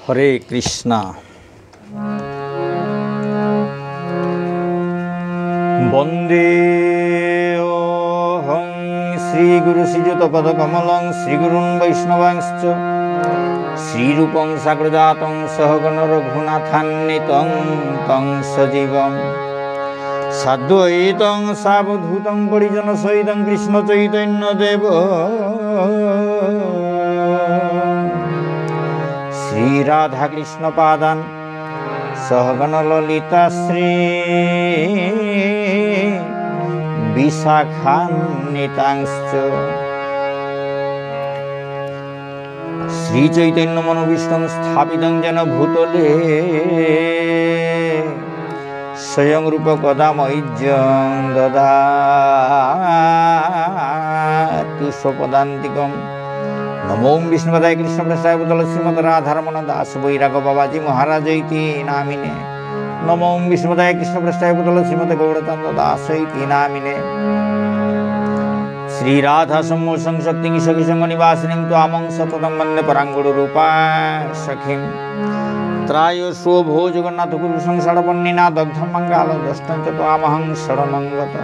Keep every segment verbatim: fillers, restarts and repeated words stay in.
হরে কৃষ্ণ। বন্দেহং শ্রীগুরু শ্রীযুতপদকমলং শ্রীগুরুন বৈষ্ণবাংশ্চ শ্রীরূপং সাগ্রজাতং সহগণ রঘুনাথান্বিতং তং সজীবং সাদ্বৈতং সাবধূতং পরিজনসহিতং কৃষ্ণ চৈতন্য দেব শ্রী রাধাকৃষ্ণ পাদান সহগণ ললিতা শ্রী বিশাখান্বিতাংশ্চ। শ্রী চৈতন্য মনোভীষ্টং স্থাপিতং যেন ভূতলে স্বয়ং রূপ কদা মহ্যং দদাতু স্বপদান্তিকম। নমো ওঁ বিষ্ণুপাদায় কৃষ্ণপ্রেষ্ঠায় ভূতলে শ্রীমতে রাধারমণ দাস বৈরাগ বাবাজি মহারাজ ইতি নামিনে। নমো ওঁ বিষ্ণুপাদায় কৃষ্ণপ্রেষ্ঠায় ভূতলে শ্রীমতে গৌরচন্দ্র দাস ইতি নামিনে। শ্রী রাধা সম্মোষং শক্তিং সখী সঙ্গ নিবাসিনীং ত্বামং সততং বন্দে পরাং গুরু রূপা সখীম। ত্রায়স্ব ভো জগন্নাথ গুরু সংসার বহ্নিনা দগ্ধং মাং কালদষ্টং চ ত্বামহং শরণং গত।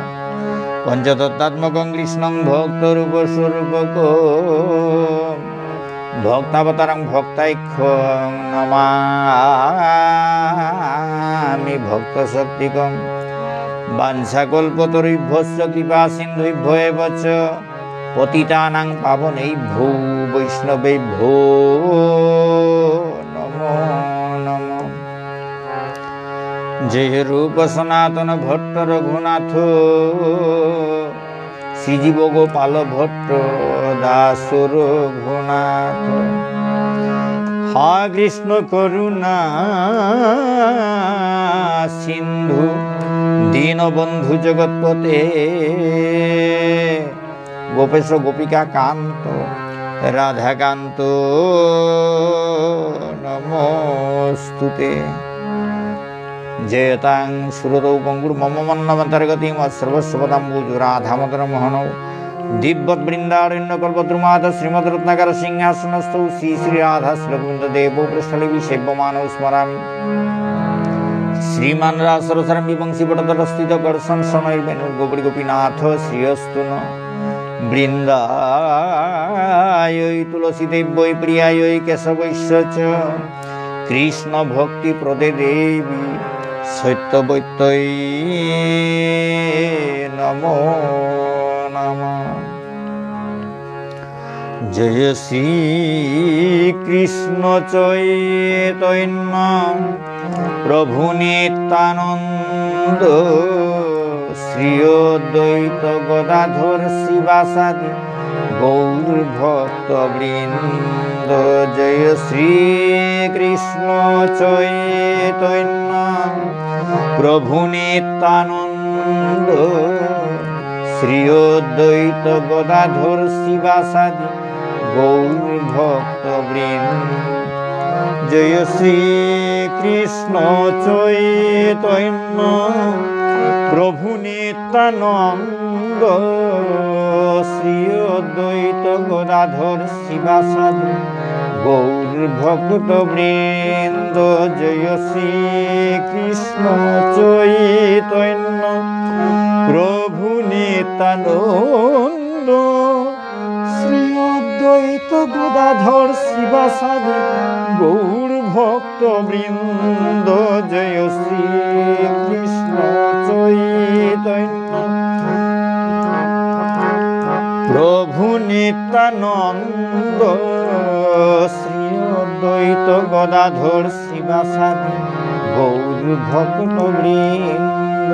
পঞ্চতত্ত্বাত্মকং কৃষ্ণং ভক্ত রূপ স্বরূপক ভক্তাবতারং ভক্তাখ্যং নমামি ভক্ত শক্তিকং। বাঞ্ছাকল্পতরুভ্যশ্চ কৃপা সিন্ধুভ্য এব চ পতিতানাং পাবনেভ্যো বৈষ্ণবেভ্যো নমো নমঃ। জয় রূপ সনাতন ভট্ট রঘুনাথ, শ্রীজীব গোপাল ভট্ট দাস রঘুনাথ। হা কৃষ্ণ করুণা সিন্ধু দীনবন্ধু জগৎপতে, গোপেশ গোপিকা কান্ত রাধাকান্ত নমোস্তুতে। জয়তাং সুরতৌ পঙ্গোর্মম মন্দমতের্গতী মৎসর্বস্বপদাম্ভোজৌ রাধামদনমোহনৌ। দীব্যদ্বৃন্দারণ্যকল্পদ্রুমাধঃ শ্রীমদ্রত্নাগারসিংহাসনস্থৌ শ্রী শ্রী রাধা শ্রীলগোবিন্দদেবৌ প্রেষ্ঠালীভিঃ সেব্যমানৌ স্মরামি। শ্রীমান্ রাসরসারম্ভী বংশীবটতটস্থিতঃ কর্ষন্বেণুর্গোপীর্গোপীনাথঃ শ্রিয়েঽস্তু নঃ। বৃন্দায়ৈ তুলসীদেব্যৈ প্রিয়ায়ৈ কেশবস্য চ। কৃষ্ণভক্তিপ্রদে দেবী সত্যবত্যৈ নমো নমঃ। জয় শ্রীকৃষ্ণ চৈতন্য প্রভু নিত্যানন্দ শ্রী অদ্বৈত গদাধর শ্রীবাসাদি গৌর ভক্তবৃন্দ। জয় শ্রীকৃষ্ণ চৈতন্য প্রভু নিত্যানন্দ শ্রী অদ্বৈত গদাধর শ্রীবাসাদি গৌর ভক্তবৃন্দ। জয় শ্রীকৃষ্ণ চৈতন্য প্রভু নিত্যানন্দ শ্রী অদ্বৈত গদাধর শ্রীবাসাদি গৌর ভক্তবৃন্দ। জয় শ্রীকৃষ্ণ চৈতন্য প্রভু নিত্যানন্দ শ্রী অদ্বৈত গদাধর শ্রীবাসাদি গৌর ভক্তবৃন্দ। জয় শ্রীকৃষ্ণ চৈতন্য প্রভু নিত্যানন্দ শ্রী অদ্বৈত গদাধর শ্রীবাসাদি গৌর ভক্তবৃন্দ।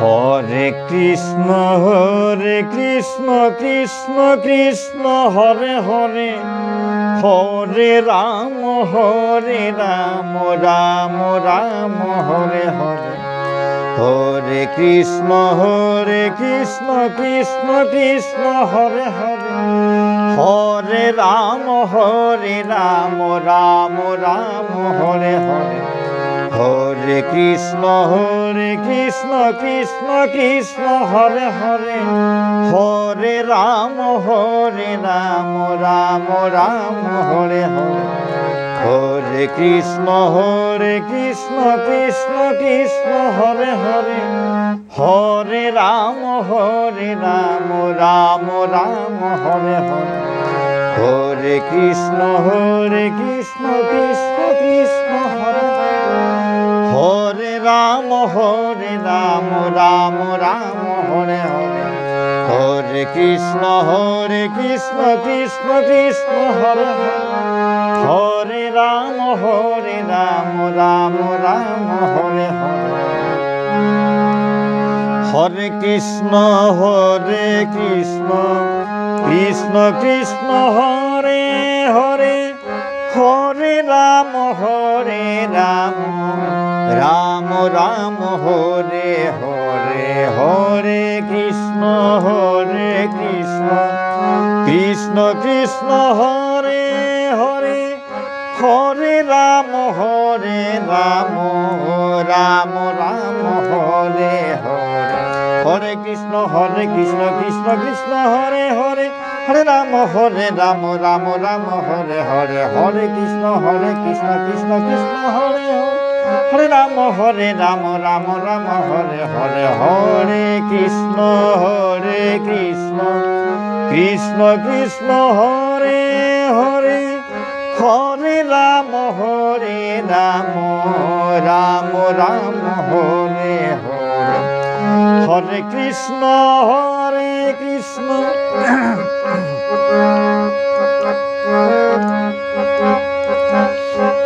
হরে কৃষ্ণ, হরে কৃষ্ণ, কৃষ্ণ কৃষ্ণ, হরে হরে, হরে রাম, হরে রাম, রাম রাম, হরে হরে। হরে কৃষ্ণ, হরে কৃষ্ণ, কৃষ্ণ কৃষ্ণ, হরে হরে। হরে রাম, হরে রাম, রাম রাম, হরে হরে। হরে কৃষ্ণ, হরে কৃষ্ণ, কৃষ্ণ কৃষ্ণ, হরে হরে। হরে রাম, হরে রাম, রাম রাম, হরে হরে। হরে কৃষ্ণ, হরে কৃষ্ণ, কৃষ্ণ কৃষ্ণ, হরে হরে। হরে রাম, হরে রাম, রাম রাম, হরে হরে। হরে কৃষ্ণ, হরে কৃষ্ণ, কৃষ্ণ কৃষ্ণ, হরে হরে। হরে রাম, হরে রাম, রাম রাম, হরে হরে। হরে কৃষ্ণ, হরে কৃষ্ণ, কৃষ্ণ কৃষ্ণ, হরে হরে। হরে রাম, হরে রাম, রাম রাম, হরে হরে। হরে কৃষ্ণ, হরে কৃষ্ণ, কৃষ্ণ কৃষ্ণ, হরে হরে। হরে রাম, হরে রাম, রাম রাম, হরে হরে। হরে কৃষ্ণ, হরে কৃষ্ণ, কৃষ্ণ কৃষ্ণ, হরে হরে। হরে রাম, হরে রাম, রাম রাম, হরে হরে। হরে কৃষ্ণ, হরে কৃষ্ণ, কৃষ্ণ কৃষ্ণ, হরে হরে। হরে রাম, হরে রাম, রাম রাম, হরে হরে। হরে কৃষ্ণ, হরে কৃষ্ণ, কৃষ্ণ কৃষ্ণ, হরে হরে। হরে রাম, হরে রাম, রাম রাম, হরে হরে। হরে কৃষ্ণ, হরে কৃষ্ণ, কৃষ্ণ কৃষ্ণ, হরে হরে। হরে রাম, হরে রাম, রাম রাম, হরে হরে। হরে কৃষ্ণ, হরে কৃষ্ণ,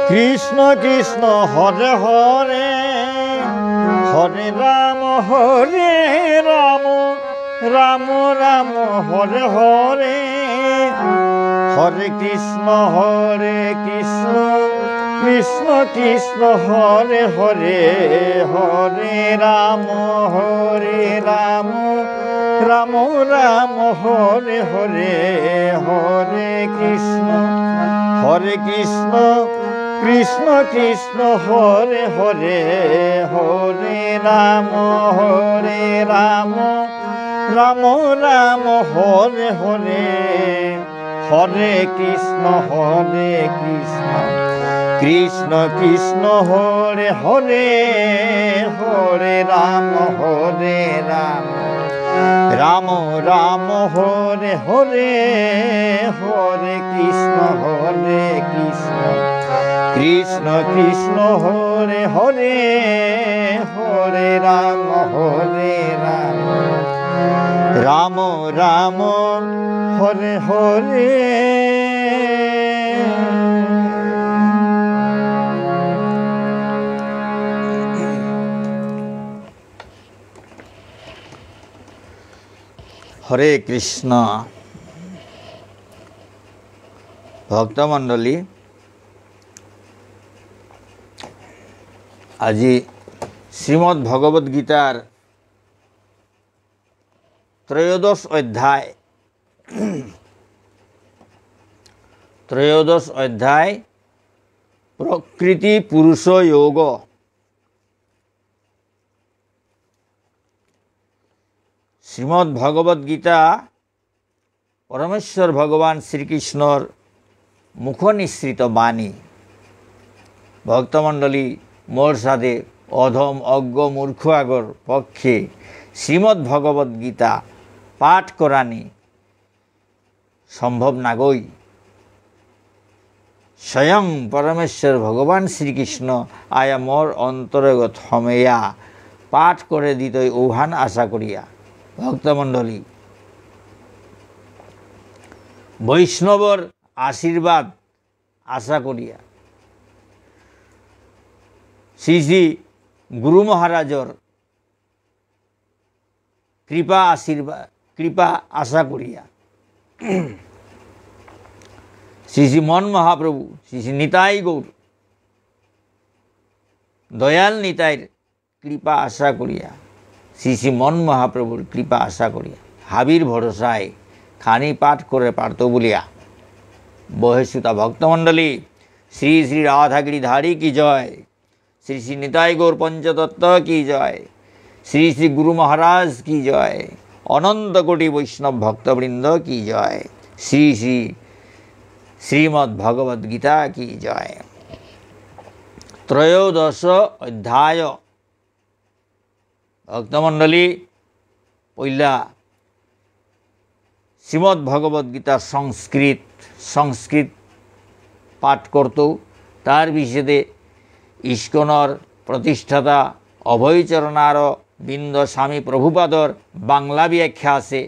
কৃষ্ণ কৃষ্ণ, হরে হরে। হরে রাম, হরে রাম, রাম রাম, হরে হরে। হরে কৃষ্ণ, হরে কৃষ্ণ, কৃষ্ণ কৃষ্ণ, হরে হরে। হরে রাম, হরে রাম, রাম রাম, হরে হরে। হরে কৃষ্ণ, হরে কৃষ্ণ, কৃষ্ণ কৃষ্ণ, হরে হরে। হরে রাম, হরে রাম, রাম রাম, হরে হরে। হরে কৃষ্ণ, হরে কৃষ্ণ, কৃষ্ণ কৃষ্ণ, হরে হরে। হরে রাম, হরে রাম, রাম রাম, হরে হরে। হরে কৃষ্ণ, হরে কৃষ্ণ, কৃষ্ণ কৃষ্ণ, হরে হরে। হরে রাম, হরে রাম, রাম রাম, হরে হরে। হরে কৃষ্ণ। ভক্তমণ্ডলী, আজি শ্রীমদ্ ভগবদ্ গীতার ত্রয়োদশ অধ্যায়, ত্রয়োদশ অধ্যায়, প্রকৃতি পুরুষ যোগ। শ্রীমদ্ ভগবদ্ গীতা পরমেশ্বর ভগবান শ্রীকৃষ্ণর মুখনিঃসৃত বাণী। ভক্তমণ্ডলী, মোর সাদে অধম অজ্ঞ মূর্খ আগর পক্ষে শ্রীমদ্ ভগবদ্ গীতা পাঠ করানি সম্ভব নাগই। স্বয়ং পরমেশ্বর ভগবান শ্রীকৃষ্ণ আয়া মোর অন্তরগত হমেয়া পাঠ করে দিতই ঔহান আশা করিয়া। ভক্তমণ্ডলী, বৈষ্ণবর আশীর্বাদ আশা করিয়া, শ্রী শ্রী গুরু মহারাজর কৃপা আশীর্বাদ, কৃপা আশা করিয়া, শ্রী শ্রী মন মহাপ্রভু, শ্রী শ্রী নিতাই গৌর, দয়াল নিতাইর কৃপা আশা করিয়া, শ্রী শ্রী মন মহাপ্রভুর কৃপা আশা করিয়া, হাবির ভরসায় খানি পাঠ করে পারত বলিয়া। বহে শ্রোতা ভক্তমণ্ডলী, শ্রী শ্রী রাধা গিরিধারী কি জয়, শ্রী শ্রী নিতাই গৌর পঞ্চতত্ত্ব কি জয়, শ্রী শ্রী গুরু মহারাজ কি জয়, অনন্ত কোটি বৈষ্ণব ভক্তবৃন্দ কি জয়, শ্রী শ্রী শ্রীমদ্ ভগবদ্ গীতা কি জয়। ত্রয়োদশ অধ্যায়। ভক্তমণ্ডলী, পইলা শ্রীমদ্ ভগবদ্ গীতা সংস্কৃত, সংস্কৃত পাঠ করতৌ, তার পিছেদে ইস্কনর প্রতিষ্ঠাতা অভয়চরণারবিন্দ স্বামী প্রভুপাদর বাংলা ব্যাখ্যা আছে।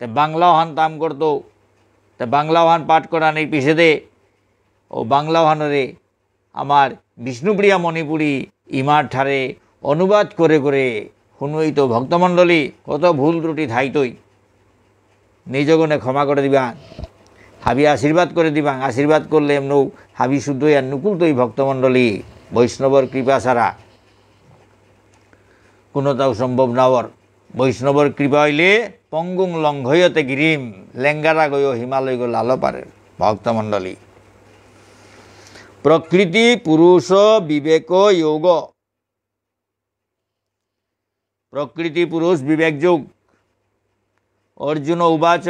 তে বাংলা ওহান তাম করতৌ, তে বাংলা ওহান পাঠ করানির পিছেদে ও বাংলা ওহানরে আমার বিষ্ণুপ্রিয়া মণিপুরী ইমার ঠারে অনুবাদ করে করে হুনুইতৌ ভক্তমণ্ডলী, কত ভুল ত্রুটি থাইতই। নিজগুণে ক্ষমা করে দিবাং, হাবি আশীর্বাদ করে দিবাং। আশীর্বাদ করলে এমনও হাবি শুদ্ধ আর নুকুলতই ভক্তমণ্ডলী, বৈষ্ণবর কৃপা ছাড়া কোনোটাও সম্ভব নাওর। বৈষ্ণবর কৃপা হইলে পঙ্গুং লঙ্ঘয়তে গিরিম, লেঙ্গারা গয় হিমালয় গো লাল পারে। ভক্তমণ্ডলী, প্রকৃতি পুরুষ বিবেক যোগ, প্রকৃতি পুরুষ বিবেক যোগ। অর্জুন উবাচ,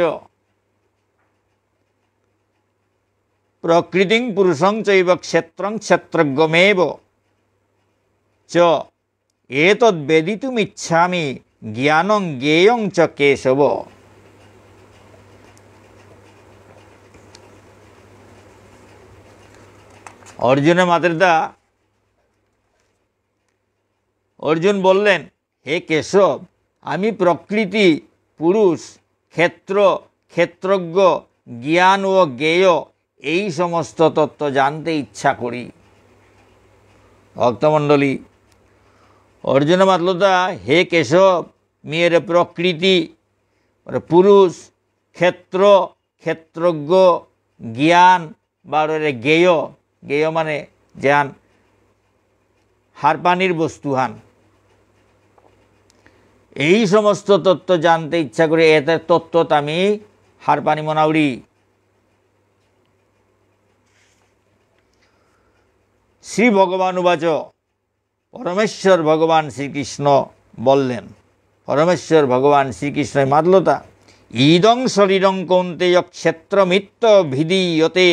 প্রকৃতিং পুরুষং চৈব ক্ষেত্রং ক্ষেত্রজ্ঞমেব চ। এতদ্ বেদিতুমিচ্ছামি জ্ঞানং জ্ঞেয়ং চ কেশব। অর্জুনে মাতেরতা, অর্জুন বললেন, হে কেশব, আমি প্রকৃতি, পুরুষ, ক্ষেত্র, ক্ষেত্রজ্ঞ, জ্ঞান ও জ্ঞেয় এই সমস্ত তত্ত্ব জানতে ইচ্ছা করি। ভক্তমণ্ডলী, অর্জুনে মাতলতা, হে কেশব, মি এরে প্রকৃতি, মানে পুরুষ, ক্ষেত্র, ক্ষেত্রজ্ঞ, জ্ঞান, বারো এরে জ্ঞেয়, জ্ঞেয় মানে যেহান হারপানির বস্তুহান। এই সমস্ত তত্ত্ব জানতে ইচ্ছা করে, এতে তত্ত্বত আমি হারপানি মনাউরি। শ্রী ভগবান উবাচ, পরমেশ্বর ভগবান শ্রীকৃষ্ণ বললেন, পরমেশ্বর ভগবান শ্রীকৃষ্ণ মাতলতা, ইদং শরীরং কৌন্তেয় ক্ষেত্রমিত্যভিধীয়তে।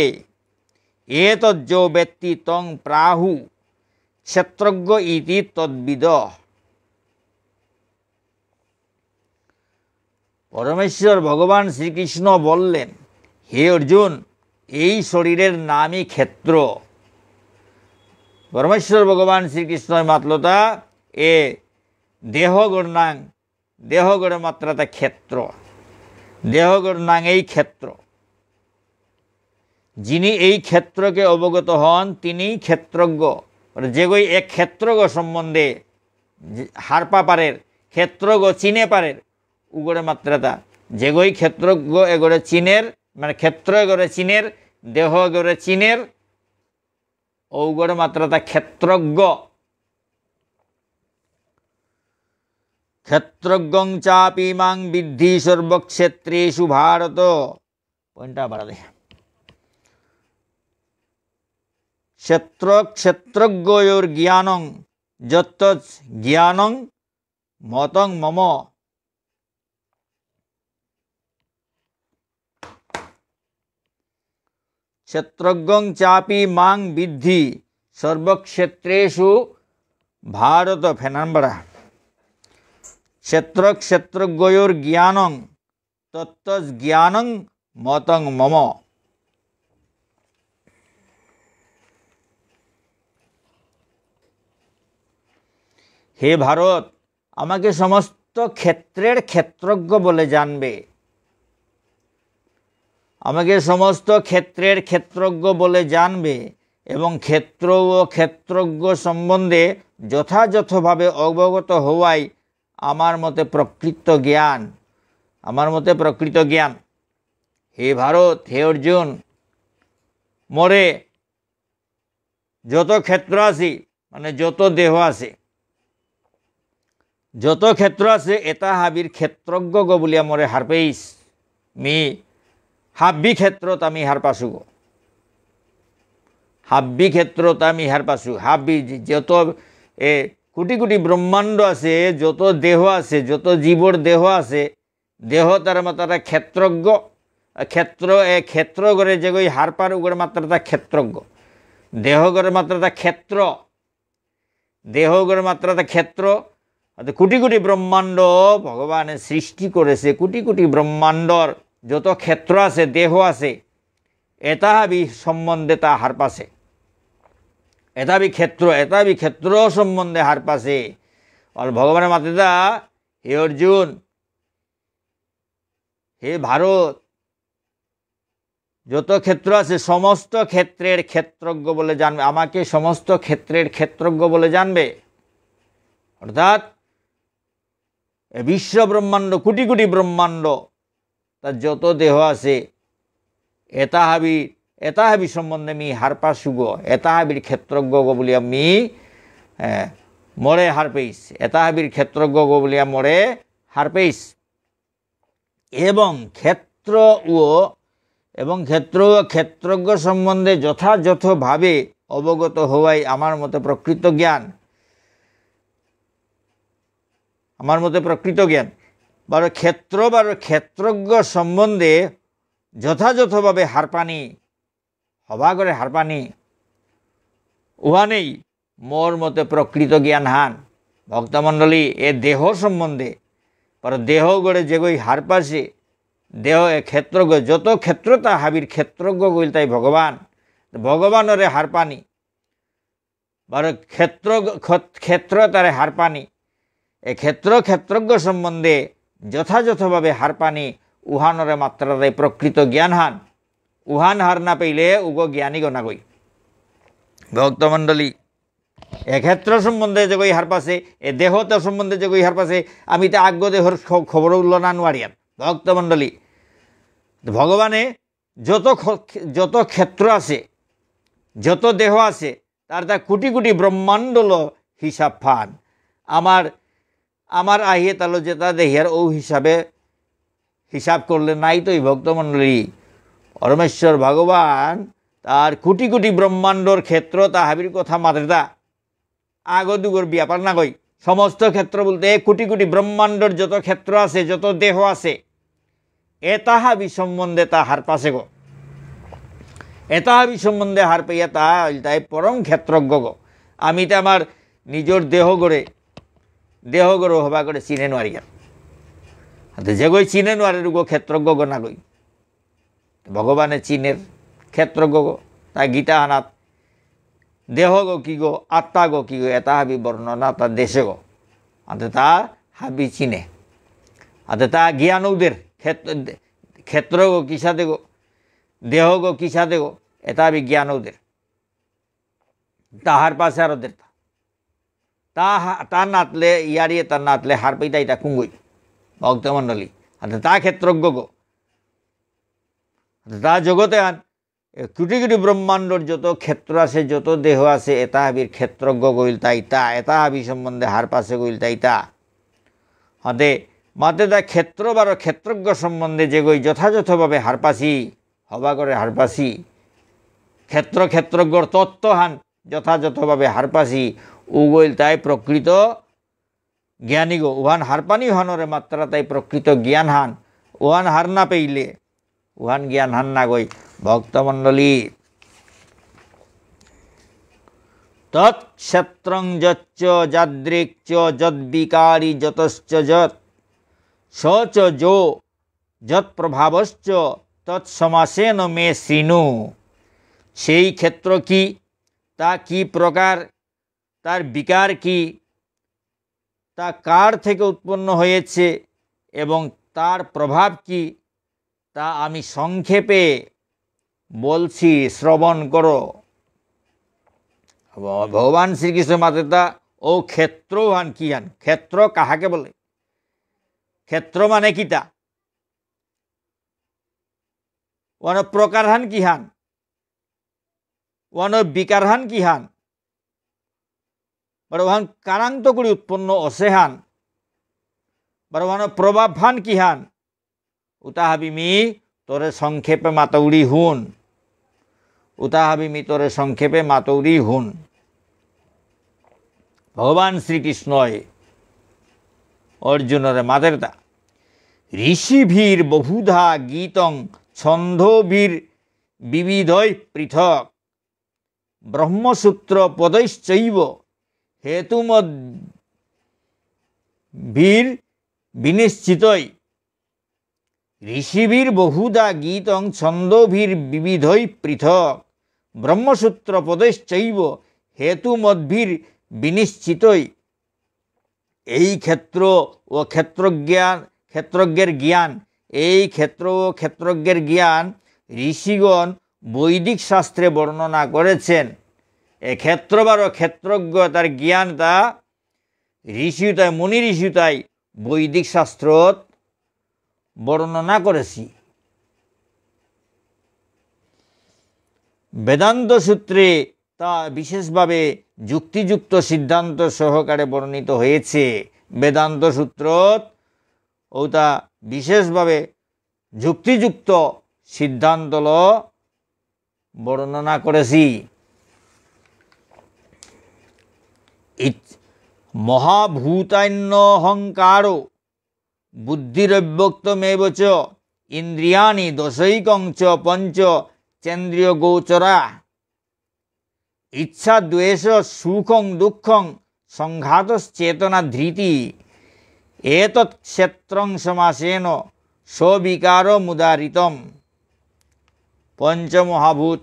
এতজ্জো বেত্তি তং প্রাহু ক্ষেত্রজ্ঞ ইতি তদ্বিদ। পরমেশ্বর ভগবান শ্রীকৃষ্ণ বললেন, হে অর্জুন, এই শরীরের নামই ক্ষেত্র। পরমেশ্বর ভগবান শ্রীকৃষ্ণ মাতলতা, এ দেহগর নাঙ, দেহগরে মাততারাতা ক্ষেত্র, দেহগর নাঙেই ক্ষেত্র। যিনি এই ক্ষেত্রকে অবগত হন, তিনি ক্ষেত্রজ্ঞ। মানে যেগই এক ক্ষেত্রগ সম্বন্ধে যে হারপা পারের, ক্ষেত্রগ চিনে পারের, উগরে মাততারাতা। যেগই ক্ষেত্রজ্ঞ এগরে চিনের, মানে ক্ষেত্র এগরে চিনের, দেহ এগরে চিনের, ঔগরে মাততারাতা ক্ষেত্রজ্ঞ। ক্ষেত্রজ্ঞং চাপি মাং বিদ্ধি সর্বক্ষেত্রেষু ভারত। পয়েন্টটা বাড়া দে। ক্ষেত্র ক্ষেত্রজ্ঞয়োর্জ্ঞানং যত্তৎ জ্ঞানং মতং মম। ক্ষেত্রজ্ঞং চাপি মাং বিদ্ধি সর্বক্ষেত্রেষু ভারত। ফেনান বাড়া। ক্ষেত্র ক্ষেত্রজ্ঞয়োর্জ্ঞানং তত্ত্বজ্ঞানং মতং মম। হে ভারত, আমাকে সমস্ত ক্ষেত্রের ক্ষেত্রজ্ঞ বলে জানবে। আমাকে সমস্ত ক্ষেত্রের ক্ষেত্রজ্ঞ বলে জানবে এবং ক্ষেত্র ও ক্ষেত্রজ্ঞ সম্বন্ধে যথাযথভাবে অবগত হওয়াই আমার মতে প্রকৃত জ্ঞান, আমার মতে প্রকৃত জ্ঞান। হে ভারত, হে অর্জুন, মোরে যত ক্ষেত্র আছে, মানে যত দেহ আছে, যত ক্ষেত্র আছে, এতা হাবির ক্ষেত্রজ্ঞগ বুলিয়া মোরে হারপেইস। মি হাব্বি ক্ষেত্রতা মি হারপাসুগ। হাব্বি ক্ষেত্রতা মি হারপাসু। হাব্বি য-, যত, এ, কোটি কোটি ব্রহ্মাণ্ড আছে, যত দেহ আছে, যত জীবর দেহ আছে, দেহ তার মাত্রাতা ক্ষেত্রজ্ঞ। ক্ষেত্র, এ, ক্ষেত্রগরে যেগই হারপার উগরে মাত্রাতা ক্ষেত্রজ্ঞ। দেহগরে মাত্রাতা ক্ষেত্র। দেহগর মাত্রাতা ক্ষেত্র, অর্থাৎ কোটি কোটি ব্রহ্মাণ্ড ভগবানে সৃষ্টি করেছে, কোটি কোটি ব্রহ্মাণ্ডর যত ক্ষেত্র আছে, দেহ আছে, এতা হাবি সম্বন্ধে তা হারপাসে। এতা হাবি ক্ষেত্র, এতা হাবি ক্ষেত্র সম্বন্ধে হারপাসে। আর ভগবানে মাতেতা, হে অর্জুন, হে ভারত, যত ক্ষেত্র আছে, সমস্ত ক্ষেত্রের ক্ষেত্রজ্ঞ বলে জানবে, আমাকে সমস্ত ক্ষেত্রের ক্ষেত্রজ্ঞ বলে জানবে। অর্থাৎ এ বিশ্ব ব্রহ্মাণ্ড, কোটি কোটি ব্রহ্মাণ্ড, তার যত দেহ আছে, এতা হাবি, এতা হাবি সম্বন্ধে মি হারপাসুগ, এতা হাবির ক্ষেত্রজ্ঞগ বুলিয়া মি, এ, মোরে হারপেইস, এতা হাবির ক্ষেত্রজ্ঞগ বুলিয়া মোরে হারপেইস। এবং ক্ষেত্র ও, এবং ক্ষেত্র ও ক্ষেত্রজ্ঞ সম্বন্ধে যথাযথভাবে অবগত হওয়াই আমার মতে প্রকৃত জ্ঞান, আমার মতে প্রকৃত জ্ঞান। বারো ক্ষেত্র বারো ক্ষেত্রজ্ঞ সম্বন্ধে যথাযথভাবে হারপানি, হবা করে হারপানি, উহানেই মোর মতে প্রকৃত জ্ঞান হান। ভক্তমণ্ডলী, এ দেহ সম্বন্ধে, পর দেহগরে যেগই হারপাসে, দেহ এ ক্ষেত্রগ, যত ক্ষেত্রতা হাবির ক্ষেত্রজ্ঞগ ইলতাই ভগবান, ভগবানরে হারপানি, বারো ক্ষেত্র, ক্ষত-, ক্ষেত্র তারে হারপানি। এ ক্ষেত্র ক্ষেত্রজ্ঞ সম্বন্ধে যথাযথভাবে হারপানি, উহানরে মাত্রাতাই প্রকৃত জ্ঞান হান। উহান হার না পেইলে উগ জ্ঞানীগ নাগই। ভক্তমণ্ডলী, এ ক্ষেত্র সম্বন্ধে যেগই হারপাসে, এ দেহতা সম্বন্ধে যেগই হারপাসে, আমি তা আগ্য দেহর খ-, খবর উল্ল না নোয়ারিয়ার। ভক্তমণ্ডলী, ভগবানে যত খ-, যত ক্ষেত্র আছে, যত দেহ আছে, তার তা কোটি কোটি ব্রহ্মাণ্ডলো হিসাব ফান। আমার, আমার আহিয়ে তালো যেতা দেহিয়ার ও হিসাবে হিসাব করলে নাই তো এই ভক্তমণ্ডলী। পরমেশ্বর ভগবান তার কোটি কোটি ব্রহ্মাণ্ডর ক্ষেত্র তা হাবির কথা মাতেতা। আগ দুগর ব্যাপার নাগই। সমস্ত ক্ষেত্র বলতে কোটি কোটি ব্রহ্মাণ্ডর যত ক্ষেত্র আছে, যত দেহ আছে, এতা হাবি সম্বন্ধে তা হারপাসেগ। এতা হাবি সম্বন্ধে হারপেইয়া তা ইলতাই পরম ক্ষেত্রজ্ঞগ। আমি তা আমার নিজর দেহগরে, দেহগরে হবা করে চিনে নোয়ারিয়ার। হাতে যেগই চিনে নোয়ারের উগ ক্ষেত্রজ্ঞগ নাগই। ভগবানে চিনের ক্ষেত্রজ্ঞগ, তা গীতা হানাত দেহগ কিগ, আত্মাগ কিগ, এতা হাবি বর্ণনা তা দেসেগ। আতে তা হাবি চিনে। আতে তা জ্ঞান উদের, ক্ষেত্র, ক্ষেত্রগ কিসাদেগ, দেহগ কিসাদেগ, এতা হাবি জ্ঞান উদের। তা হারপাসে আর ওদের তা। তা হা-, তা নাতলে, ইয়ারিয়ে তা নাতলে হারপেইতাই তা কুঙ্গই। ভক্তমণ্ডলী। আতে তা ক্ষেত্রজ্ঞগ। আতে তা জগতে আন, এ কোটি কোটি ব্রহ্মাণ্ডর যত ক্ষেত্র আছে, যত দেহ আছে, এতা হাবির ক্ষেত্রজ্ঞগ ইলতাই তা, এতা হাবি সম্বন্ধে হারপাসেগ ইলতাই তা। হাতে মাতেতা ক্ষেত্র বারো ক্ষেত্রজ্ঞ সম্বন্ধে যেগই যথাযথভাবে হারপাসি, হবা করে হারপাসি, ক্ষেত্র ক্ষেত্রজ্ঞর তত্ত্ব হান যথাযথভাবে হারপাসি, উগ ইলতাই প্রকৃত জ্ঞানীগ। উহান হারপানি হানরে মাত্রাতাই প্রকৃত জ্ঞান হান। উহান হার না পেইলে উহান জ্ঞান হান নাগই। ভক্তমণ্ডলী, তৎক্ষেত্রং যচ্চ যাদৃক্চ যদ্বিকারী যতশ্চ যৎ, স চ যো যৎপ্রভাবশ্চ তৎসমাসেন মে শৃণু। সেই ক্ষেত্র কি, তা কি প্রকার, তার বিকার কি, তা কার থেকে উৎপন্ন হয়েছে এবং তার প্রভাব কি, তা আমি সংক্ষেপে বলছি, শ্রবণ করো। ভ-, ভগবান শ্রীকৃষ্ণ মাতেতা, ও ক্ষেত্র হান কি হান? ক্ষেত্র কাহাকে বলে? ক্ষেত্র মানে কিতা? ওয়ানো প্রকার হান কি হান? ওয়ানো বিকার হান কি হান? বারো ওহান কারাংত করি উৎপন্ন অসে হান, বারো ওহানর প্রভাবহান কিহান? উতা হাবি মি তোরে সংক্ষেপে মাতৌরি হুন। উতা হাবি মি তোরে সংক্ষেপে মাতৌরি হুন। ভগবান শ্রীকৃষ্ণই অর্জুনরে মাতেরতা। ঋষিভির্বহুধা গীতং ছন্দোভির্বিবিধৈঃ পৃথক্। ব্রহ্মসূত্রপদৈশ্চৈব হেতুমদ্ভির্বিনিশ্চিতৈঃ। ঋষিভির্বহুধা গীতং ছন্দোভির্বিবিধৈঃ পৃথক্। ব্রহ্মসূত্রপদৈশ্চৈব হেতুমদ্ভির্বিনিশ্চিতৈঃ। এই ক্ষেত্র ও ক্ষেত্রজ্ঞান, ক্ষেত্রজ্ঞের জ্ঞান, এই ক্ষেত্র ও ক্ষেত্রজ্ঞের জ্ঞান ঋষিগণ বৈদিক শাস্ত্রে বর্ণনা করেছেন। এ ক্ষেত্র বারো ক্ষেত্রজ্ঞ তার জ্ঞান তা ঋষিতাই, মুনি ঋষিতাই বৈদিক শাস্ত্রত বর্ণনা করেছি। বেদান্ত সূত্রে তা বিশেষভাবে যুক্তিযুক্ত সিদ্ধান্ত সহকারে বর্ণিত হয়েছে। বেদান্ত সূত্রত ওটা বিশেষভাবে যুক্তিযুক্ত সিদ্ধান্তল বর্ণনা করেছি। ইচ-, মহাভূতান্যহংকারো বুদ্ধিরব্যক্তমেব চ ইন্দ্রিয়াণি দশৈকং চ পঞ্চ চেন্দ্রিয়গোচরা। ইচ্ছা দ্বেষ সুখং দুঃখং সংঘাতশ্চেতনা ধৃতি। এতৎ ক্ষেত্রং সমাসেন সবিকারমুদাহৃতম। পঞ্চমহাভূত,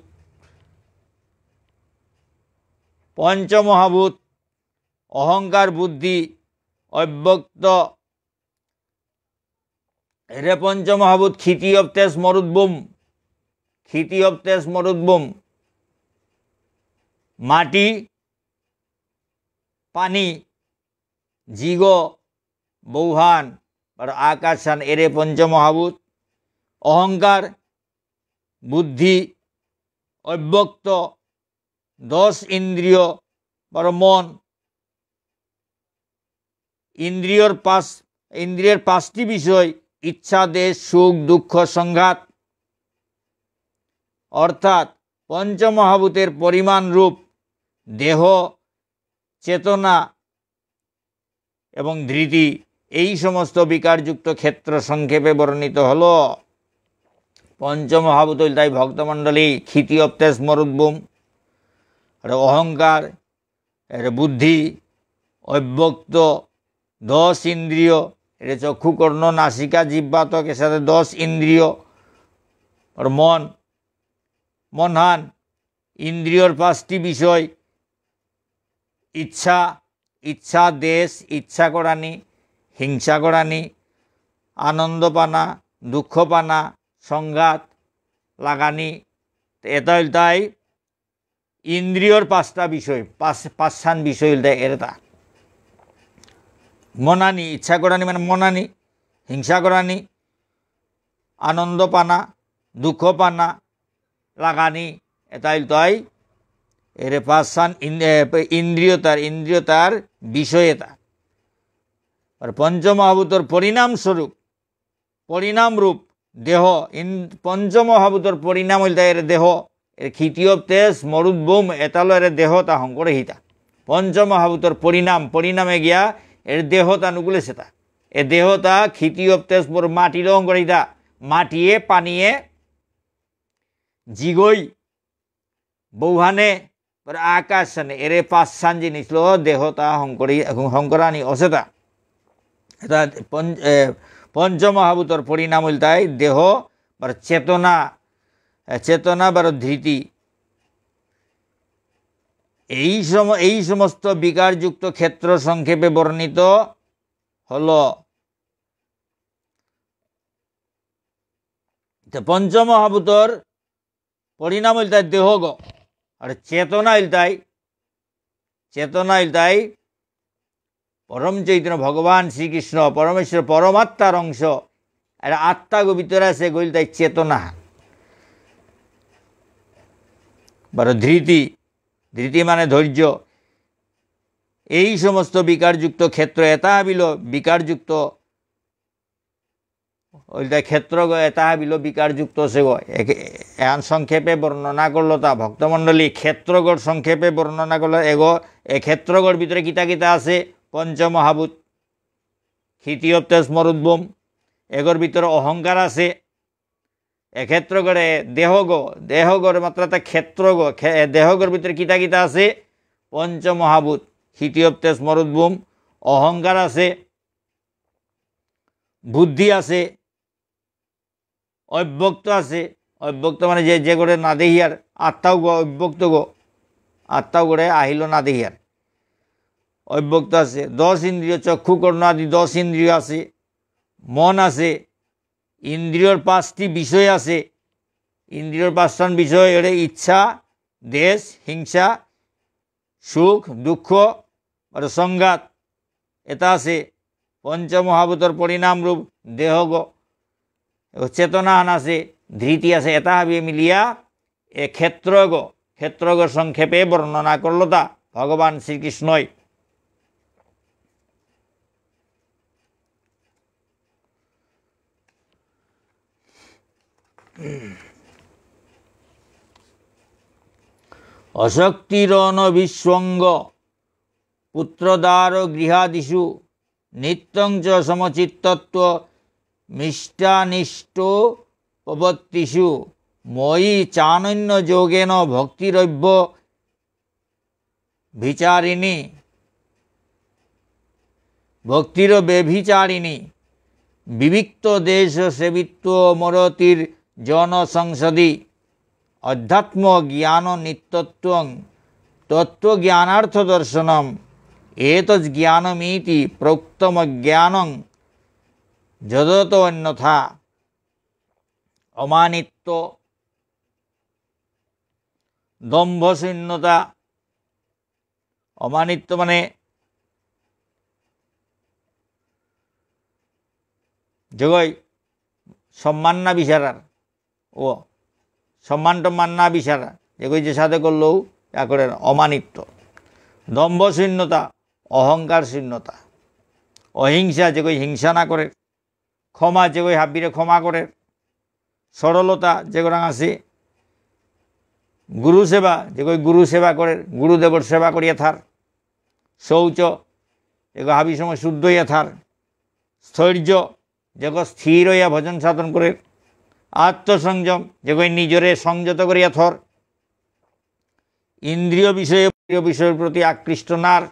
পঞ্চমহাভূত অহংকার বুদ্ধি অব্যক্ত এরে পঞ্চমহাভূত ক্ষিতি অপ তেজ মরুৎ ব্যোম। ক্ষিতি অপ তেজ মরুৎ ব্যোম। মাটি, পানি, জিগ, বৌহান, আর আকাশহান এরে পঞ্চমহাভূত। অহংকার, বুদ্ধি, অব্যক্ত, দশ ইন্দ্রিয়, বারো মন, ইন্দ্রিয়র পাঁচ, ইন্দ্রিয়র পাঁচটি বিষয়, ইচ্ছা, দ্বেষ, সুখ, দুঃখ, সংঘাত। অর্থাৎ পঞ্চমহাভূতের পরিমাণ রূপ দেহ, চেতনা এবং ধৃতি, এই সমস্ত বিকারযুক্ত ক্ষেত্র সংক্ষেপে বর্ণিত হলো। পঞ্চমহাভূত ইলতাই ভক্তমণ্ডলী, ক্ষিতি অপ তেজ মরুৎ ব্যোম, আর অহংকার, এর বুদ্ধি, অব্যক্ত, দশ ইন্দ্রিয়, এর চক্ষু, কর্ণ, নাসিকা, জিহ্বা, ত্বক, এর সাথে দশ ইন্দ্রিয়, আর মন, মনহান, ইন্দ্রিয়র পাঁচটি বিষয়, ইচ্ছা, ইচ্ছা, দ্বেষ, ইচ্ছা করানি, হিংসা করানি, আনন্দ পানা, দুঃখ পানা, সংঘাত লাগানি, এতা ইলতাই ইন্দ্রিয়র পাঁচটা বিষয়, পাঁচ, পাঁচহান বিষয় ইলতাই এরেতা। মনানি, ইচ্ছা করানি মানে মনানি, হিংসা করানি, আনন্দ পানা, দুঃখ পানা, লাগানি, এতা ইলতাই এরে পাঁচহান ইন-, এ, ইন্দ্রিয়তার, ইন্দ্রিয়তার বিষয় এতা। আর পঞ্চমহাভূতর পরিণাম স্বরূপ, পরিণাম রূপ দেহ, ইন-, পঞ্চমহাভূতর পরিণাম ইলতাই এরে দেহ, এর ক্ষিতি অপ তেজ মরুৎ ব্যোম এতালো এরে দেহতা হঙকরেসিতা। পঞ্চমহাভূতর পরিণাম, পরিণামে গিয়া এর দেহতা নুকুলেসেতা। এ দেহতা ক্ষিতি অপ তেজ মরুৎ মাটিলো হঙকরেসিতা। মাটিয়ে, পানিয়ে, জিগই, বৌহানে, পর আকাশহানে, এরে পাঁচহান জিনিসলো দেহতা হঙকরি-, হঙকরানি অসেতা। এতা পঞ্চ-, এ, পঞ্চমহাভূতর পরিণাম ইলতাই দেহ, পর চেতনা, এ, চেতনা বারো ধৃতি। এই সম-, এই সমস্ত বিকারযুক্ত ক্ষেত্র সংক্ষেপে বর্ণিত হলো। তে পঞ্চমহাভূতর পরিণাম ইলতাই দেহগ, আর চেতনা ইলতাই, চেতনা ইলতাই পরম চৈতন্য ভগবান শ্রীকৃষ্ণ, পরমেশ্বর, পরমাত্মার অংশ। আর আত্মাগ ভিতরে আসে, গ ইলতাই চেতনা। বারো ধৃতি, ধৃতি মানে ধৈর্য। এই সমস্ত বিকারযুক্ত ক্ষেত্র, এতা হাবিলো বিকারযুক্ত ওইটা ক্ষেত্রগ, এটা হাবিল বিকারযুক্ত আছে গো। একে-, এহান সংক্ষেপে বর্ণনা করলো তা ভক্তমণ্ডলী, ক্ষেত্রগর সংক্ষেপে বর্ণনা করলো। এগো, এ ক্ষেত্রগর ভিতরে কিতা কিতা আছে? পঞ্চমহাভূত, ক্ষিতি অপ তেজ মরুৎ ব্যোম। এগর ভিতরে অহংকার আছে। এ ক্ষেত্রগরে দেহগ, দেহগর মাত্রাতে ক্ষেত্রগ, খে-, এ দেহগর ভিতরে কিতা কিতা আছে? পঞ্চমহাভূত, ক্ষিতি অপ তেজ মরুৎ ব্যোম, অহংকার আছে, বুদ্ধি আছে, অব্যক্ত আছে। অব্যক্ত মানে যে, যেগরে না দেহিয়ার, আত্মাও গো, অব্যক্ত গো, আত্মাও গরে আহিল না দেহিয়ার। অব্যক্ত আছে, দশ ইন্দ্রিয়, চক্ষু, কর্ণ আদি দশ ইন্দ্রিয় আছে, মন আছে, ইন্দ্রিয়র পাঁচটি বিষয় আছে। ইন্দ্রিয়র পাঁচটা বিষয় হলে ইচ্ছা, দ্বেষ, হিংসা, সুখ, দুঃখ, আর সংঘাত। এটা আছে পঞ্চমহাভূতর পরিণাম রূপ দেহগ। ও চেতনাহান আছে, ধৃতি আছে, এটা হাবি মিলিয়া এ ক্ষেত্রগ, ক্ষেত্রগ সংক্ষেপে বর্ণনা করল তা ভগবান শ্রীকৃষ্ণই। অশক্তিরনভিষ্বঙ্গ পুত্রদারগৃহাদিষু নিত্যং চ সমচিত্তত্বমিষ্টানিষ্টোপপত্তিষু। ময়ি চানন্যযোগেন ভক্তিরব্য ভিচারিণী, ভক্তির ব্যভিচারিণী, বিবিক্ত দেশ সেবিত্ব মরতির জন সংসদি, অধ্যাত্ম জ্ঞান নিত্যত্বং তত্ত্বজ্ঞানার্থ দর্শনম, এতজ্জ্ঞানমিতি প্রোক্তমজ্ঞানং যদত অন্যথা। অমানিত্ব, দম্ভ শূন্যতা, অমানিত্ব মানে যেগই সম্মান না বিচারার, ও সম্মান টম্মান না বিচারা, যেগই যে সাথে করলেও তা করে অমানিত্ব, দম্ভ শূন্যতা, অহংকার শূন্যতা, অহিংসা, যেগই হিংসা না করে, ক্ষমা, যেগই হাবিরে ক্ষমা করে, সরলতা, যেগরাং আছে, গুরু সেবা, যেগই গুরু সেবা করে, গুরুদেবর সেবা করিয়া থার, শৌচ, যেগো হাবি সময় শুদ্ধ হইয়া থার, স্থৈর্য, যেগো স্থির হইয়া ভজন সাধন করে, আত্মসংযম, যেগো নিজরে সংযত করিয়া থর, ইন্দ্রিয় বিষয়ে, ইন্দ্রিয় বিষয়ের প্রতি আকৃষ্ট নার,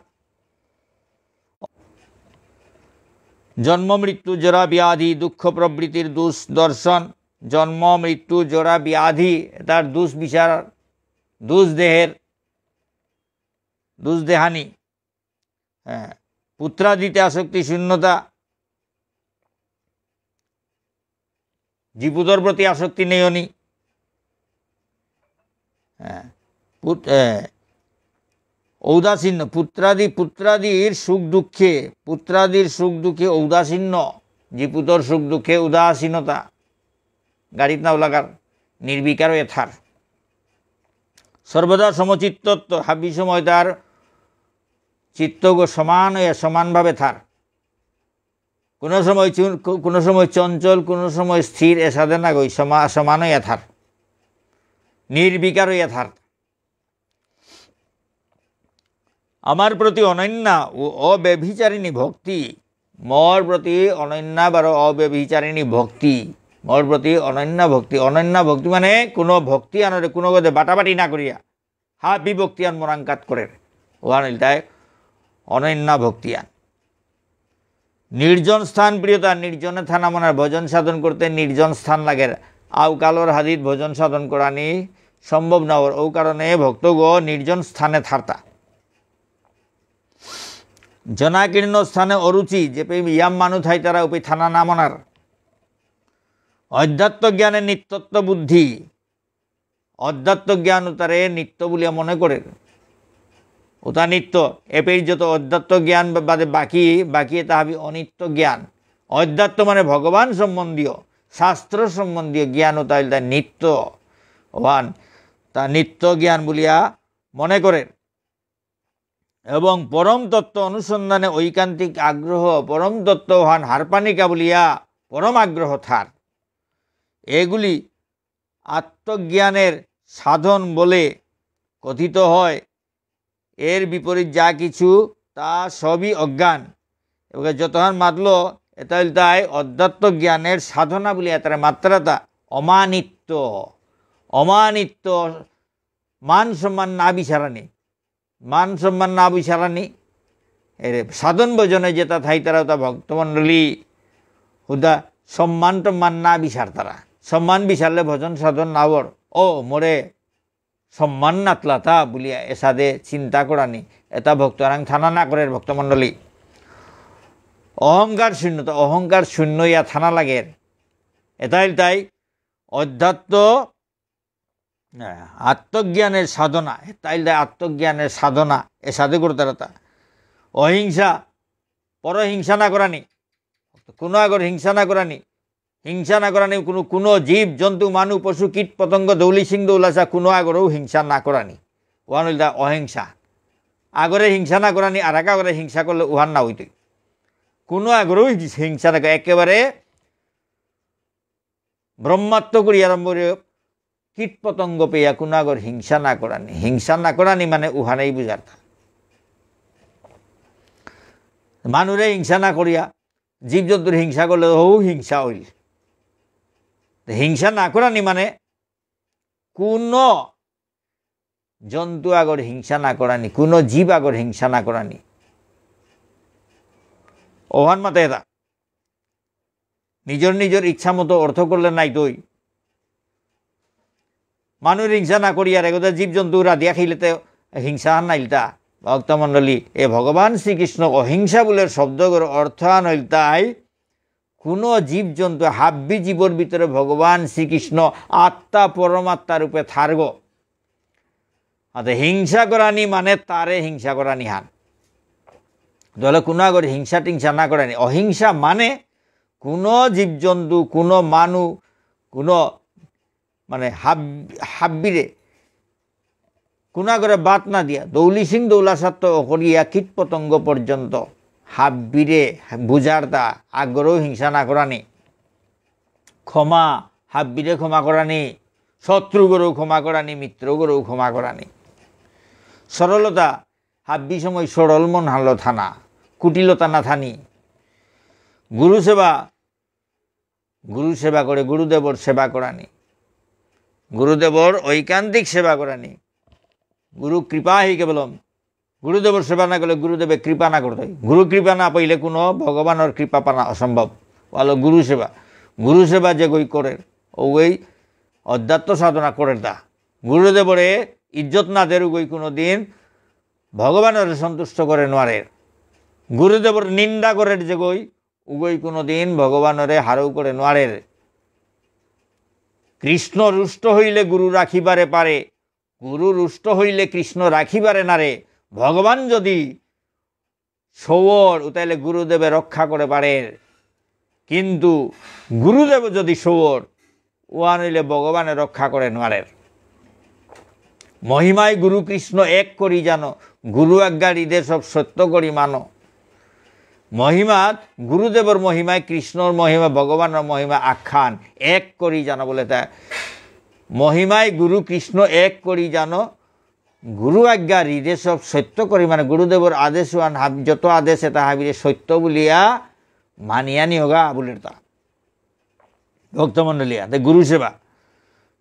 জন্ম মৃত্যু জরা ব্যাধি দুঃখ প্রভৃতির দোষ দর্শন, জন্ম মৃত্যু জরা ব্যাধি, তার দোষ বিচার, দোষ দেহের, দোষ দেহানি, হ্যাঁ, পুত্রাদিতে আসক্তি শূন্যতা, জিপুতর প্রতি আসক্তি নেই অনি। হ্যাঁ, পুত-, এ, ঔদাসীন্য, পুত্রাদি, পুত্রাদির সুখ দুঃখে, পুত্রাদির সুখ দুঃখে ঔদাসীন্য, জিপুতর সুখ দুঃখে উদাসীনতা, গাড়িত নাও লাগার, নির্বিকার হয়ে থার। সর্বদা সমচিত্তত্ব, হাবি সময় তার চিত্তগ সমান হয়ে সমানভাবে থার। কোনো সময় চুন-, কো-, কোনো সময় চঞ্চল, কোনো সময় স্থির, এসাদে না গই, সমা-, সমান হইয়া থার, নির্বিকার হইয়া থার। আমার প্রতি অনন্যা ও অব্যভিচারিণী ভক্তি, মোর প্রতি অনন্যা বারো অব্যভিচারিণী ভক্তি, মোর প্রতি অনন্যা ভক্তি। অনন্যা ভক্তি মানে কোনো ভক্তি আনরে কোনো গদে বাটাবাটি না করিয়া, হাবি ভক্তি আন মোরাঙকাত করের। ওহান ইলতাই অনন্যা ভক্তি আন। নির্জন স্থান প্রিয়তা, নির্জনে থানা মনার, ভজন সাধন করতে নির্জন স্থান লাগের। আউকালর হাদিত ভজন সাধন করানি সম্ভব না অর, ও কারণে ভক্তগ নির্জন স্থানে থারতা। জনাকীর্ণ স্থানে অরুচি, যেপে ইয়াম মানু থাইতারা উপে থানা না মনার। অধ্যাত্ম জ্ঞানে নিত্যত্ব বুদ্ধি, অধ্যাত্ম জ্ঞান উতারে নিত্য বুলিয়া মনে করে। উতা নিত্য, এপেই যত অধ্যাত্ম জ্ঞান বা-, বাদে বাকি, বাকি এটা হাবি অনিত্য জ্ঞান। অধ্যাত্ম মানে ভগবান সম্বন্ধীয়, শাস্ত্র সম্বন্ধীয় জ্ঞান উতা ইলতা নিত্য। ওহান, তা নিত্য জ্ঞান বুলিয়া মনে করে। এবং পরম তত্ত্ব অনুসন্ধানে ঐকান্তিক আগ্রহ, পরম তত্ত্ব হান হারপানিকা বুলিয়া পরম আগ্রহ থার। এগুলি আত্মজ্ঞানের সাধন বলে কথিত হয়। এর বিপরীত যা কিছু, তা সবই অজ্ঞান। এবাকা যতহান মাতলো, এতা ইলতাই অধ্যাত্ম জ্ঞানের সাধনা বুলিয়া এতারে মাততারাতা। অমানিত্ব, অমানিত্ব, মান সম্মান না বিচারানি, মান সম্মান না বিচারানি। এরে সাধন ভজনে যেতা থাইতারা অতা ভক্তমণ্ডলী, হুদা সম্মান টম্মান না বিচারতারা। সম্মান বিচারলে ভজন সাধন না অর। ও মোরে সম্মান নাতলাতা বুলিয়া এসাদে চিন্তা করানি, এতা ভক্তরাং থানা না করের ভক্তমণ্ডলী। অহংকার শূন্যতা, অহংকার শূন্য ইয়া থানা লাগের। এতা ইলতাই অধ্যাত্ম, আহ, আত্মজ্ঞানের সাধনা, এতা ইলতাই আত্মজ্ঞানের সাধনা, এসাদে করতারাতা। অহিংসা, পরহিংসা না করানি, কোনো আগর হিংসা না করানি, হিংসা না করানি, কোনো, কোনো জীব, জন্তু, মানু, পশু, কীট, পতঙ্গ, দৌলি সিং, দৌলাসা, কোনো আগরেও হিংসা না করানি। ওহান ইলতা অহিংসা। আগরে হিংসা না করানি, আর এক আগরে হিংসা করলে উহান না হইতই। কোনো আগরেও হিংস-, হিংসা না করে, একেবারে ব্রহ্মাত্ম করি আরম্ভ করে কীট পতঙ্গ পেয়া কোনো আগর হিংসা না করানি। হিংসা না করানি মানে উহানেই বুঝার। মানুরে হিংসা না করিয়া জীবজন্তুর হিংসা করলে হউ হিংসা হইল। তো হিংসা না করানি মানে কোনো জন্তু আগর হিংসা না করানি, কোনো জীব আগর হিংসা না করানি। ওহান মাতে এতা। নিজর নিজর ইচ্ছা মতো অর্থ করলে নাইতই। মানুর হিংসা না করিয়া রে, গোটা জীবজন্তু রাধিয়া খাইলেতে হিংসা আর নাইলতা। ভক্তমণ্ডলী, এ ভগবান শ্রীকৃষ্ণ অহিংসা বুলের শব্দগর অর্থ আন ইলতাই, কোনো জীবজন্তু, হাব্বি জীবর ভিতরে ভগবান শ্রীকৃষ্ণ আত্মা পরমাত্মা রূপে থারগ। আতে হিংসা করানি মানে তারে হিংসা করানি হান। তাহলে কোনো আগর হিংসা টিংসা না করানি। অহিংসা মানে কোনো জীবজন্তু, কোনো মানু, কোনো মানে হাব-, হাব্বিরে কোনো আগরে বাদ না দিয়া, দৌলি সিং দৌলা সাত্ত অকরিয়া কীট পতঙ্গ পর্যন্ত হাব্বিরে বুঝার তা আগরেও হিংসা না করানি। ক্ষমা, হাব্বিরে ক্ষমা করানি, শত্রুগরেও ক্ষমা করানি, মিত্রগরেও ক্ষমা করানি। সরলতা, হাব্বি সময় সরল মন হানলো থানা, কুটিলতা না থানি। গুরু সেবা, গুরু সেবা করে গুরুদেবর সেবা করানি। গুরুদেবর ঐকান্তিক সেবা করানি। গুরু কৃপা হি কেবলম। গুরুদেবর সেবা না করলে গুরুদেবে কৃপা না করতে। গুরু কৃপা না পাইলে কোনো ভগবানর কৃপা পানা অসম্ভব। ভালো গুরু সেবা। গুরু সেবা যে গই করে, ওই অধ্যাত্ম সাধনা করে তা। গুরুদেবরে ইজ্জত না দের গই কোনো দিন ভগবানরে সন্তুষ্ট করে নোয়ারের। গুরুদেবর নিন্দা করের যে গই, উগই কোনো দিন ভগবানরে হারৌ করে নোয়ারের। কৃষ্ণ রুষ্ট হইলে গুরু রাখিবারে পারে, গুরু রুষ্ট হইলে কৃষ্ণ রাখিবারে নারে। ভগবান যদি সৌর, উতাইলে গুরুদেবে রক্ষা করে পারের। কিন্তু গুরুদেব যদি সৌর, ওহান হইলে ভগবানে রক্ষা করে নোয়ারের। মহিমায় গুরু কৃষ্ণ এক করি জানো, গুরু আজ্ঞা হৃদে সব সত্য করি মানো। মহিমাত গুরুদেবর মহিমায়, কৃষ্ণর মহিমা, ভগবানর মহিমা আখ্যান এক করি জানো বুলে তা। মহিমায় গুরু কৃষ্ণ এক করি জানো, গুরু আজ্ঞা হৃদে সব সত্য করি, মানে গুরুদেবর আদেশ ওহান হাব-, যত আদেশ এতা হাবিরে সত্য বুলিয়া মানিয়া নিয়োগা বুলের তা। ভক্তমণ্ডলী, আতে গুরু সেবা।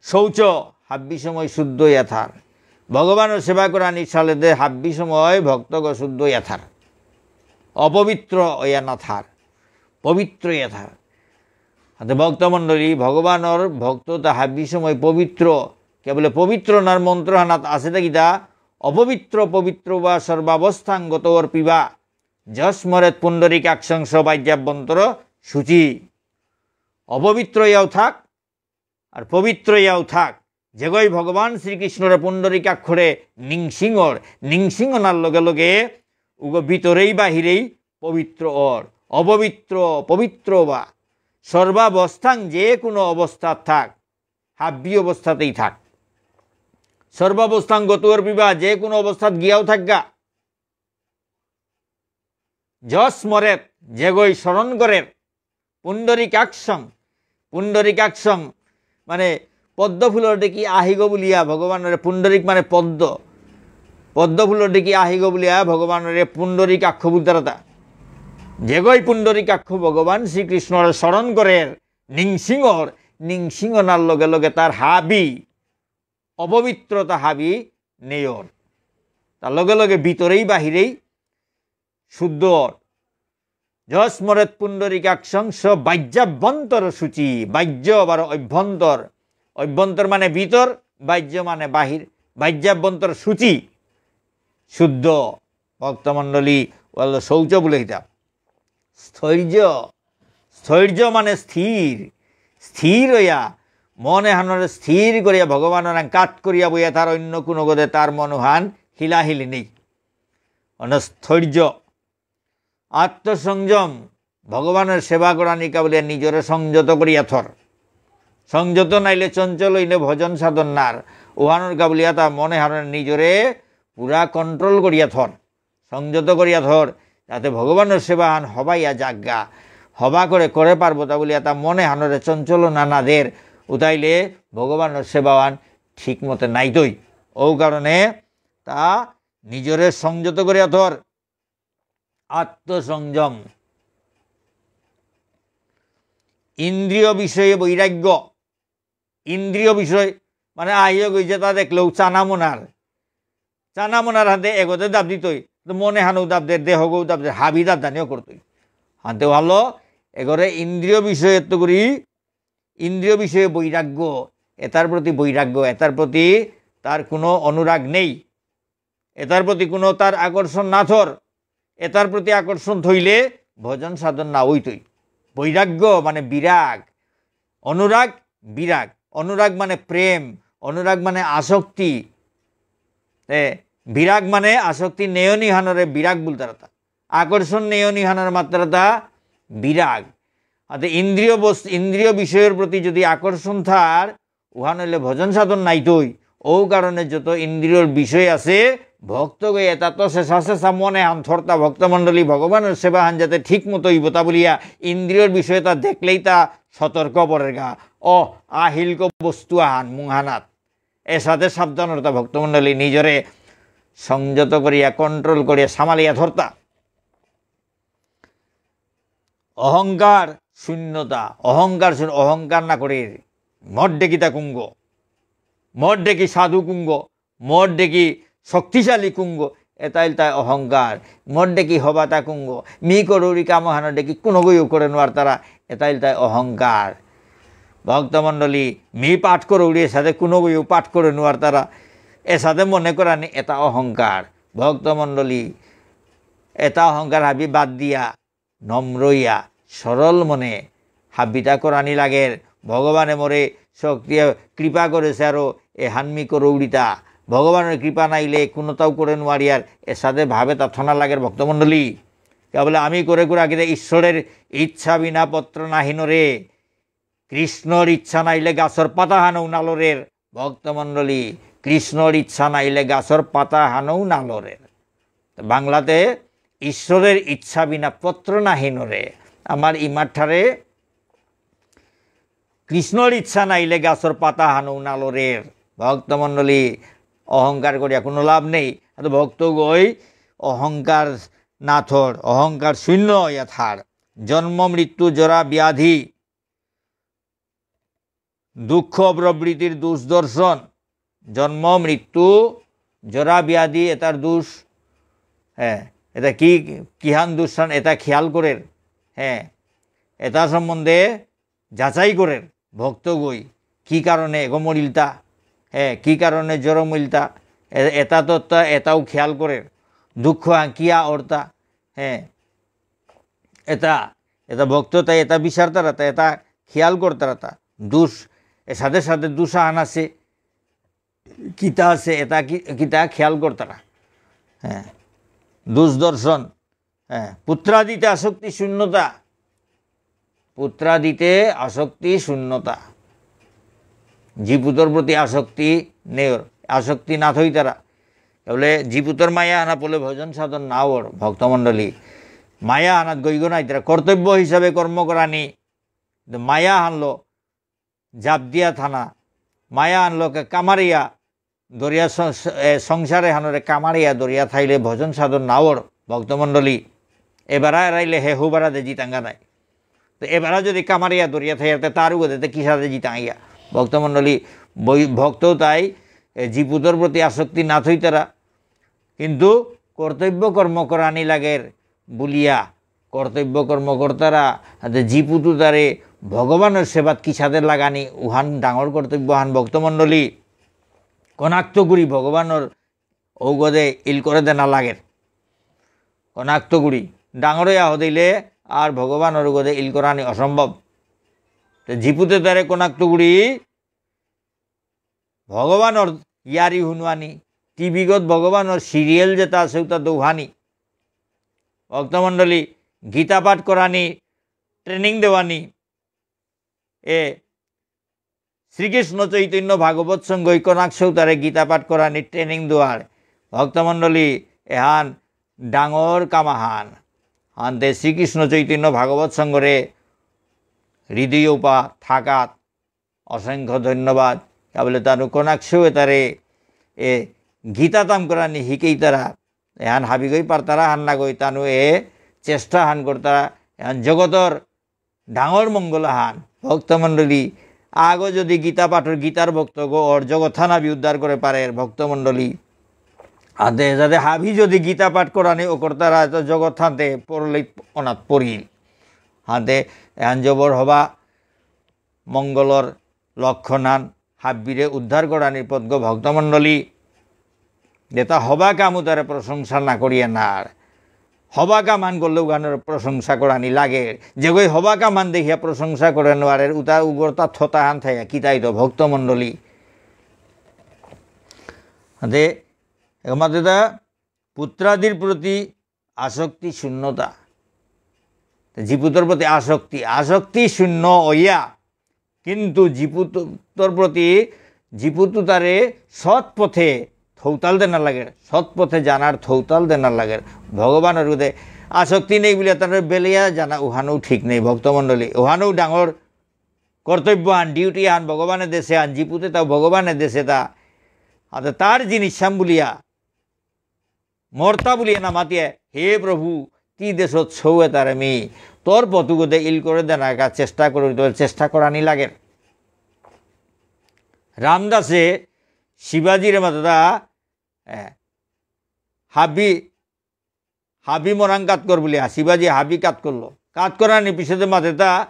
শৌচ, হাব্বি সময় শুদ্ধ ইয়া থার। ভগবানর সেবা করানি সালেদে হাব্বি সময় ভক্তগ শুদ্ধ ইয়া থার। অপবিত্র ইয়া না থার। পবিত্র ইয়া থার। আতে ভক্তমণ্ডলী, ভগবানর ভক্ত তা হাব্বি সময় পবিত্র। কেবল পবিত্র নার মন্ত্র হানাত আছে তা কিতা, অপবিত্র পবিত্র বা সর্বাবস্থাং গতোঽপি বা। যঃ স্মরেৎ পুণ্ডরীকাক্ষং স বাহ্যাভ্যন্তর শুচি। অপবিত্র ইয়াও থাক, আর পবিত্র ইয়াও থাক। যেগই ভগবান শ্রীকৃষ্ণরে পুণ্ডরীকাক্ষরে নিংসিঙর, নিংসিঙনার লগে লগে উগো ভিতরেই বাহিরেই পবিত্র অর। অপবিত্র, পবিত্র বা। সর্বাবস্থাং, যে কোনো অবস্থাত থাক, হাব্বি অবস্থাতেই থাক। সর্বাবস্থাং গতোঽপি বা, যে কোনো অবস্থাত গিয়াও থাকগা। যঃ স্মরেৎ, যেগই স্মরণ করের, পুণ্ডরীকাক্ষং, পুণ্ডরীকাক্ষং, মানে পদ্ম ফুলর দেখি আহিগ বুলিয়া ভগবানরে, পুণ্ডরীক মানে পদ্ম, পদ্ম ফুলর দেখি আহিগ বুলিয়া ভগবানরে পুণ্ডরীকাক্ষ বুলতারাতা। যেগই পুণ্ডরীকাক্ষ ভগবান শ্রীকৃষ্ণরে স্মরণ করের, নিংসিঙর, নিংসিঙনার লগে লগে তার হাবি, অপবিত্রতা হাবি নেয়র। তার লগে লগে ভিতরেই বাহিরেই শুদ্ধ অর। যঃ স্মরেৎ পুণ্ডরীকাক্ষং স বাহ্যাভ্যন্তর শুচি। বাহ্য বারো অভ্যন্তর। অভ্যন্তর মানে ভিতর, বাহ্য মানে বাহির। বাহ্যাভ্যন্তর শুচি, শুদ্ধ। ভক্তমণ্ডলী, ওয়াল্ল শৌচ বুলে হিতা। স্থৈর্য, স্থৈর্য মানে স্থির, স্থির হইয়া, মন এহানরে স্থির করিয়া ভগবানরাং কাত করিয়া বইয়া তার অন্য কোনো গদে তার মনোহান হিলাহিলি নেই। মানে স্থৈর্য। আত্মসংযম, ভগবানর সেবা করানিকা বুলিয়া নিজরে সংযত করিয়া থর। সংযত নাইলে চঞ্চল হইলে ভজন সাধন নার। ওহানর কা বুলিয়া তা মন এহানরে নিজরে পুরা control করিয়া থর। সংযত করিয়া থর, যাতে ভগবানর সেবাহান হবাইয়া যাগা, হবা করে করে পারবো তা বুলিয়া তা মন এহানরে চঞ্চলনা না দের, উতাইলে ভগবানর সেবাহান ঠিক মতে নাইতই। ও কারণে তা নিজরে সংযত করিয়া থর, আত্মসংযম। ইন্দ্রিয় বিষয়ে বৈরাগ্য, ইন্দ্রিয় বিষয়, মানে আহিও গই যেতা দেখলেও চানা মনার, চানা মনার হাতে এগোতে দাব দিতই, তো মন এহানও দাব দের, দেহগও দাব দের, হাবি দাব দানিও করতই। হাতে ভালো, এগরে ইন্দ্রিয় বিষয়ে তো করি, ইন্দ্রিয় বিষয়ে বৈরাগ্য, এতার প্রতি বৈরাগ্য, এতার প্রতি তার কোনো অনুরাগ নেই। এতার প্রতি কোনো তার আকর্ষণ না থর, এতার প্রতি আকর্ষণ থইলে ভজন সাধন না হইতই। বৈরাগ্য মানে বিরাগ, অনুরাগ, বিরাগ। অনুরাগ মানে প্রেম, অনুরাগ মানে আসক্তি। এ, বিরাগ মানে আসক্তি নেয়নি হানরে বিরাগ বুলতারাতা। আকর্ষণ নেয়নি হানরে মাততারাতা বিরাগ। অর্থাৎ ইন্দ্রিয় বস-, ইন্দ্রিয় বিষয়ের প্রতি যদি আকর্ষণ থার, উহান হইলে ভজন সাধন নাইতই। ও কারণে যত ইন্দ্রিয়র বিষয় আছে, ভক্তগই এতা তো শেষা শেষা মনে হান থরতা ভক্তমণ্ডলী ভগবানর সেবা হান যাতে ঠিক মতো হইব তা বলিয়া ইন্দ্রিয়র বিষয় তা দেখলেই তা সতর্ক পড়ের গা। ও আহিলক বস্তু আহান মুহানাত। এসাদে সাবধান অরতা ভক্তমণ্ডলী নিজরে সংযত করিয়া, control করিয়া, সামালিয়া ধরতা। অহংকার শূন্যতা, অহংকার শূন্য, অহংকার না করে, মোর ডেকিতা কুঙ্গ, মোর ডেকি সাধু কুঙ্গ, মোর ডেকি শক্তিশালী কুঙ্গ, এতাইল তাই অহংকার। মোর ডেকি হবাতা কুঙ্গ, মি করুরি কামহানো ডেকি কোনো গইও করে নোয়ারতারা, এতাইল তাই অহংকার। ভক্তমণ্ডলী, মি পাঠ করুরি এসাদে কোনো গইও পাঠ করে নোয়ারতারা, এসাদে মনে করানি এতা অহংকার। ভক্তমণ্ডলী, এতা অহংকার হাবি বাদ দিয়া, নম্র ইয়া, সরল মনে হাবিতা করানি লাগের। ভগবানে মোরে শক্তি, কৃপা করেছে আরো এহান মি করৌরিতা। ভগবানের কৃপা নাইলে কোনোটাও করে নোয়ারি আর এসাদে ভাবে তা থনা লাগের ভক্তমণ্ডলী। কেবল আমি করে করে আগে ঈশ্বরের ইচ্ছা বিনা পত্র নাহি নড়ে। কৃষ্ণর ইচ্ছা নাইলে গাছর পাতা হানও না লড়ের। ভক্তমণ্ডলী, কৃষ্ণর ইচ্ছা নাইলে গাছর পাতা হানও না লড়ের। তো বাংলাতে, ঈশ্বরের ইচ্ছা বিনা পত্র নাহি নড়ে। আমার ইমার ঠারে কৃষ্ণর ইচ্ছা নাইলে গাছর পাতা হানও না লড়ের। ভক্তমণ্ডলী, অহংকার করিয়া কোনো লাভ নেই। তো ভক্ত গই অহংকার না থর, অহংকার শূন্য ইয়া থার। জন্ম মৃত্যু জরা ব্যাধি দুঃখ প্রভৃতির দোষ দর্শন, জন্ম, মৃত্যু, জরা, ব্যাধি, এতার দোষ, হ্যাঁ, এটা কি, কিহান দোষ হান, এটা খেয়াল করের, হ্যাঁ, এটা সম্বন্ধে যাচাই করের ভক্ত গই, কি কারণে এগো মরিলতা, হ্যাঁ, কি কারণে জরম হইলতা, এ-, এটা তো তা-, এটাও খেয়াল করের, দুঃখ হান কিয়া অরতা, হ্যাঁ, এটা, এটা ভক্ত তাই এটা বিচারতারা, তাই এটা খেয়াল করতারা তা। দোষ, এর সাথে সাথে দোষ আহান আছে, কিতা আছে, এটা কি, কিতা খেয়াল করতারা। হ্যাঁ, দোষ দর্শন, হ্যাঁ, পুত্রাদিতে আসক্তি শূন্যতা, পুত্রাদিতে আসক্তি শূন্যতা, জিপুতর প্রতি আসক্তি নেওর, আসক্তি না থইতারা। তাহলে জিপুতর মায়া আনা পড়লে ভজন সাধন না অর, ভক্তমণ্ডলী। মায়া আনাত গইগ নাই তারা, কর্তব্য হিসাবে কর্ম করানি, কিন্তু মায়া হানলো জাপ দিয়া থানা, মায়া হানলোকে কামারিয়া দরিয়া সং-, এ, সংসারে হানরে কামারিয়া দরিয়া থাইলে ভজন সাধন নাওর ভক্তমণ্ডলী। এবারা এরাইলে হে হুবারা দে জিতাঙ্গা নাই। তো এবারা যদি কামারিয়া দরিয়া থাইয়াতে তার উগদে তে কিসাদে জিতাঙ্গা? ভক্তমণ্ডলী, বই-, ভক্ত তাই, এ, জিপুতর প্রতি আসক্তি না থইতারা, কিন্তু কর্তব্য কর্ম করানি লাগের বুলিয়া কর্তব্য কর্ম করতারা, হাতে জিপুতু তারে ভগবানর সেবাত কিসাদে লাগানি, উহান ডাঙর কর্তব্য হান ভক্তমণ্ডলী। কনাক্ত করি ভগবানর ঔগদে ইল করে দেনা লাগের। কনাক্ত করি ডাঙর ইয়া হদিলে আর ভগবানর ঔগদে ইল করানি অসম্ভব। তো জিপুতে তারে কনাক্ত করি ভগবানর ইয়ারি হুনুয়ানি, টিভিগত ভগবানর সিরিয়াল যেতা আছে ওটা দৌহানি, ভক্তমণ্ডলী, গীতা পাঠ করানি, ট্রেনিং দেওয়ানি, এ শ্রীকৃষ্ণ চৈতন্য ভাগবত সংঘ ইকনাক সৌতারে গীতা পাঠ করানি ট্রেনিং দেওয়ার, ভক্তমণ্ডলী, এহান ডাঙর কামাহান। হানতে শ্রীকৃষ্ণ চৈতন্য ভাগবত সংঘরে হৃদয় উপা থাকাত অসংখ্য ধন্যবাদ। তা বলে তানু কনাকসু এতারে এ গীতা তাম করানি হিকেইতারা। এহান হাবিগই পারতারা হান নাগই তানু এ চেষ্টা হান করতারা। এহান জগতর ডাঙর মঙ্গল হান। ভক্তমণ্ডলী, আগো যদি গীতা পাঠর গীতার ভক্ত গো অর জগৎ হান হাবি উদ্ধার করে পারের ভক্তমণ্ডলী। আদে যাতে হাবি যদি গীতা পাঠ করানি ও করতারা তো জগৎ হানতে পড়লে অনাথ পড়িল। হাতে এহান জবর হবা মঙ্গলর লক্ষণান হাব্বিরে উদ্ধার করানির পথগ ভক্তমণ্ডলী। যেতা হবা কামু তারে প্রশংসা না করিয়া নার। হবা কামান করলে উগানোর প্রশংসা করানি লাগে। যেগই হবা কামান দেখিয়া প্রশংসা করে নোয়ারের উতা উগরতা থতাহান থাইয়া কিতাই তো ভক্তমণ্ডলী। হাতে একমাত্র পুত্রাদির প্রতি আসক্তি শূন্যতা। জিপুতর প্রতি আসক্তি, আসক্তি শূন্য হইয়া, কিন্তু জিপুতর প্রতি জিপুতু তারে সৎ পথে থৌতাল দেনা লাগে, সৎ পথে জানার থৌতাল দেনা লাগে। ভগবানর হৃদয়ে আসক্তি নেই বলে তার বেলিয়া জানা উহানও ঠিক নেই, ভক্তমণ্ডলী। উহানও ডাঙর কর্তব্য আন, ডিউটি আন, ভগবানের দেশে আন, জিপুতে তাও ভগবানের দেশে তা। আর তার জিনিস সাম বলিয়া মর্তা বুলিয়া না মাতিয়া, "হে প্রভু, তি দেশত সৌ এতারে মি, তোর পথগদে ইল করে দেনাকা চেষ্টা করে, তোর চেষ্টা করানি লাগের।" রামদাসে শিবাজিরে মাততা, এ, হাবি, হাবি মরাং কাত কর বুলিয়া, শিবাজি হাবি কাত করলো। কাত করানি পিছেদে মাতেতা,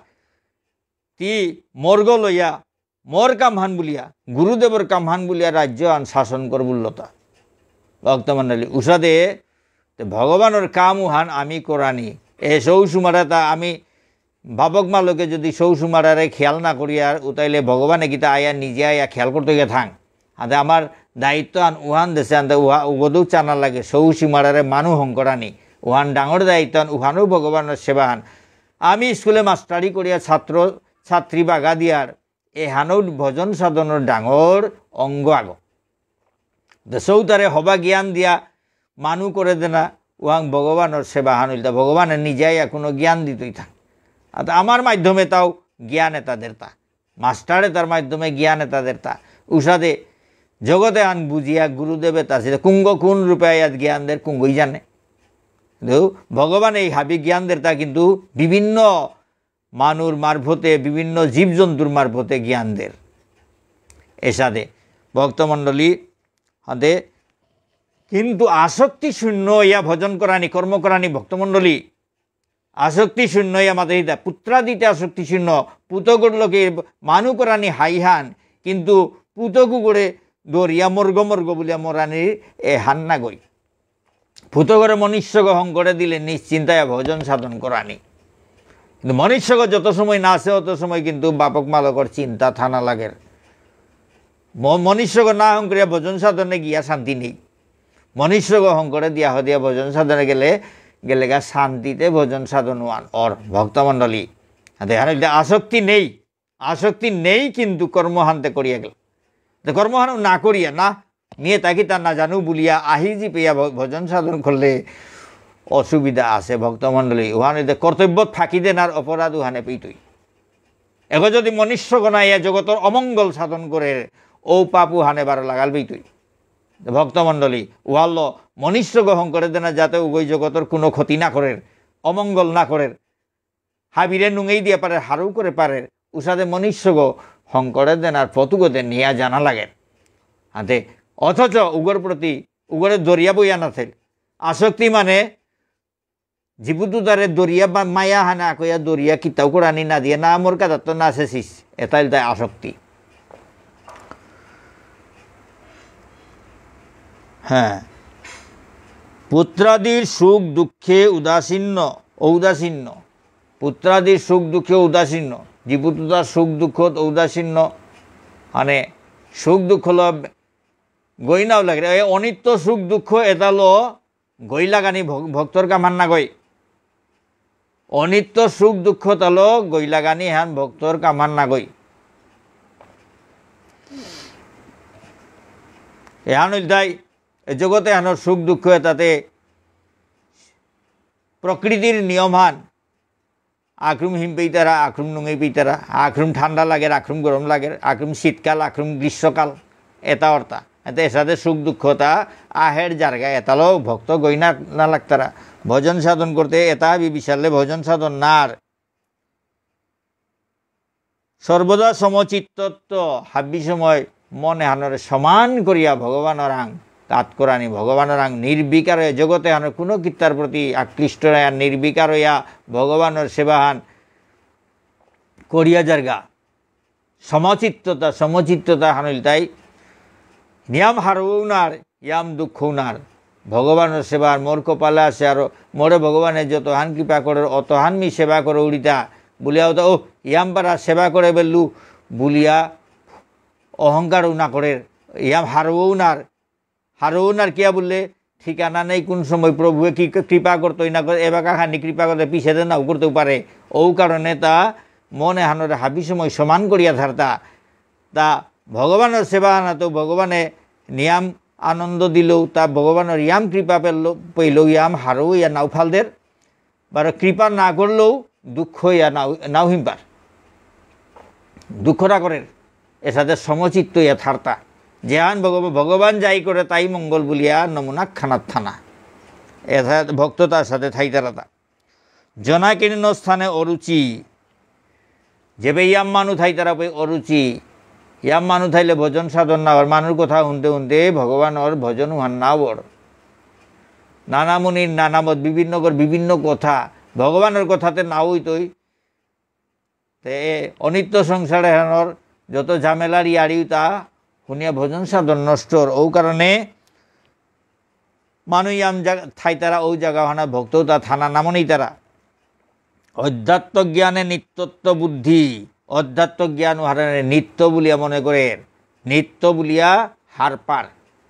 তি মর্গ লইয়া, মোর কামহান বুলিয়া, গুরুদেবর কামহান বুলিয়া রাজ্য আন শাসন কর বুল্লতা। ভক্তমণ্ডলী, উষাদে তে ভগবানর কাম উহান আমি করানি। এ সৌ সুমারাতা আমি বাপক মালকে যদি সৌ সুমারারে খেয়াল না করি আর উতাইলে ভগবানে কিতা আয়া নিজে আয়া খেয়াল করতে গিয়ে থাং। আদে আমার দায়িত্ব আন উহান দেশে আনতে উহা উগদু চানা লাগে সৌ সুমারারে মানু হং করানি। উহান ডাঙর দায়িত্ব আন উহানও ভগবানর সেবা আন। আমি স্কুলে মাস্টারি করিয়া ছাত্র ছাত্রী বাগা দিয়ার এহানও ভজন সাধনর ডাঙর অঙ্গ আগ। তো সৌতারে হবা জ্ঞান দিয়া মানু করে দেনা, উহাং ভগবানর সেবা হান হইলতা, ভগবানে নিজে আইয়া কোনো জ্ঞান দিতই থাক। আর তা আমার মাধ্যমে তাও জ্ঞান এতা দেরতা, মাস্টারে তার মাধ্যমে জ্ঞান এতা দেরতা। উষাদে জগতে আন বুঝিয়া গুরুদেবে তা সেটা কুঙ্গ কোন রূপে আয়াত জ্ঞান দের কুঙ্গই জানে। কিন্তু ভগবান এই হাবি জ্ঞান দেরতা কিন্তু বিভিন্ন মানুর মারফতে, বিভিন্ন জীবজন্তুর মারফতে জ্ঞান দের। এসাদে ভক্তমণ্ডলী হাতে কিন্তু আসক্তি শূন্য ইয়া ভজন করানি, কর্ম করানি ভক্তমণ্ডলী। আসক্তি শূন্য ইয়া মাতে হিতা, পুত্রাদিতে আসক্তি শূন্য, পুতগর লোকে মানু করানি হাইহান, কিন্তু পুতগু করে দরিয়া মর্গ মর্গ বুলিয়া মরানি এ হান্না গই। পুতগরে মনুষ্যগ হং করে দিলে নিশ্চিন্তায় ভজন সাধন করানি। কিন্তু মনুষ্যগ যত সময় না আসে, অত সময় কিন্তু বাপক মালকর চিন্তা থানা লাগের। ম-, মনুষ্যগ না হং করিয়া ভজন সাধনে গিয়া শান্তি নেই। মনুষ্যগ হং করে দিয়া হদিয়া ভজন সাধনে গেলে, গেলেগা শান্তিতে ভজন সাধন ওয়ান। অর ভক্তমণ্ডলী, দেখানো যে আসক্তি নেই, আসক্তি নেই, কিন্তু কর্মহান্তে করিয়া গেল। তো কর্মহান না করিয়া না, নিয়ে তাকে তা না জানু বুলিয়া আহি জি পেয়া ভ-, ভজন সাধন করলে অসুবিধা আছে ভক্তমণ্ডলী। ওহানে যে কর্তব্য ফাঁকি দেনার অপরাধ ওহানে পেইতই। এগো যদি মনুষ্যগ না ইয়া জগতর অমঙ্গল সাধন করের, ও পাপু হানে বারো লাগাল বেইতই। ভক্তমণ্ডলী, ওয়াল্ল মনুষ্যগ হঙকরে দেনা যাতে উগই জগতর কোনো ক্ষতি না করের, অমঙ্গল না করের, হাবিরে নুঙেই দিয়া পারের, হারৌ করে পারের, উসাদে মনুষ্যগ হঙকরে দেনার পথুগতে নিয়া জানা লাগের। হাতে অথচ উগর প্রতি উগরে দরিয়া বইয়া না থাইল। আসক্তি মানে জীবুতু তারে দরিয়া বা মায়া হানা কইয়া দরিয়া কিতাও করানি না দিয়ে না মোর কাদাত্ত না শেষিস। এতাইল তাই আসক্তি। হ্যাঁ। পুত্রাদির সুখ দুঃখে উদাসীন্য, ঔদাসীন্য। পুত্রাদির সুখ দুঃখে উদাসীন্য। জীবুতু তার সুখ দুঃখ ঔদাসীন্য। মানে সুখ দুঃখ ল গই নাও লাগে। এই অনিত্য সুখ দুঃখ এতালো গই লাগানি ভক-, ভক্তর কামান না গই। অনিত্য সুখ দুঃখ তালো গই লাগানি হান ভক্তর কামান না গই। এহান হইল তাই, এ জগতে হানোর সুখ দুঃখ এতাতে প্রকৃতির নিয়ম হান। আক্রুম হিম পেইতারা, আক্রুম নুঙেই পেইতারা, আক্রুম ঠান্ডা লাগের, আক্রুম গরম লাগের, আক্রুম শীতকাল, আক্রুম গ্রীষ্মকাল, এতা অর্তা। এতে এসাদে সুখ দুঃখতা আহের জারগা, এতালো ভক্ত গইনা না লাগতারা। ভজন সাধন করতে এতা বি বিশালে ভজন সাধন নার। সর্বদা সমচিত্তত্ব, হাবি সময় মন এহানরে সমান করিয়া ভগবানরাং তাৎ করানি, ভগবানরাং নির্বিকার হয়ে জগতে হানোর কোনো কিত্তার প্রতি আকৃষ্ট না হইয়া নির্বিকার হইয়া ভগবানর সেবাহান করিয়া যারগা। সমচিত্ততা, সমচিত্ততা হান ইলতাই নিয়াম হারৌ নার, ইয়াম দুঃখ নার। ভগবানর সেবার মোর কপালে আছে, আর মোরে ভগবানে যতহান কৃপা করের, অতহান মি সেবা করে উড়িতা। বুলিয়া অতা, "ও, ইয়াম পারা সেবা করে বেললু," বুলিয়া অহংকারও না করের, ইয়াম হারৌ নার। হারৌ নার কিয়া বুললে, ঠিকানা নেই কোন সময় প্রভুয়ে কি কৃপা করতই না করে, এবাকা খানি কৃপা করতে পিছেদে নাও করতেও পারে। ও কারণে তা মন এহানরে হাবি সময় সমান করিয়া থারতা। তা ভগবানর সেবা আনা তো ভগবানে নিয়াম আনন্দ দিলেও তা ভগবানর ইয়াম কৃপা পেল, পেলেও ইয়াম হারৌ ইয়া নাও ফালদের। বারো কৃপা না করলেও দুঃখ ইয়া নাও, নাও হিমপার। দুঃখ না করের। এসাদে সমচিত্ত ইয়া থারতা। যেহান ভগব-, ভগবান যাই করে তাই মঙ্গল বুলিয়া নমুনা খানাত থানা। এসাদে ভক্ত তার সাথে থাইতারাতা। জনাকীর্ণ স্থানে অরুচি। যেবে ইয়াম মানু থাইতারা পে অরুচি। ইয়াম মানু থাইলে ভজন সাধন না অর। মানুর কথা হুনতে হুনতে ভগবানর ভজন উহান না অর। নানা মুনির নানা মত, বিভিন্নগর বিভিন্ন কথা। ভগবানর কথাতে না হইতই। তে এ অনিত্য সংসার এহানর যত ঝামেলার ইয়ারি তা হুনিয়া ভজন সাধন নষ্ট অর। ও কারণে মানু ইয়াম জাগ-, থাইতারা ও জাগা হানা ভক্ত তা থানা নামনি তারা। অধ্যাত্ম জ্ঞানে নিত্যত্ব বুদ্ধি, অধ্যাত্ম জ্ঞান হারানে নিত্য বুলিয়া মনে করে, নিত্য বুলিয়া হারপার।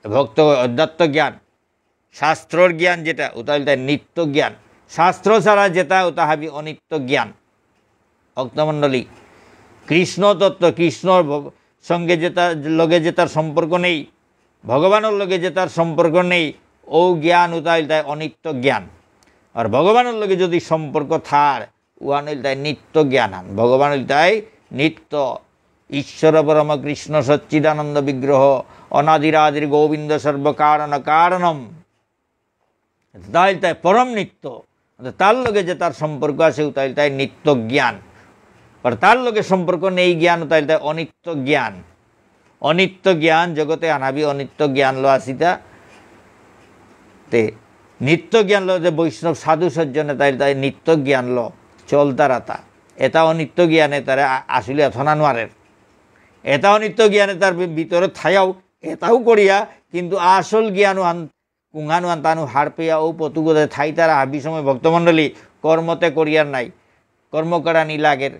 ভক্ত অধ্যাত্ম জ্ঞান, শাস্ত্রর জ্ঞান যেটা, ওটা হইল তাই নিত্য জ্ঞান। শাস্ত্র ছাড়া যেটা, ওটা হাবি অনিত্য জ্ঞান। ভক্তমণ্ডলী, কৃষ্ণ তত্ত্ব, কৃষ্ণর ভ-, সঙ্গে যেটা, লগে যেটার সম্পর্ক নেই, ভগবানর লগে যেটার সম্পর্ক নেই, ও জ্ঞান উতা ইলতাই অনিত্য জ্ঞান। আর ভগবানর লগে যদি সম্পর্ক থার, উহান ইলতাই নিত্য জ্ঞান হান। ভগবান ইলতাই নিত্য, ঈশ্বর পরম কৃষ্ণ সচ্চিদানন্দ বিগ্রহ, অনাদিরাদির গোবিন্দ সর্ব কারণ কারণম। তাই তাই পরম নিত্য। তার লগে যে তার সম্পর্ক আছে, তাই তাই নিত্য জ্ঞান। আর তার লগে সম্পর্ক নেই জ্ঞান, তাই তাই অনিত্য জ্ঞান। অনিত্য জ্ঞান, জগতে আনাবি অনিত্য জ্ঞান লো আসিতা। তে নিত্য জ্ঞান লো যে বৈষ্ণব সাধু সজ্জনে তাই তাই নিত্য জ্ঞান লো চলতারাতা। এটা অনিত্য জ্ঞানে তারে আ-, আসলে এথনা নোয়ারের। এটা অনিত্য জ্ঞানে তার ভি-, ভিতরে থায়াও, এটাও করিয়া, কিন্তু আসল জ্ঞান ওহান কুঙানুয়ান তানু হারপেয়া ও পতুগদে থাইতারা হাবি সময় ভক্তমণ্ডলী কর্মতে করিয়ার নাই। কর্ম করানি লাগের।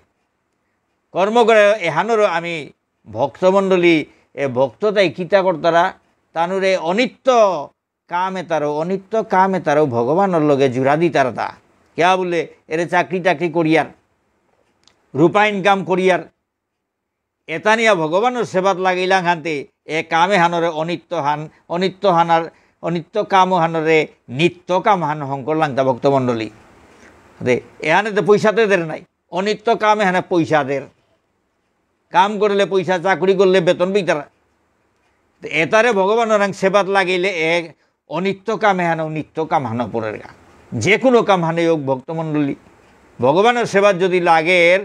কর্ম করে এহানরও আমি ভক্তমণ্ডলী, এ ভক্ত তাই কিতা করতারা, তানুরে অনিত্য কাম এতারও, অনিত্য কাম এতারও ভগবানর লগে জুড়া দিতারতা। কিয়া বুলে, এরে চাকরি টাকরি করিয়ার, রূপা ইনকাম করিয়ার, এতা নিয়া ভগবানর সেবাত লাগিলাং হানতে, এ কামে হানরে অনিত্য হান, অনিত্য হানার, অনিত্য কাম হানরে নিত্য কাম হান হংকর লাংতা ভক্তমণ্ডলী। দে, এহানে তো পয়সাতে দের নাই। অনিত্য কামে হানে পয়সা দের। কাম করলে পয়সা, চাকরি করলে বেতন পেইতারা। তো এতারে ভগবানরাং সেবাত লাগিলে এ অনিত্য কাম এহানও নিত্য কাম হানো পড়েরগা। যে কোনো কাম হানে হোক ভক্তমণ্ডলী, ভগবানর সেবাত যদি লাগের,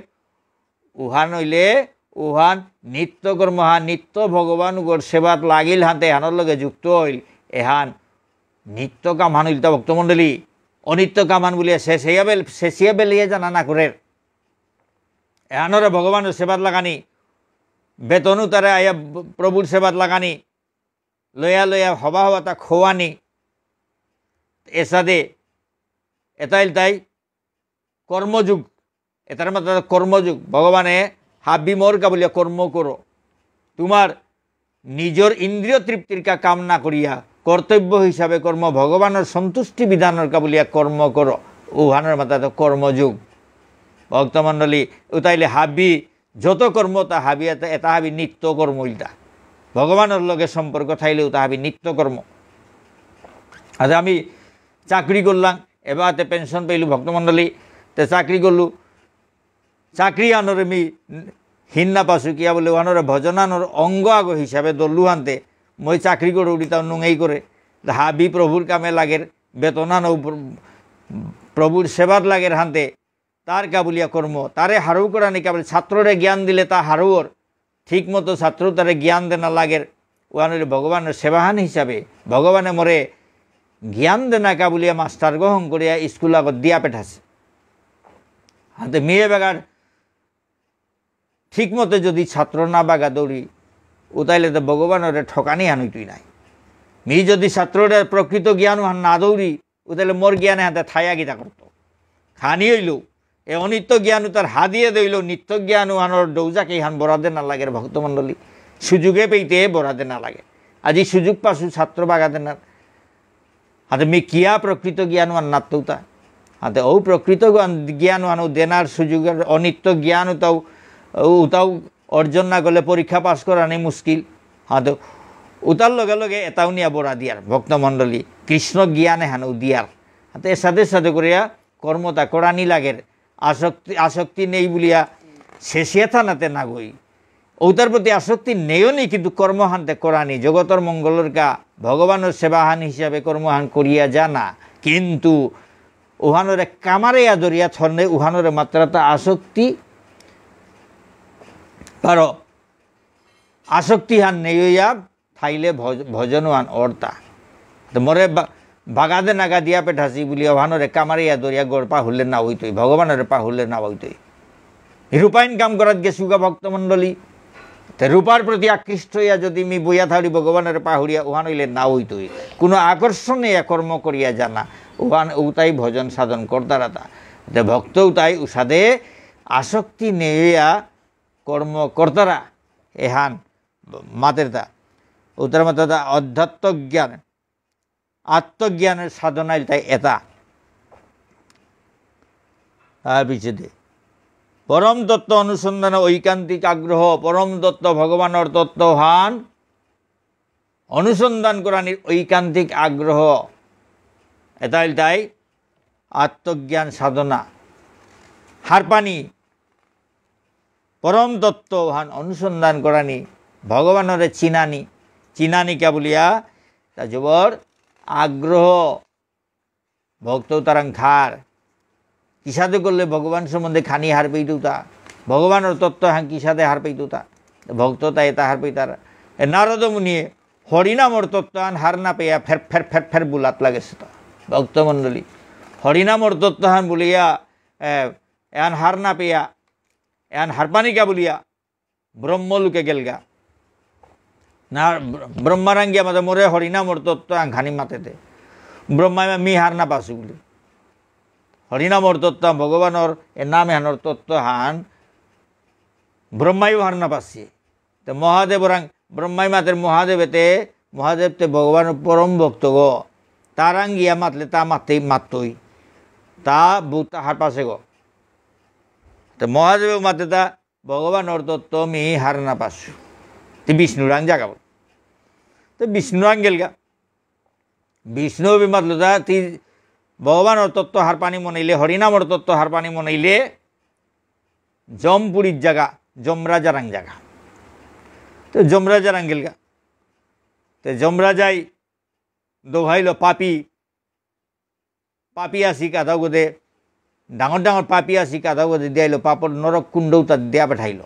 উহান হইলে উহান নিত্য কর্ম হান, নিত্য ভগবান উগর সেবাত লাগিল হানতে এহানর লগে যুক্ত হইল, এহান নিত্য কাম হান হইল তা ভক্তমণ্ডলী। অনিত্য কাম হান বুলিয়া শেষ হইয়া বেল-, শেষিয়া বেলিয়ে জানা না করের। এহানরে ভগবানর সেবাত লাগানি, বেতন উতারে আয়া ব-, প্রভুর সেবাত লাগানি, লয়া লয়া হবা হবা তা খোয়ানি, এসাদে এতাইল তাই কর্মযোগ, এতার মাত্র কর্মযোগ। ভগবানে হাবি মোর কা বুলিয়া কর্ম করো। তোমার নিজর ইন্দ্রিয় তৃপ্তির কা কাম না করিয়া কর্তব্য হিসাবে কর্ম, ভগবানর সন্তুষ্টি বিধানর কা বুলিয়া কর্ম করো। উহানর মাত্র কর্মযোগ। ভক্তমণ্ডলী, উতাইলে হাবি যত কর্ম তা হাবি এতা, এতা হাবি নিত্য কর্ম ইলতা। ভগবানর লগে সম্পর্ক থাইলেও তা হাবি নিত্য কর্ম। আচ্ছা, আমি চাকরি করলাম, এবাতে পেনশন পেইলু ভক্তমণ্ডলী, তে চাকরি করলু, চাকরি আনরে মি হিন্না পাসু কিয়া বুলে আনরে ভজন আনর অঙ্গ আগ হিসাবে দলু হানতে, মই চাকরি করুরি তাও নুঙেই করে, তে হাবি প্রভুর কামে লাগের, বেতন আনো প্র-, প্রভুর সেবাত লাগের হানতে, তার কা বুলিয়া কর্ম, তারে হারৌ করানি কা বুলিয়া, ছাত্ররে জ্ঞান দিলে তা হারৌর, ঠিক মতো ছাত্র তারে জ্ঞান দেনা লাগের, ওহানরে ভগবানর সেবাহান হিসাবে, ভগবানে মোরে জ্ঞান দেনা কা বুলিয়া মাস্টার গ্রহণ করিয়া স্কুল আগত দিয়া পেঠাসে। হাতে মেয়ে বেগার ঠিক মতো যদি ছাত্র না বাগা দৌড়ি, উতাইলে তো ভগবানরে ঠকানি হান হইতই নাই। মি যদি ছাত্ররে প্রকৃত জ্ঞান হান না দৌড়ি, উতাইলে মোর জ্ঞানে হাতে থায়া গীতা করতো। খানি হইল, এ অনিত্য জ্ঞান উতার হাদিয়ে দইল, নিত্য জ্ঞান উহানর দৌজাকে ইহান বরাদে না লাগে ভক্তমণ্ডলী। সুযোগে পেইতে বরাদে না লাগে। আজি সুযোগ পাসু ছাত্র বাগাদে না। হাতে মি কিয়া প্রকৃত জ্ঞান উহান নাত্তৌতা। হাতে ও প্রকৃত জ্ঞান, জ্ঞান উহানও দেনার সুযোগের অনিত্য জ্ঞান উতাও, উতাও অর্জন না করলে পরীক্ষা পাস করানি মুশকিল। হাতে উতার লগে লগে এতাও নিয়া বরা দিয়ার ভক্তমণ্ডলী, কৃষ্ণ জ্ঞান এহানও দিয়ার। হাতে এর সাথে সাথে করিয়া কর্মতা করানি লাগের। আসক্তি, আসক্তি নেই বুলিয়া শেষিয়া থানাতে না গই। ঔতার প্রতি আসক্তি নেইও নি, কিন্তু কর্মহানতে করানি, জগতর মঙ্গলর কা, ভগবানর সেবাহান হিসাবে কর্মহান করিয়া জানা। কিন্তু উহানরে কামারে আদরিয়া থনে উহানরে মাত্রাতা আসক্তি, কারো আসক্তি হান নেইয়া থাইলে ভজ-, ভজন ওহান অর্তা। তো মোরে বা-, বাগাদে নাগা দিয়া পেঠাসি বুলিয়া ওহানরে কামারিয়া দরিয়া গড় পাহুরলে না হইতই, ভগবানরে পাহুরলে না হইতই। রূপা ইনকাম করাত গেসুগা ভক্তমণ্ডলী। তে রূপার প্রতি আকৃষ্ট হইয়া যদি মি বইয়া থাউরি ভগবানরে পাহুরিয়া ওহান হইলে না হইতই। কোনো আকর্ষণে ইয়া কর্ম করিয়া জানা, ওহান উতাই ভজন সাধন করতারাতা। তে ভক্ত উতাই উসাদে আসক্তি নেইয়া কর্ম করতারা এহান মাতেরতা। উত্তর মাতেরতা অধ্যাত্ম জ্ঞান, আত্মজ্ঞানের সাধনা ইলতাই এতা। তার পিছেদে পরম তত্ত্ব অনুসন্ধানে ঐকান্তিক আগ্রহ, পরম তত্ত্ব ভগবানর তত্ত্বহান অনুসন্ধান করানির ঐকান্তিক আগ্রহ। এতা ইলতাই আত্মজ্ঞান সাধনা। হারপানি, পরম তত্ত্বহান অনুসন্ধান করানি, ভগবানরে চিনানি, চিনানি কা বুলিয়া, তা জবর আগ্রহ। ভক্ত তারাং থার। কিসাদে করলে ভগবান সম্বন্ধে খানি হার পেইতুতা, ভগবানর তত্ত্বহান কিসাদে হার পেইতুতা। ভক্ত তাই এতা হার পেইতার। এ নারদ মুনিয়ে হরিনামর তত্ত্বহান হার না পেয়া ফের ফের ফের ফের বুলাত লাগেসে তা। ভক্তমণ্ডলী, হরিনামর তত্ত্বহান বুলিয়া, এ, এহান হার না পেয়া, এহান হারপানি কা বুলিয়া, ব্রহ্মলোকে গেলগা। না, ব্র-, ব্রহ্মারাং গিয়া মাতে মোরে হরিনামর তত্ত্ব আংখানি মাতে দে। ব্রহ্মাই মা মি হার না পাসু বুলি। হরিনামর তত্ত্ব, ভগবানর এ নাম এহানর তত্ত্বহান ব্রহ্মাইও হার না পাসি। তে মহাদেবরাং, ব্রহ্মাই মাতের মহাদেবেতে, মহাদেব তে ভগবানর পরম ভক্ত গো। তারাং গিয়া মাতলে তা মাতেই মাততই। তা বুতা হার পাসে গো। তে মহাদেব মাতে তা ভগবানর তত্ত্ব মি হার না পাসু। তে বিষ্ণুরাং যাগাব। তে বিষ্ণুরাং গেলগা। বিষ্ণু বি মাতলতা তি ভগবানর তত্ত্ব হারপানি মনাইলে, হরিনামর তত্ত্ব হারপানি মনাইলে, যমপুরীর যাগা, যমরাজারাং যাগা। তো যমরাজারাং গেলগা। তো যমরাজাই দোহাইল পাপী, পাপী আসি কাদাও গদে, ডাঙর ডাঙর পাপী আসি কাদাও গদে দিয়াইল, পাপর নরক কুণ্ডউ তা দিয়া পেঠাইল।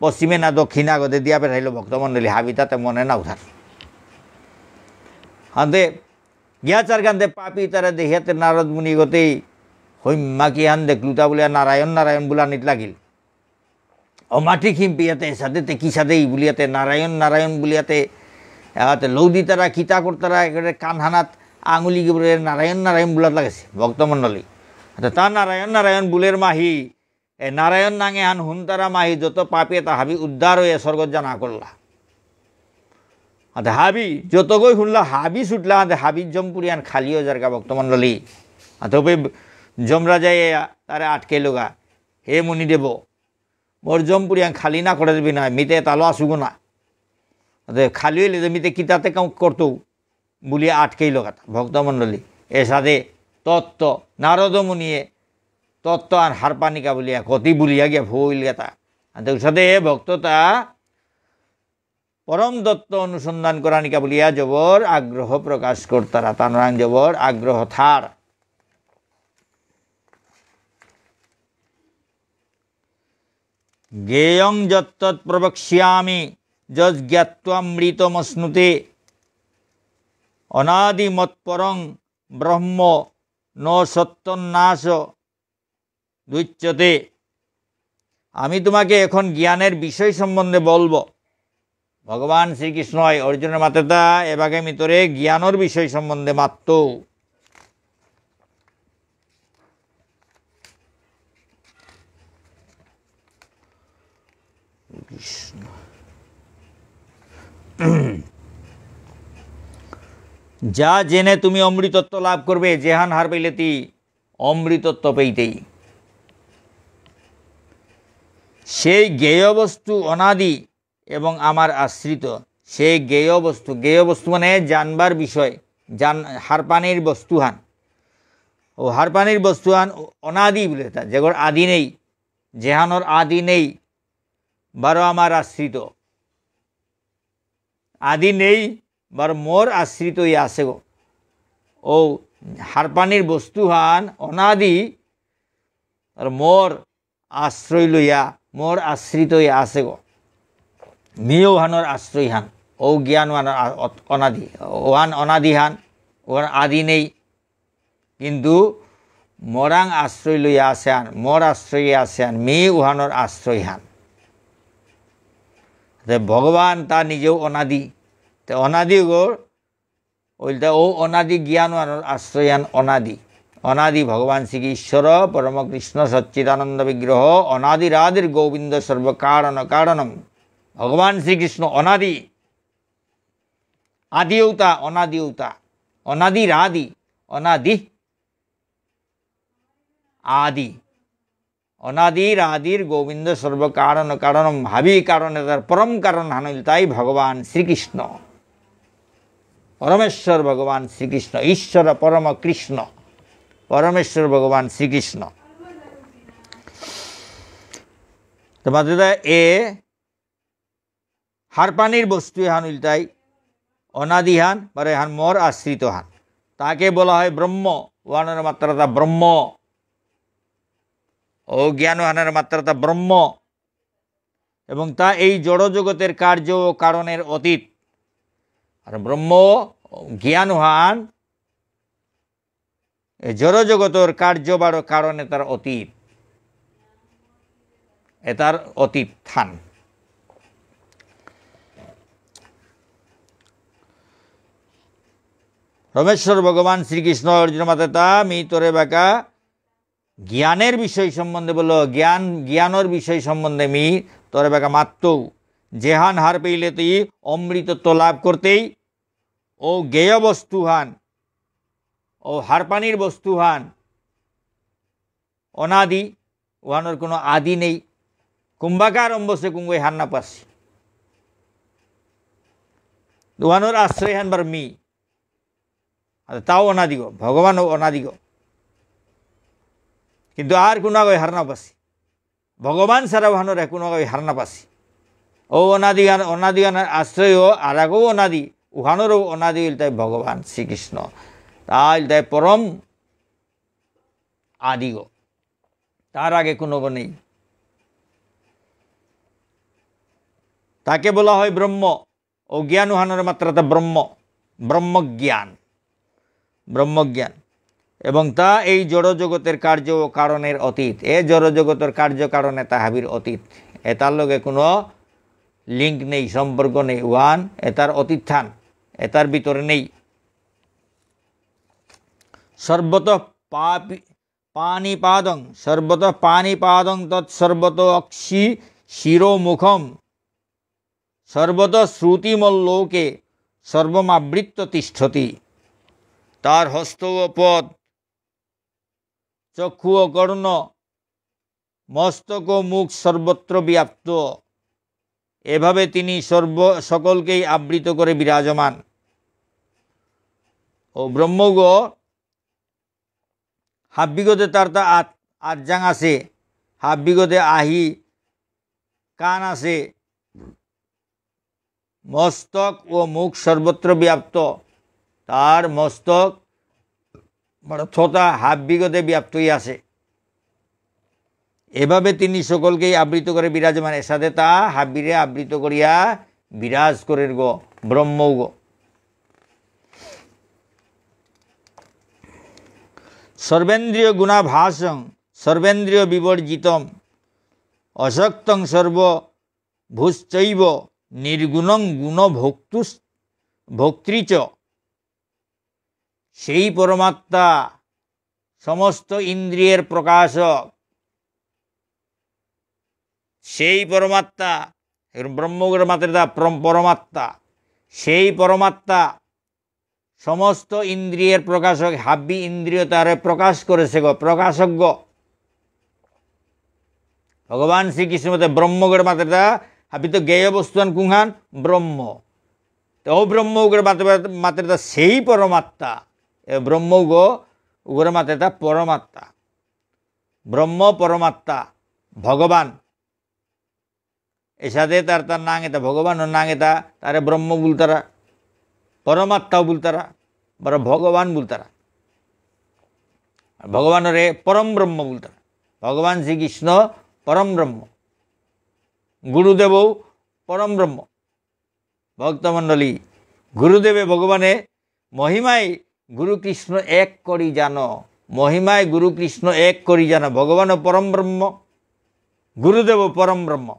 পশ্চিমে না দক্ষিণা গদে দিয়া পেঠাইল ভক্তমণ্ডলী, হাবিতাতে মনে না উঠার। হাতে গিয়া চার গানতে পাপী তারা দেখিয়াতে নারদ মুনি গতেই হইম্মা কি হান দেখলুতা বুলিয়া নারায়ণ নারায়ণ বুলানিত লাগিল। অমাটি খিম্পিয়াতে এসাদে তে কিসাদে ই বুলিয়াতে নারায়ণ নারায়ণ বুলিয়াতে, আতে লৌদি তারা কিতা করতারা একেবারে কানহানাত আঙুলি গিবরে নারায়ণ নারায়ণ বুলাত লাগেছে ভক্তমণ্ডলী। আতে তা নারায়ণ নারায়ণ বুলের মাহি, এ নারায়ণ নাঙে হান হুনতারা মাহি যত পাপী এতা হাবি উদ্ধার হয়ে স্বর্গত জানা করলা। আতে হাবি যতগই হুনলা হাবি ছুটলা, আতে হাবি যমপুরিয়ান খালি হয়ে যারগা ভক্তমণ্ডলী। আতে ওপে যমরাজায় তারে আটকে লোগা, হে মুনিদেব, মোর যমপুরিয়ান খালি না করে দিবি না, মিতে তালো আসুগো না। দে খালি হইলে যে মিতে কিতাতে কাম করতো বুলি আটকেইল কথা। ভক্তমণ্ডলী, এসাদে তত্ত্ব, নারদ মুনিয়ে তত্ত্ব আর হারপানিকা বুলিয়া, কতি বুলিয়া গিয়া ভুল কথা। আর ওসাদে ভক্ততা পরম তত্ত্ব অনুসন্ধান করানিকা বুলিয়া জবর আগ্রহ প্রকাশ করতারা, তানরাং জবর আগ্রহ থার। জ্ঞেয়ং যত্তৎ প্রবক্ষ্যামি যজ্জ্ঞাত্বামৃতমশ্নুতে। অনাদিমৎপরং ব্রহ্ম ন সত্ত্বন্নাশোঽধ্যুচ্যতে। আমি তোমাকে এখন জ্ঞানের বিষয় সম্বন্ধে বলবো। ভগবান শ্রীকৃষ্ণই অর্জুনরে মাতেতা, এবাগে মি তোরে জ্ঞানর বিষয় সম্বন্ধে মাততৌ। কৃষ্ণ। যা জেনে তুমি অমৃতত্ব লাভ করবে, যেহান হারপেইলে তি অমৃতত্ব পেইতেই। সেই জ্ঞেয় বস্তু অনাদি এবং আমার আশ্রিত, সেই জ্ঞেয় বস্তু, জ্ঞেয় বস্তু মানে জানবার বিষয়, জান-, হারপানির বস্তুহান। ও হারপানির বস্তুহান অনাদি বুলে তা, যেগর আদি নেই, যেহানর আদি নেই, বারো আমার আশ্রিত। আদি নেই, বারো মোর আশ্রিত ইয়া আছে গো। ও হারপানির বস্তুহান অনাদি, আর মোর আশ্রয় লইয়া, মোর আশ্রিত ইয়া আছে গো। মি ওহানর আশ্রয়হান, ও জ্ঞান ওহানর আ-, অত-, অনাদি, ওহান অনাদিহান, ওহান আদি নেই। কিন্তু মোরাং আশ্রয় লইয়া আছে আন, মোর আশ্রয়ে আছে আন, মি উহানর আশ্রয়হান। তে ভগবান তা নিজেও অনাদি। তে অনাদি গর, ওইলতা ও অনাদি জ্ঞান উহানর আশ্রয়হান অনাদি। অনাদি ভগবান শ্রী ঈশ্বর পরম কৃষ্ণ সচ্চিদানন্দ বিগ্রহ অনাদিরাদির গোবিন্দ সর্ব কারণ কারণম। ভগবান শ্রীকৃষ্ণ অনাদি। আদিউতা, অনাদিউতা, অনাদিরাদি, অনাদি, আদি। অনাদিরাদির গোবিন্দ সর্ব কারণ কারণম, হাবি কারণ এতার পরম কারণহান ইলতাই ভগবান শ্রীকৃষ্ণ। পরমেশ্বর ভগবান শ্রীকৃষ্ণ, ঈশ্বর পরম কৃষ্ণ, পরমেশ্বর ভগবান শ্রীকৃষ্ণ। তোমাদের এ হারপানির বস্তু এহান ইলতাই অনাদিহান, বারো এহান মোর আশ্রিতহান। তাকে বলা হয় ব্রহ্ম, ওহানর মাততারাতা ব্রহ্ম। ও জ্ঞান ওহানর মাততারাতা ব্রহ্ম। এবং তা এই জড় জগতের কার্য ও কারণের অতীত। আর ব্রহ্ম জ্ঞান ওহান এ জড় জগতর কার্য বারো কারণ এতার অতীত। এতার অতীতহান। পরমেশ্বর ভগবান শ্রীকৃষ্ণ অর্জুন মাতেতা, মি তোরে বাকা জ্ঞানের বিষয় সম্বন্ধে বলো, জ্ঞান, জ্ঞানর বিষয় সম্বন্ধে মি তোরে বাকা মাততৌ। যেহান হারপেইলে তি অমৃতত্ব লাভ করতেই, ও জ্ঞেয় বস্তুহান, ও হারপানির বস্তুহান অনাদি, ওহানর কোনো আদি নেই। কুম্বাকা আরম্ভ সে কুঙ্গই হার না পাসি। ওহানর আশ্রয়হান বার মি। আর তাও অনাদিগ, ভগবানও অনাদিগ। কিন্তু আর কোনো আগই হার না পাসি। ভগবান ছাড়া উহানর এ কোনো হার না পাসি। ও অনাদি আন-, অনাদি আন-, আশ্রয় ও আরাগো অনাদি, উহানরও অনাদি ইলতাই ভগবান শ্রীকৃষ্ণ। তা ইলতাই পরম আদিগো। তার আগে কোনো গো নেই। তাকে বলা হয় ব্রহ্ম। অজ্ঞান উহানর মাত্রাতা ব্রহ্ম, ব্রহ্মজ্ঞান, ব্রহ্মজ্ঞান। এবং তা এই জড় জগতের কার্য ও কারণের অতীত। এ জড় জগতের কার্য কারণে তা হাবির অতীত। এতার লগে কোনো link নেই, সম্পর্ক নেই। উহান এতার অতীত থান, এতার ভিতরে নেই। সর্বতঃ পাপি-, পাণিপাদং, সর্বতঃ পাণিপাদং তৎসর্বতোঽক্ষি শিরোমুখম। সর্বতঃ শ্রুতিমল্লোকে সর্বমাবৃত্য তিষ্ঠতি। তার হস্ত ও পদ, চক্ষু ও কর্ণ, মস্তক ও মুখ সর্বত্র ব্যাপ্ত। এভাবে তিনি সর্ব-, সকলকেই আবৃত করে বিরাজমান। ও ব্রহ্মগ হাব্বিগতে তার তা আত-, আতজাং আছে, হাব্বিগতে আহি কান আছে, মস্তক ও মুখ সর্বত্র ব্যাপ্ত, তার মস্তক মানে থতা হাব্বিগতে ব্যাপ্তই আছে। এভাবে তিনি সকলকেই আবৃত করে বিরাজমান, এসাদে তা হাব্বিরে আবৃত করিয়া বিরাজ করের গো, ব্রহ্মগ। সর্বেন্দ্রিয় গুণাভাসং সর্বেন্দ্রিয় বিবর্জিতম অসক্তং সর্বভূশ্চৈব নির্গুণং গুণভোক্তুস-, ভোক্তৃ চ। সেই পরমাত্মা সমস্ত ইন্দ্রিয়ের প্রকাশক, সেই পরমাত্মা, এর ব্রহ্মগরে মাতের তা পরম-, পরমাত্মা, সেই পরমাত্মা সমস্ত ইন্দ্রিয়ের প্রকাশক, হাব্বি ইন্দ্রিয় তারে প্রকাশ করেছে গো, প্রকাশক গো। ভগবান শ্রীকৃষ্ণ মতে ব্রহ্মগরে মাতের তা, হাব্বি তো জ্ঞেয় বস্তুহান কুংহান? ব্রহ্ম। তো ও ব্রহ্ম উগরে মাতের, মাতের তা সেই পরমাত্মা। এ ব্রহ্ম উগ, উগরে মাতের তা পরমাত্মা। ব্রহ্ম পরমাত্মা, ভগবান। এসাদে তার, তার নাঙ এতা, ভগবানর নাঙ এতা, তারে ব্রহ্ম বুলতারা, পরমাত্মাও বুলতারা, বারো ভগবান বুলতারা। আর ভগবানরে পরম ব্রহ্ম বুলতারা। ভগবান শ্রীকৃষ্ণ পরম ব্রহ্ম। গুরুদেবও পরম ব্রহ্ম। ভক্তমণ্ডলী, গুরুদেবে ভগবানে মহিমায় গুরু কৃষ্ণ এক করি জানো, মহিমায় গুরু কৃষ্ণ এক করি জানো। ভগবান পরম ব্রহ্ম, গুরুদেব পরম ব্রহ্ম।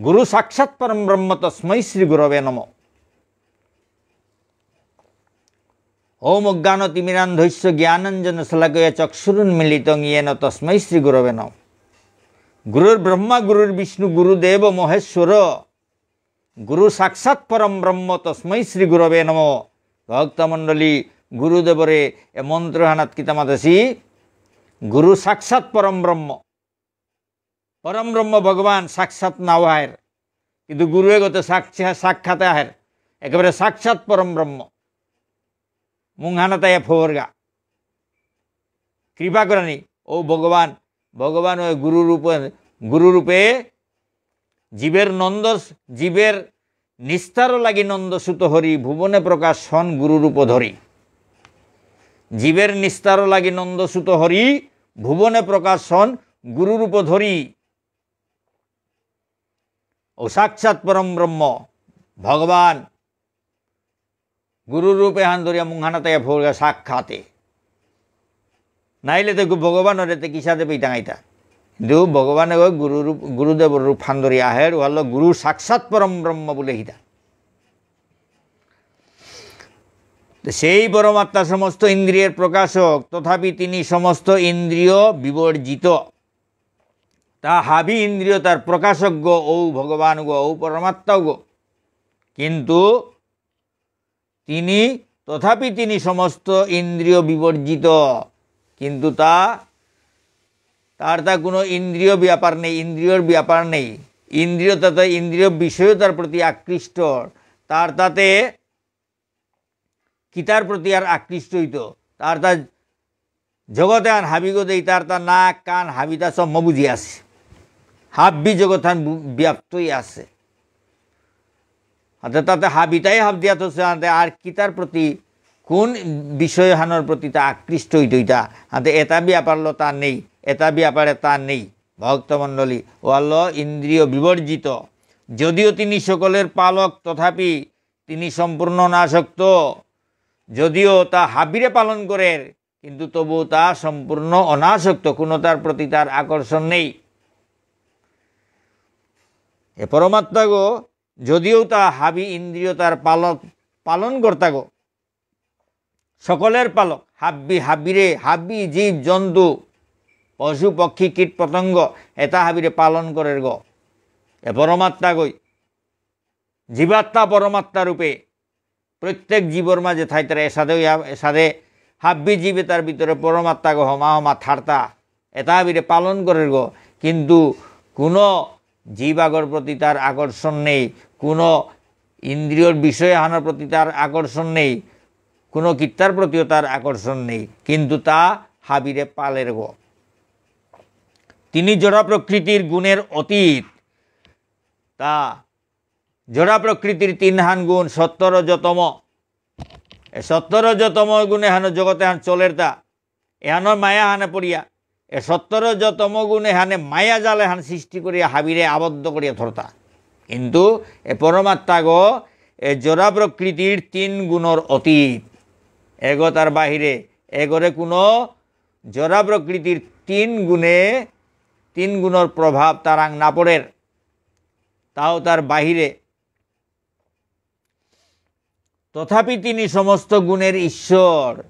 গুরু সাক্ষাৎ পরম ব্রহ্ম, তস্মৈ শ্রী গুরবে নমঃ। ওম অজ্ঞানতিমিরান্ধস্য জ্ঞানাঞ্জনশলাকয়া চক্ষুরুন্মীলিতং যেন তস্মৈ শ্রী গুরবে নমঃ। গুরুর্ব্রহ্মা গুরুর্বিষ্ণু গুরুদেব মহেশ্বর। গুরু সাক্ষাৎ পরম ব্রহ্ম তস্মৈ শ্রী গুরবে নমঃ। ভক্তমণ্ডলী, গুরুদেবরে এ মন্ত্রহানাত কিতা মাতেসি? গুরু সাক্ষাৎ পরম ব্রহ্ম। পরম ব্রহ্ম ভগবান সাক্ষাৎ নাও আহের, কিন্তু গুরু এগতে সাক্ষা-, সাক্ষাতে আহের, একেবারে সাক্ষাৎ পরম ব্রহ্ম। মুঙহানাত আয়া ফোরগা। কৃপা করানি, ও ভগবান, ভগবান ওই গুরু রূপে, গুরু রূপে জীবের নন্দ, জীবের নিস্তার লাগি নন্দসুত হরি, ভুবনে প্রকাশ হন গুরু রূপ ধরি। জীবের নিস্তার লাগি নন্দসুত হরি, ভুবনে প্রকাশ হন গুরু রূপ ধরি। ও সাক্ষাৎ পরম ব্রহ্ম, ভগবান, গুরু রূপে হান ধরিয়া মুঙহানাত আয়া ফোরগা সাক্ষাতে। নাইলে তো গু-, ভগবানরে তে কিসাদে পেইতাঙাইতা। কিন্তু ভগবানে গো গুরু রূপ, গুরুদেবর রূপ হান ধরিয়া আহের, ওহানলো গুরু সাক্ষাৎ পরম ব্রহ্ম বুলে হিতা। তো সেই পরমাত্মা সমস্ত ইন্দ্রিয়ের প্রকাশক, তথাপি তিনি সমস্ত ইন্দ্রিয় বিবর্জিত। তা হাবি ইন্দ্রিয় তার প্রকাশক গো, ও ভগবান গো, ও পরমাত্মা গো। কিন্তু তিনি, তথাপি তিনি সমস্ত ইন্দ্রিয় বিবর্জিত, কিন্তু তা, তার তা কোনো ইন্দ্রিয় ব্যাপার নেই, ইন্দ্রিয়র ব্যাপার নেই। ইন্দ্রিয় তাতে ইন্দ্রিয় বিষয়তার প্রতি আকৃষ্ট, তার তাতে কিতার প্রতি আর আকৃষ্ট হইতো, তার তা জগত এহান হাবিগো দেই, তার তার নাক, কান, হাবিতা সব মবুজি আছে। হাব্বি জগত হান বু-, ব্যাপ্তই আছে। অর্থাৎ তাতে হাবিতাই হাব দিয়া থসে, আনতে আর কিতার প্রতি, কোন বিষয় হানর প্রতি তা আকৃষ্ট হইতইতা? আনতে এটা ব্যাপারলো তা নেই, এটা ব্যাপারে তা নেই। ভক্তমণ্ডলী, ওয়াল্ল ইন্দ্রিয় বিবর্জিত। যদিও তিনি সকলের পালক, তথাপি তিনি সম্পূর্ণ অনাসক্ত। যদিও তা হাবিরে পালন করের, কিন্তু তবু তা সম্পূর্ণ অনাসক্ত, কোনো তার প্রতি তার আকর্ষণ নেই। এ পরমাত্মাগো, যদিও তা হাবি ইন্দ্রিয় তার পালক, পালন কর্তাগো, সকলের পালক, হাব্বি, হাবিরে, হাবি জীব জন্তু, পশু পক্ষী কীট পতঙ্গ, এটা হাবিরে পালন করের গো। এ পরমাত্মাগই, জীবাত্মা পরমাত্মা রূপে প্রত্যেক জীবর মাঝে থাইতারা, এসাদে ইয়া-, এসাদে হাব্বি জীবে তার ভিতরে পরমাত্মাগো হমা হমা থারতা, এটা হাবিরে পালন করের গো। কিন্তু কোনো জীব আগর প্রতি তার আকর্ষণ নেই, কোনো ইন্দ্রিয়র বিষয় হানার প্রতি তার আকর্ষণ নেই, কোনো কিত্তার প্রতিও তার আকর্ষণ নেই, কিন্তু তা হাবিরে পালের গো। তিনি জড়া প্রকৃতির গুণের অতীত। তা জড়া প্রকৃতির তিনহান গুণ, সত্ত্ব, রজ, তম। এ সত্ত্ব, রজ, তম গুণে হানো জগতে হান চলের তা। এহানো মায়া হানে পড়িয়া। এ সত্ত্ব, রজ, তম গুণে হানে মায়া জালে হান সৃষ্টি করিয়া হাবিরে আবদ্ধ করিয়া ধরতা। কিন্তু এ পরমাত্মাগো, এ জড়া প্রকৃতির তিন গুণর অতীত। এগো তার বাহিরে, এগরে কোনো জড়া প্রকৃতির তিন গুণে, তিন গুণর প্রভাব তারাং না পড়ের। তাও তার বাহিরে। তথাপি তিনি সমস্ত গুণের ঈশ্বর।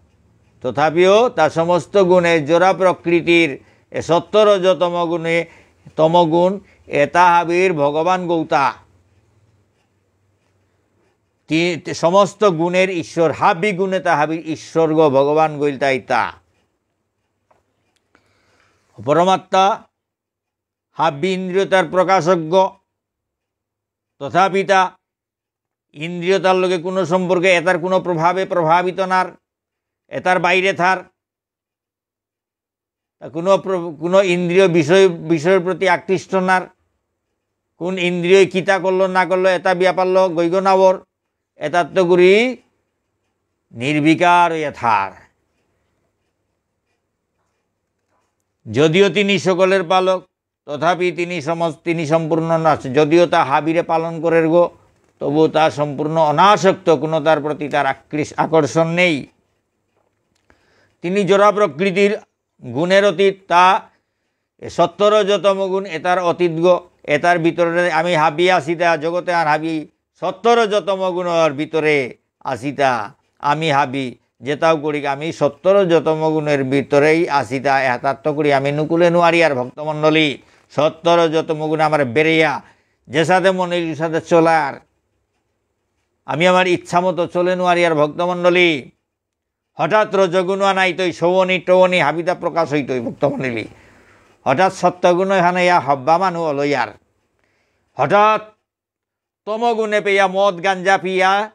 তথাপিও তা সমস্ত গুণে জড়া প্রকৃতির এ সত্ত্ব রজ তম গুণে, তমগুণ এতা হাবির ভগবান গৌতা। তি-, সমস্ত গুণের ঈশ্বর, হাবি গুণে তা হাবির ঈশ্বর গো ভগবান গইলতা ইতা। পরমাত্মা হাবি ইন্দ্রিয়তার প্রকাশক গো। তথাপি তা ইন্দ্রিয়তার লগে কোনো সম্পর্কে, এতার কোনো প্রভাবে প্রভাবিত নার, এতার বাইরে থার, তা কোনো প্র-, কোনো ইন্দ্রিয় বিষয়, বিষয়ের প্রতি আকৃষ্ট নার, কোন ইন্দ্রিয় কিতা করলো না করলো, এতা ব্যাপারলো গইগ নাওর, এতাত্ত করি নির্বিকার হইয়া থার। যদিও তিনি সকলের পালক, তথাপি তিনি সমস-, তিনি সম্পূর্ণ অনাস-, যদিও তা হাবিরে পালন করের গো, তবু তা সম্পূর্ণ অনাসক্ত, কোনো তার প্রতি তার আকৃষ-, আকর্ষণ নেই। তিনি জড়া প্রকৃতির গুণের অতীত, তা এ সত্ত্ব রজ তম গুণ এতার অতীত গো, এতার ভিতরে আমি হাবি আসি, তা জগতে আর হাবি সত্ত্ব রজ তম গুণর ভিতরে আসিতা আমি হাবি, যেতাও করি আমি সত্ত্ব রজ তম গুণের ভিতরেই আসিতা, এতাত্ত করি আমি নুকুলে নুয়ারি আর ভক্তমণ্ডলী, সত্ত্ব রজ তম গুণ আমার বেড়েয়া, যেসাদে মনে অসাদে চলার, আমি আমার ইচ্ছা মতো চলে নুয়ারি আর ভক্তমণ্ডলী, হঠাৎ রজগুণ আনাইতই সৌনি টৌনি হাবিতা প্রকাশ হইতই ভক্তমণ্ডলী, হঠাৎ সত্ত্বগুণ হানাইয়া হব্বা মানু অলইয়ার, হঠাৎ তমগুণে পেয়া মদ গাঞ্জা পিয়া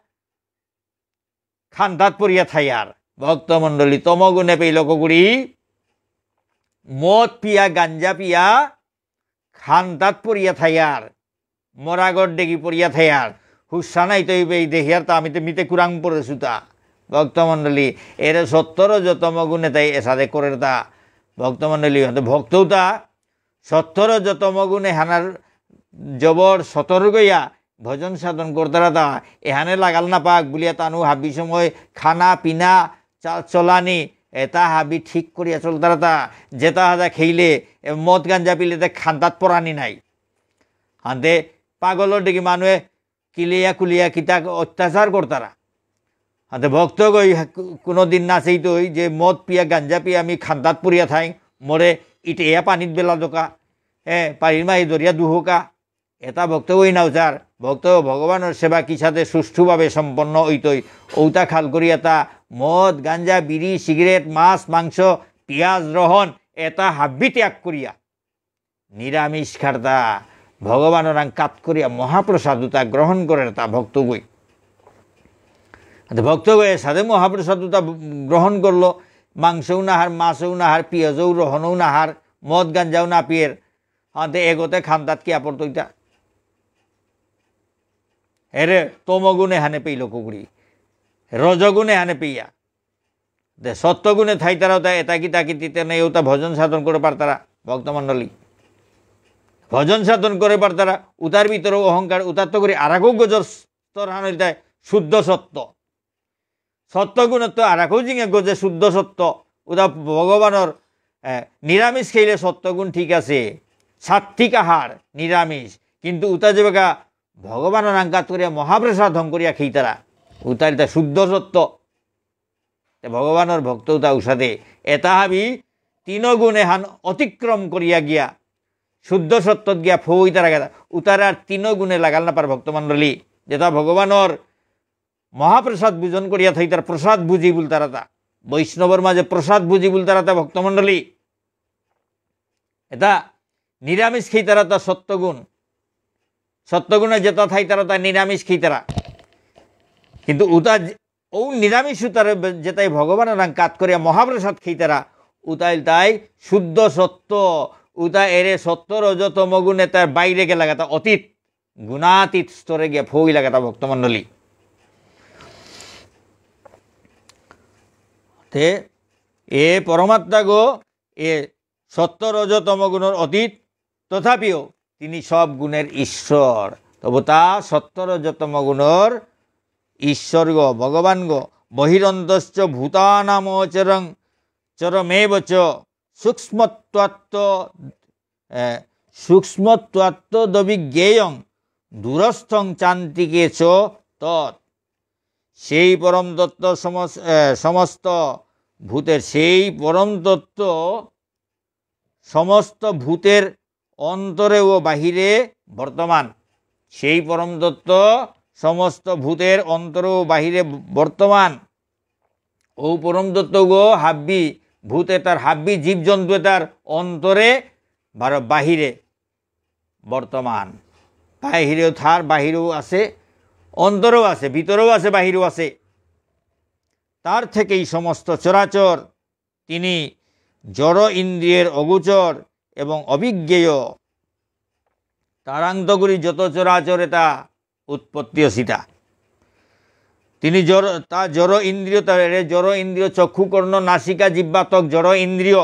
খান্দাত পড়িয়া থাইয়ার। ভক্তমণ্ডলী, তমগুণে পেইল কগুড়ি মদ পিয়া গাঞ্জা পিয়া খান্দাত পড়িয়া থাইয়ার, মরাগর ডেগি পড়িয়া থাইয়ার, হুসানাই তৈবে এই দেহিয়ার তা আমি তো মিতে কুরাং পড়ে সুতা। ভক্তমণ্ডলী, এরে সত্ত্ব রজ তমগুণে তাই এসাদে করের তা। ভক্তমণ্ডলী, হতে ভক্তও তা সত্ত্ব রজ তম গুণে হানার জবর সতর্ক ইয়া ভজন সাধন করতারা তা, এহানে লাগাল না পাক বুলিয়া তানু হাবি সময় খানা পিনা চা-, চলানি এতা হাবি ঠিক করিয়া চলতারা তা, যেতা হাজা খেইলে এ মদ গাঞ্জা পিলে তে খান্দাত পরানি নাই। হাতে পাগলর দেখি মানুয়ে কিলিয়া কুলিয়া কিতা অত্যাচার করতারা। হাতে ভক্ত গই কোনো দিন না সেইতই যে মদ পিয়া গাঞ্জা পিয়া আমি খান্দাত পড়িয়া থাই, মোরে ইটেয়া পানিত বেলা দোকা, এ, পানির মাঝে দরিয়া দুহোকা। এটা ভক্ত গই নাও যার, ভক্ত ভগবানের সেবা কিসাদে সুষ্ঠুভাবে সম্পন্ন হইতই, ঔতা খাল করিয়া তা মদ, গাঞ্জা, বিড়ি, সিগারেট, মাছ, মাংস, পিয়াজ, রহন, এটা হাব্বি ত্যাগ করিয়া নিরামিষ খারতা, ভগবানরাং কাত করিয়া মহাপ্রসাদ উতা গ্রহণ করের তা ভক্তগই। তো ভক্তগই সাথে মহাপ্রসাদ উতা গ্রহণ করলো, মাংসও না হার, মাছও না হার, পিঁয়াজও রহনও না হার, মদ গাঞ্জাও না পিয়ের, হাতে এগোতে খান্দাত কি আপর তৈতা? এরে তমগুণে হানে পেইল কুকুরি, রজগুণে হানে পেইয়া। দে সত্যগুণে থাইতারা ওতা এতা কি তাকি তিতে নেই, ওতা ভজন সাধন করে পারতারা ভক্তমণ্ডলী। ভজন সাধন করে পারতারা, উতার ভিতরে অহংকার, উতার তো করে আরাকো গজর স্তর হান হইতাই শুদ্ধ সত্য। সত্যগুণত্ব আরাকো জিঙে গজে শুদ্ধ সত্য। উতা ভগবানর, এ, নিরামিষ খেলে সত্যগুণ ঠিক আছে, সাত্ত্বিক আহার, নিরামিষ। কিন্তু উতা যেবাকা ভগবানর আঙ্কাত করিয়া মহাপ্রসাদ হং করিয়া খেইতারা, উতা ইলতা শুদ্ধ সত্য। তে ভগবানর ভক্ত উতা উসাদে, এতা হাবি তিন গুণে হান অতিক্রম করিয়া গিয়া শুদ্ধ সত্যত গিয়া ফইতারা গেতা। উতার আর তিন গুণে লাগাল না পার ভক্তমণ্ডলী। যেতা ভগবানর মহাপ্রসাদ ভোজন করিয়া থাইতার প্রসাদ ভোজী বুলতারাতা। বৈষ্ণবর মাঝে প্রসাদ ভোজী বুলতারাতা ভক্তমণ্ডলী। এতা নিরামিষ খেইতারাতা সত্যগুণ। সত্যগুণে যেতা থাইতারাতা নিরামিষ খেইতারা। কিন্তু উতা যে-, ও নিরামিষ উতারে বে-, যেতাই ভগবানর নাম কাত করিয়া মহাপ্রসাদ খেইতারা, উতা ইলতাই শুদ্ধ সত্য, উতা এরে সত্ত্ব রজ তম গুণে তার বাইরে গেলাগাতা অতীত, গুণাতীত স্তরে গিয়া ফই লাগাতা ভক্তমণ্ডলী। তে এ পরমাত্মাগো এ সত্ত্ব রজ তম গুণর অতীত, তথাপিও তিনি সব গুণের ঈশ্বর। তবু তা সত্ত্ব রজ তম গুণর ঈশ্বরগ, ভগবানগ। বহিরন্তশ্চ ভূতানামচরং চরমেব চ সূক্ষ্মত্বাত্ত-, এ, সূক্ষ্মত্বাত্তদবিজ্ঞেয়ং দূরস্থং চান্তিকে চ তৎ। সেই পরম তত্ত্ব সমস-, এ, সমস্ত ভূতের, সেই পরম তত্ত্ব সমস্ত ভূতের অন্তরে ও বাহিরে বর্তমান। সেই পরম তত্ত্ব সমস্ত ভূতের অন্তরে ও বাহিরে বর্তমান। ও পরম তত্ত্বগ হাব্বি, ভূত এতার হাব্বি, জীবজন্তু এতার অন্তরে বারো বাহিরে বর্তমান। বাহিরেও থার, বাহিরেও আছে, অন্তরেও আছে, ভিতরেও আছে, বাহিরেও আছে। তার থেকেই সমস্ত চরাচর, তিনি জড় ইন্দ্রিয়ের অগোচর এবং অবিজ্ঞেয়। তারাং তগুরি যত চরাচর এতা উৎপত্তি অসিতা। তিনি জড়, তা জড় ইন্দ্রিয়, তা এরে জড় ইন্দ্রিয়, চক্ষু, কর্ণ, নাসিকা, জিহ্বা, ত্বক, জড় ইন্দ্রিয়।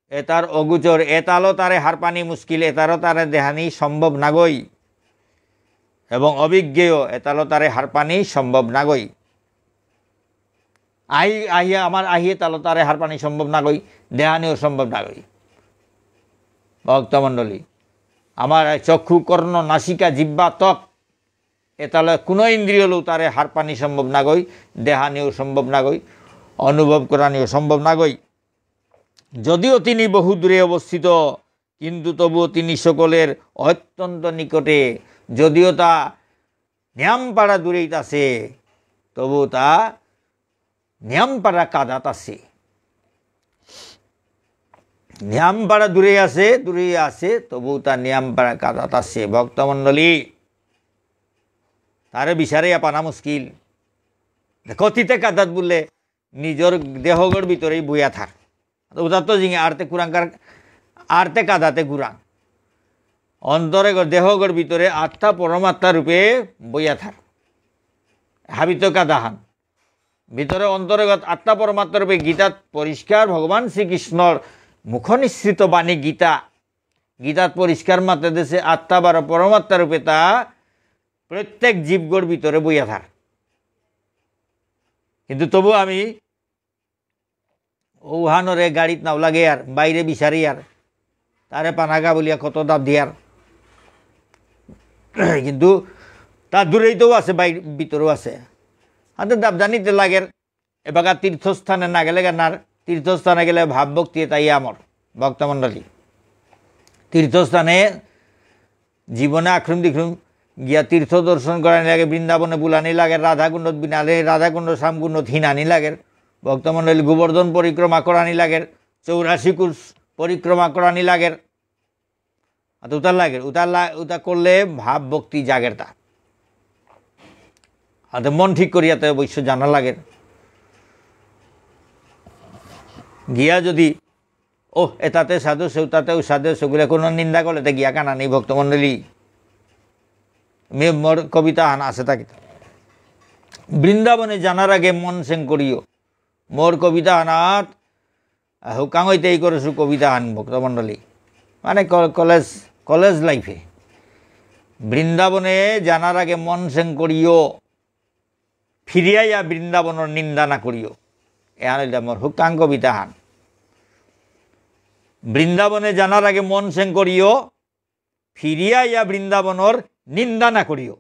এতার অগোচর, এতালো তারে হারপানি মুশকিল, এতালো তারে দেহানি সম্ভব নাগই। এবং অবিজ্ঞেয়, এতালো তারে হারপানি সম্ভব নাগই। আহি, আহিয়া, আমার আহিয়ে তালো তারে হারপানি সম্ভব নাগই, দেহানিও সম্ভব নাগই। ভক্তমণ্ডলী, আমার এই চক্ষু, কর্ণ, নাসিকা, জিহ্বা, ত্বক, এতালো কোনো ইন্দ্রিয়লো তারে হারপানি সম্ভব নাগই, দেহানিও সম্ভব নাগই, অনুভব করানিও সম্ভব নাগই। যদিও তিনি বহু দূরে অবস্থিত, কিন্তু তবুও তিনি সকলের অত্যন্ত নিকটে। যদিও তা নিয়ামপাড়া দূরেই আছে, তবু তা নিয়ামপাড়া কাদাত আছে। নিয়ামপাড়া দূরে আছে, দূরে আছে, তবু তা নিয়ামপাড়া কাদাত আছে। ভক্তমণ্ডলী, তারে বিচারে পানা মুশকিল। দেখো, তিতে কাদাত বুলে নিজর দেহগর ভিতরেই বইয়া থার। উদাত্ত জিঙে আরতে কুরাঙ্কার, আরতে কাদাতে কুরাং। অন্তরে গ-, দেহগর ভিতরে আত্মা পরমাত্মা রূপে বইয়া থার। হাবিত কাদাহান। ভিতরে অন্তরে গ-, আত্মা পরমাত্মা রূপে গীতাত পরিষ্কার ভগবান শ্রীকৃষ্ণর মুখনিঃসৃত বাণী গীতা। গীতাত পরিষ্কার মাতে দেশে আত্মা বারো পরমাত্মা রূপে তা প্রত্যেক জীবগর ভিতরে বইয়া থার। কিন্তু তবু আমি ওহানরে গাড়িত নাও লাগে আর বাইরে বিচারি আর তারে পানাগা বলিয়া কত দাব দিয়ার। কিন্তু তা দূরেই তো আছে, বাইর-, ভিতরেও আছে। হাতে দাব জানিতে লাগের। এবাকা তীর্থস্থানে না গেলে কেনার, তীর্থস্থানে গেলে ভাব ভক্তি এটাই আমার ভক্তমণ্ডলী। তীর্থস্থানে জীবনে আখরুম দিখরুম গিয়া তীর্থ দর্শন করানি লাগে, বৃন্দাবনে বুলানি লাগে, রাধাকুণ্ডত বিনালে, রাধাকুণ্ড শ্যামকুণ্ডত হিনানি লাগে, ভক্তমণ্ডলী গোবর্ধন পরিক্রমা করানি লাগে, চৌরাশি কোশ পরিক্রমা করানি লাগে। আর উতা লাগে, উতা লা-, উতা করলে ভাব ভক্তি জাগের তা। আর মন ঠিক করিয়া তো অবশ্য জানা লাগে। গিয়া যদি, "ও, এতাতে সাধু, সেউতাতে অসাধু, সেগুলো কোনো নিন্দা করলে তে গিয়া কানা নেই ভক্তমণ্ডলী।" মি-, মোর কবিতা হান আছে তা কিতা। বৃন্দাবনে জানার আগে মন সেং করিও। মোর কবিতা হানাত, আহ, হুকাং হইতে এই করেছু কবিতা হান ভক্তমণ্ডলী। মানে ক-, কলেজ, কলেজ লাইফে। বৃন্দাবনে জানার আগে মন সেং করিও। ফিরিয়া ইয়া বৃন্দাবনর নিন্দা না করিও। এহান হইল মোর হুকাং কবিতা হান। বৃন্দাবনে জানার আগে মন সেং করিও, ফিরিয়া ইয়া বৃন্দাবনর নিন্দা না করিও।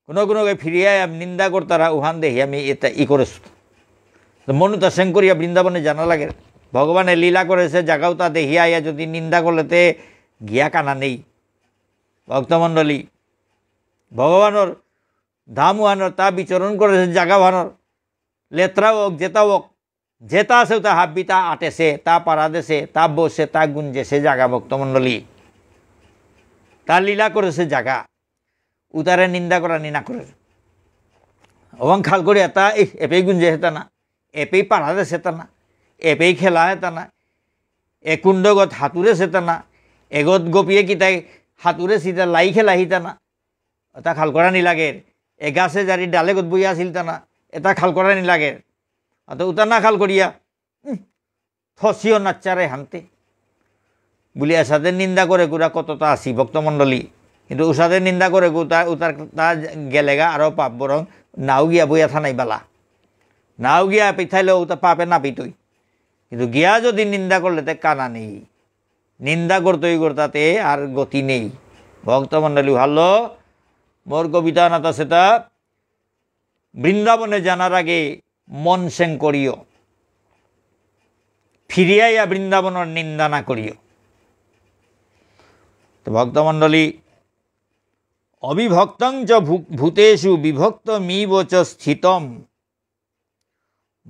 কোনো কোনো ফিরিয়া ইয়া নিন্দা করতারা উহান দেহি আমি এটা ই করেছু। তো মনুতা সেং করিয়া বৃন্দাবনে জানা লাগে। ভগবানে লীলা করেছে, জাগাও তা দেহিয়া ইয়া যদি নিন্দা করলে তে গিয়া কানা নেই। ভক্তমণ্ডলী, ভগবানর ধাম ওহানর, তা বিচরণ করেছে জাগা ওহানর, লেত্রা হোক, যেতা হোক, যেতা আছে ওতা হাব্বি তা আটেছে, তা পারা দেছে, তা বসে, তা গুঞ্জেছে জাগা ভক্তমণ্ডলী। তা লীলা করেছে জাগা। উতারে নিন্দা করানি না করে। অবাং খাল করি এতা, এই, এপেই গুঞ্জে হেতা না, এপেই পারা দেছে তা না, এপেই খেলা হেতা না, এ কুণ্ডগত হাতুরে সেতা না, এগত গোপিয়ে কিতাই হাতুরে সিতা লাই খেলা হিতা না। এতা খাল করানি লাগের। এ গাছে জারি ডালেগত বইয়া আছিল তা না, এতা খাল করানি লাগের। অত উতা না খাল করিয়া, উম, থসিও নাচ্চারে হানতে। বুলি এসাদে নিন্দা করে কুরা কততা আসি ভক্তমণ্ডলী। কিন্তু উসাদে নিন্দা করে কু তা, উতার তা গেলেগা আরো পাপ বরং নাও গিয়া বইয়া থানাই বালা। নাও গিয়া পিঠাইলে উতা পাপে না পিতই। কিন্তু গিয়া যদি নিন্দা করলে তে কানা নেই। নিন্দা করতেই করতাতে আর গতি নেই। ভক্তমণ্ডলী ভালো, মোর কবিতা নাতা সেতা বৃন্দাবনে জানার আগে মন সেং করিও। ফিরিয়া ইয়া বৃন্দাবনর নিন্দা না করিও। তো ভক্তমণ্ডলী, অবিভক্তং চ ভূ-, ভূতেষু বিভক্তমিব চ স্থিতম।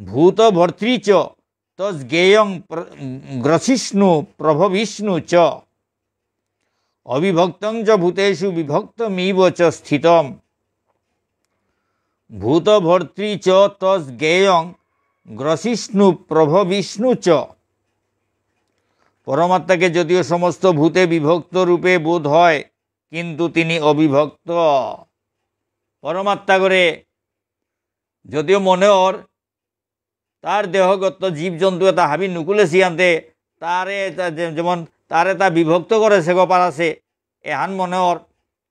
ভূতভর্তৃ চ তজ্জ্ঞেয়ং প্র-, গ্রসিষ্ণু প্রভবিষ্ণু চ। অবিভক্তং চ ভূতেষু বিভক্তমিব চ স্থিতম। ভূতভর্তৃ চ তজ্জ্ঞেয়ং গ্রসিষ্ণু প্রভবিষ্ণু চ। পরমাত্মাকে যদিও সমস্ত ভূতে বিভক্ত রূপে বোধ হয়, কিন্তু তিনি অবিভক্ত। পরমাত্মা করে যদিও মনে অর, তার দেহগত জীবজন্তু এতা হাবি নুকুলেসি আনতে, তারে এতা যে-, যেমন তারে তা বিভক্ত করেসে গো পারাসে, এহান মনে অর।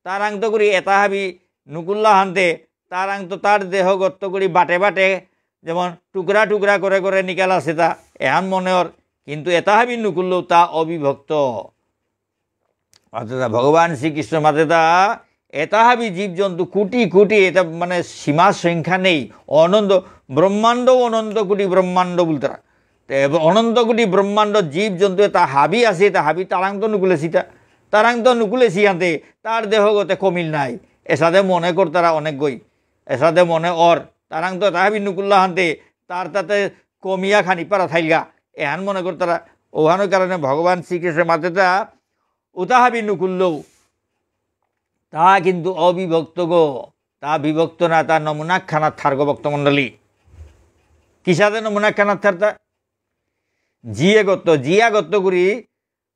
তারাংত করি এতা হাবি নুকুল্লা হানতে, তারাংত তার দেহগত করি বাটে বাটে, যেমন টুকরা টুকরা করে করে নিকালাসে তা, এহান মনে অর। কিন্তু এতা হাবি নুকুল্লেও তা অবিভক্ত। অর্থাৎ ভগবান শ্রীকৃষ্ণ মাতেতা এতা হাবি জীবজন্তু কোটি কোটি, এতা মানে সীমা সংখ্যা নেই, অনন্ত ব্রহ্মাণ্ড, অনন্ত কোটি ব্রহ্মাণ্ড বুলতারা। তে অনন্ত কোটি ব্রহ্মাণ্ড জীবজন্তু এতা হাবি আসে, এতা হাবি তারাংত নুকুলেসিতা, তারাংত নুকুলেসি আনতে তার দেহগতে কমিল নাই। এসাদে মনে করতারা অনেক গই, এসাদে মনে অর, তারাংত এতা হাবি নুকুল্লা হানতে তার তাতে কমিয়া খানি পারা থাইলগা, এহান মনে করতারা। ওহানোর কারণে ভগবান শ্রীকৃষ্ণ মাতেতা উতা হাবি নুকুল্লেও তা কিন্তু অবিভক্ত গো। তা বিভক্ত না, তা নমুনা খানা থার গো ভক্তমণ্ডলী। কিসাদে নমুনা খানা থার তা? জিয়ে গত্ত, জিয়া গত্ত করি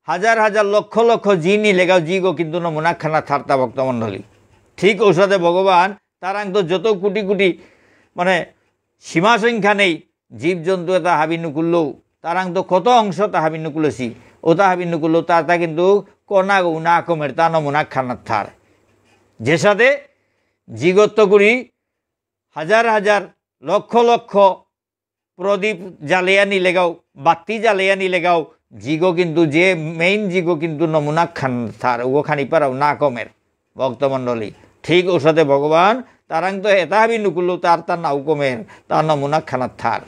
হাজার হাজার লক্ষ লক্ষ জি নিলেগাও জিগো কিন্তু নমুনা খানা থার তা ভক্তমণ্ডলী। ঠিক ঔসাদে ভগবান তারাংত যত কোটি কোটি মানে সীমা সংখ্যা নেই, জীবজন্তু এতা হাবি নুকুল্লেও, তারাংত কত অংশ তা হাবি নুকুলেসি, ওতা হাবি নুকুল্লেও, তা তা কিন্তু কণাগো না কমের, তা নমুনা খানা থার। যেসাদে জিগত্ত করি হাজার হাজার লক্ষ লক্ষ প্রদীপ জ্বালিয়া নিলেগাও, বাতি জ্বালিয়া নিলেগাও, জিগো কিন্তু যে main জিগো কিন্তু নমুনা খান থার, উগো খানি পারাও না কমের। ভক্তমণ্ডলী, ঠিক ঔসাদে ভগবান, তারাংত এতা হাবি নুকুল্লেও তার তার নাও কমের, তার নমুনা খানা থার।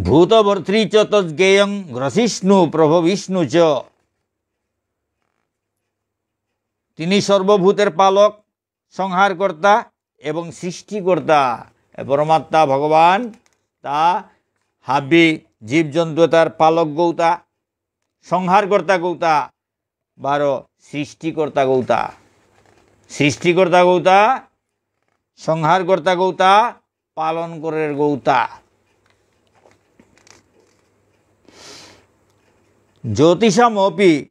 ভূতভর্তৃ চ তজ্জ্ঞেয়ং গ্রসিষ্ণু প্রভবিষ্ণু চ। তিনি সর্বভূতের পালক, সংহারকর্তা এবং সৃষ্টিকর্তা। এ পরমাত্মা ভগবান তা হাবি জীবজন্তু এতার পালক গৌতা, সংহারকর্তা গৌতা, বারো সৃষ্টিকর্তা গৌতা। সৃষ্টিকর্তাগউ তা, সংহারকর্তাগৌ তা, পালন করেরগৌ তা। জ্যোতিষামপি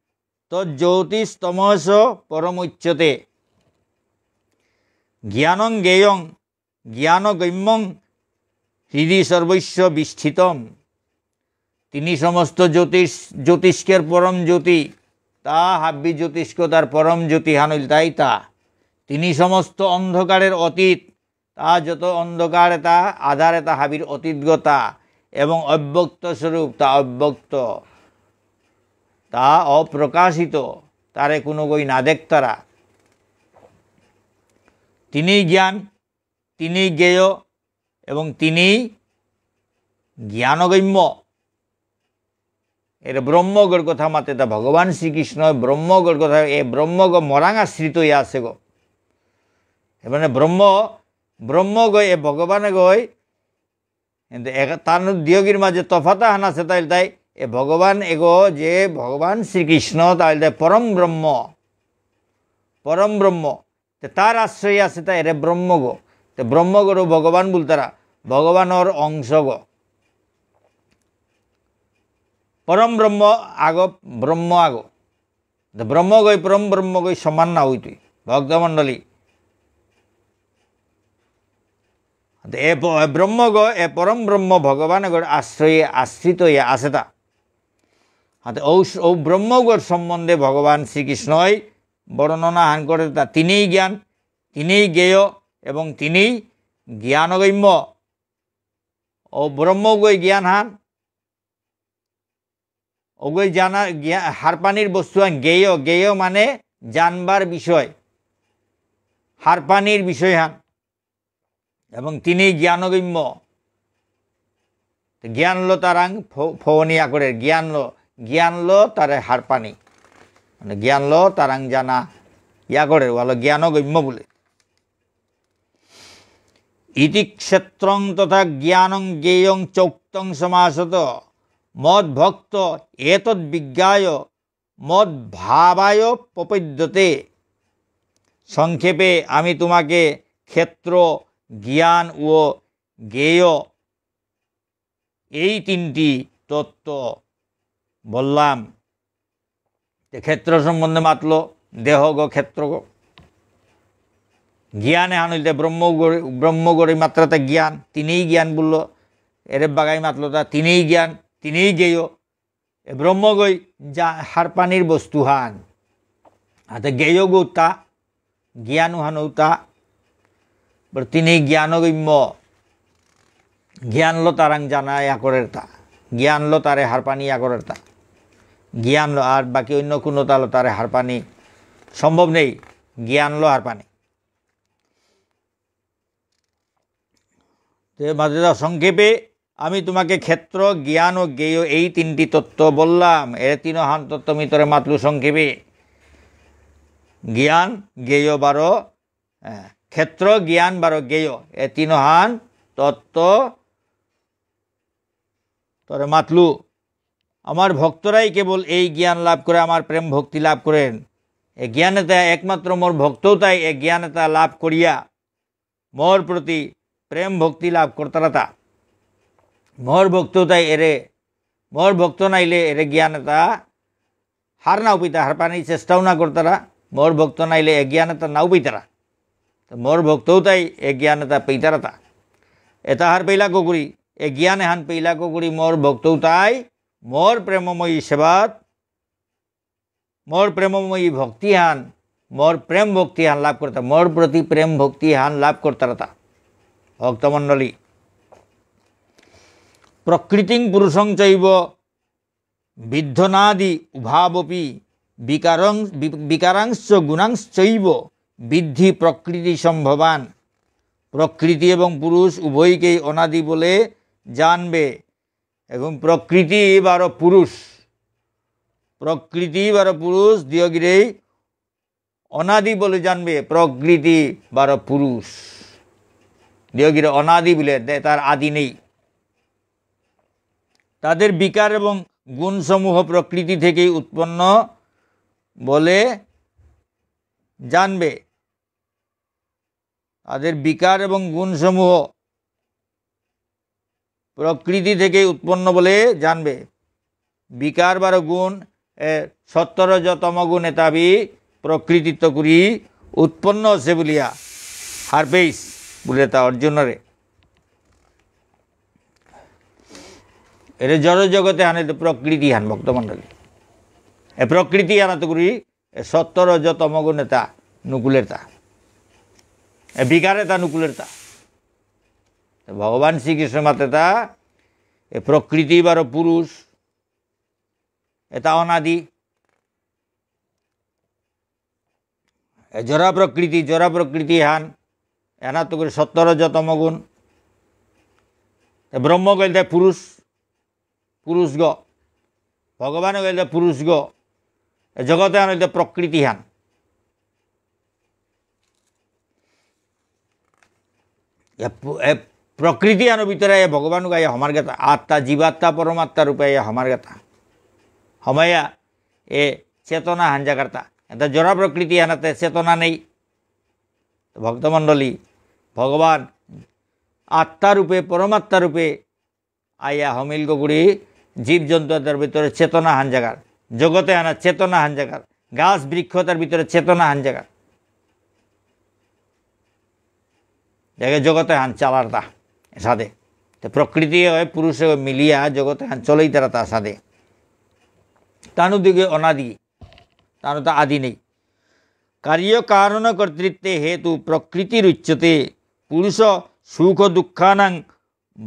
তজ্জ্যোতিস্তমস পরমুচ্যতে। জ্ঞানং জ্ঞেয়ং জ্ঞানগম্যং হৃদি সর্বস্য বিষ্ঠিতম। তিনি সমস্ত জ্যোতিষ, জ্যোতিষ্কের পরম জ্যোতি, তা হাব্বি জ্যোতিষ্ক তার পরম জ্যোতি হান ইলতাই তা। তিনি সমস্ত অন্ধকারের অতীত, তা যত অন্ধকার এতা, আধার এতা হাবির অতীতগ তা, এবং অব্যক্ত স্বরূপ তা অব্যক্ত, তা অপ্রকাশিত, তারে কোনোগই না দেখতারা। তিনিই জ্ঞান, তিনিই জ্ঞেয়, এবং তিনিই জ্ঞানগম্য। এরে ব্রহ্মগর কথা মাতেতা ভগবান শ্রীকৃষ্ণ, ব্রহ্মগর কথা, এ ব্রহ্মগ মরাং আশ্রিত ইয়া আছে গো। এ মানে ব্রহ্ম, ব্রহ্মগ এ ভগবান এগই, কিন্তু এক-, তার দিয়গির মাঝে তফাত আহান আছে তাই, তাই এ ভগবান এগো যে ভগবান শ্রীকৃষ্ণ তাই তাই পরম ব্রহ্ম, পরম ব্রহ্ম। তে তার আশ্রয় আছে তা এরে ব্রহ্মগ। তে ব্রহ্মগরে ভগবান বুলতারা, ভগবানর অংশগ। পরম ব্রহ্ম আগ, ব্রহ্ম আগ। তে ব্রহ্মগই পরম ব্রহ্মগই সমান না হইতই, ভক্তমণ্ডলী। তে এ প-, এ ব্রহ্মগ, এ পরম ব্রহ্ম ভগবানগর আশ্রয়ে আশ্রিত ইয়া আছে তা। হাতে ঔ স-, ঔ ব্রহ্মগর সম্বন্ধে ভগবান শ্রীকৃষ্ণই বর্ণনা হান করে তা। তিনিই জ্ঞান, তিনিই জ্ঞেয় এবং তিনিই জ্ঞানগম্য। ও ব্রহ্মগই জ্ঞান হান, ওগই জানা, জ্ঞা-, হারপানির বস্তু হান জ্ঞেয়, জ্ঞেয় মানে জানবার বিষয়, হারপানির বিষয় হান। এবং তিনিই জ্ঞানগম্য। জ্ঞানলো তারাং ফ-, ফবনি ইয়া করে, জ্ঞানলো, জ্ঞানলো তারে হারপানি। মানে জ্ঞানলো তারাং জানা ইয়া করে, ওয়ালো জ্ঞানগম্য বলে। ইতি ক্ষেত্রং তথা জ্ঞানং জ্ঞেয়ং চোক্তং সমাসত। মদ্ভক্ত এতদ্বিজ্ঞায় মদ্ভাবায় প্রপদ্যতে। সংক্ষেপে আমি তোমাকে ক্ষেত্র, জ্ঞান ও জ্ঞেয় এই তিনটি তত্ত্ব বললাম। তে ক্ষেত্র সম্বন্ধে মাতলো, দেহগ ক্ষেত্রগ। জ্ঞান এহান হইতে ব্রহ্মগরে, ব্রহ্মগরে মাত্রাতে জ্ঞান, তিনিই জ্ঞান বলল। এরে বাগাই মাতলো তা, তিনিই জ্ঞান, তিনিই জ্ঞেয়। এ ব্রহ্মগই যা হারপানির বস্তু হান। হাতে জ্ঞেয়গৌ তা, জ্ঞান হানৌ তা। বলে তিনিই জ্ঞানগম্য। জ্ঞানলো তারাং জানা ইয়া করের তা। জ্ঞানলো তারে হারপানি ইয়া করের তা। জ্ঞানলো আর বাকি অন্য কোনো তালো তারে হারপানি সম্ভব নেই। জ্ঞানলো হারপানি। তে মাঝে সংক্ষেপে আমি তোমাকে ক্ষেত্র, জ্ঞান ও জ্ঞেয় এই তিনটি তত্ত্ব বললাম। এ তিনহান তত্ত্ব মি তোরে মাতলু সংক্ষেপে। জ্ঞান, জ্ঞেয় বারো, আহ, ক্ষেত্র, জ্ঞান বারো জ্ঞেয়। এ তিনহান তত্ত্ব তোরে মাতলু। আমার ভক্তরাই কেবল এই জ্ঞান লাভ করে, আমার প্রেম ভক্তি লাভ করেন। এ জ্ঞান এতা একমাত্র মোর ভক্ততাই এ জ্ঞান এতা লাভ করিয়া মোর প্রতি প্রেম ভক্তি লাভ করতারা তা। মোর ভক্ত তাই এরে, মোর ভক্ত নাইলে এরে জ্ঞান এতা হার নাও পিতা, হার পানি চেষ্টাও না করতারা। মোর ভক্ত নাইলে এ জ্ঞান এতা নাও পিতারা। তো মোর ভক্তও তাই এ জ্ঞান এতা পেইতারা তা। এতা হার পেইলা কগুরি, এ জ্ঞান এহান পেইলা কগুরি মোর ভক্তও তাই মোর প্রেমময়ী সেবাত মোর প্রেমময়ী ভক্তিহান, মোর প্রেম ভক্তিহান লাভ করতা, মোর প্রতি প্রেম ভক্তিহান লাভ করতারাতা। ভক্তমণ্ডলী, প্রকৃতিং পুরুষং চৈব বিদ্ধনাদি উভাবপি বিকারং বি-, বিকারাংশ্চ গুণাংশ্চৈব বিদ্ধি প্রকৃতি সম্ভবান। প্রকৃতি এবং পুরুষ উভয়কেই অনাদি বলে জানবে। এখন প্রকৃতি বারো পুরুষ, প্রকৃতি বারো পুরুষ দিয়গিরেই অনাদি বলে জানবে। প্রকৃতি বারো পুরুষ দিয়গিরে অনাদি বলে দে-, তার আদি নেই। তাদের বিকার এবং গুণসমূহ প্রকৃতি থেকেই উৎপন্ন বলে জানবে। তাদের বিকার এবং গুণসমূহ প্রকৃতি থেকে উৎপন্ন বলে জানবে। বিকার বারো গুণ, এ, সত্ত্ব রজ তম গুণ এতা হাবি প্রকৃতিত্ত করি উৎপন্ন আছে বুলিয়া হারপেইস বুলে তা অর্জুনরে। এরে জড় জগতে হানে তো প্রকৃতি হান ভক্তমণ্ডলী। এ প্রকৃতি হানাত করি এ সত্ত্ব রজ তম গুণ এতা নুকুলেরতা। এ বিকার এতা নুকুলেরতা। তো ভগবান শ্রীকৃষ্ণ মাতেতা এ প্রকৃতি বারো পুরুষ এতা অনাদি। এ জড়া প্রকৃতি, জড়া প্রকৃতি হান, এনাত করে সত্ত্ব রজ তম গুণ। এ ব্রহ্ম কইলতে পুরুষ, পুরুষগ। ভগবান কইলতে পুরুষগ। এ জগতে হান হইতে প্রকৃতি হান। এ প-, এ প্রকৃতি আনো ভিতরে এ ভগবান গাইয়া হমার গেতা, আত্মা, জীবাত্মা, পরমাত্মা রূপে এ হমার গেতা। হমাইয়া এ চেতনা হান জাগারতা। এতা জড়া প্রকৃতি আনাতে চেতনা নেই। তো ভক্তমণ্ডলী, ভগবান আত্মা রূপে, পরমাত্মা রূপে আইয়া হমিল গগুড়ি জীবজন্তু এতার ভিতরে চেতনা হান জাগার, জগতে আনা চেতনা হান জাগার, গাছ বৃক্ষ তার ভিতরে চেতনা হান জাগার। জাগে জগতে হান চালার তা সাদে। তো প্রকৃতি হয় পুরুষে মিলিয়া জগতে হান চলেই তারা তা সাদে। তানু দিকে অনাদি, তানু তা আদি নেই। কার্য কারণ কর্তৃত্বে হেতু প্রকৃতিরুচ্যতে পুরুষ সুখ দুঃখানাং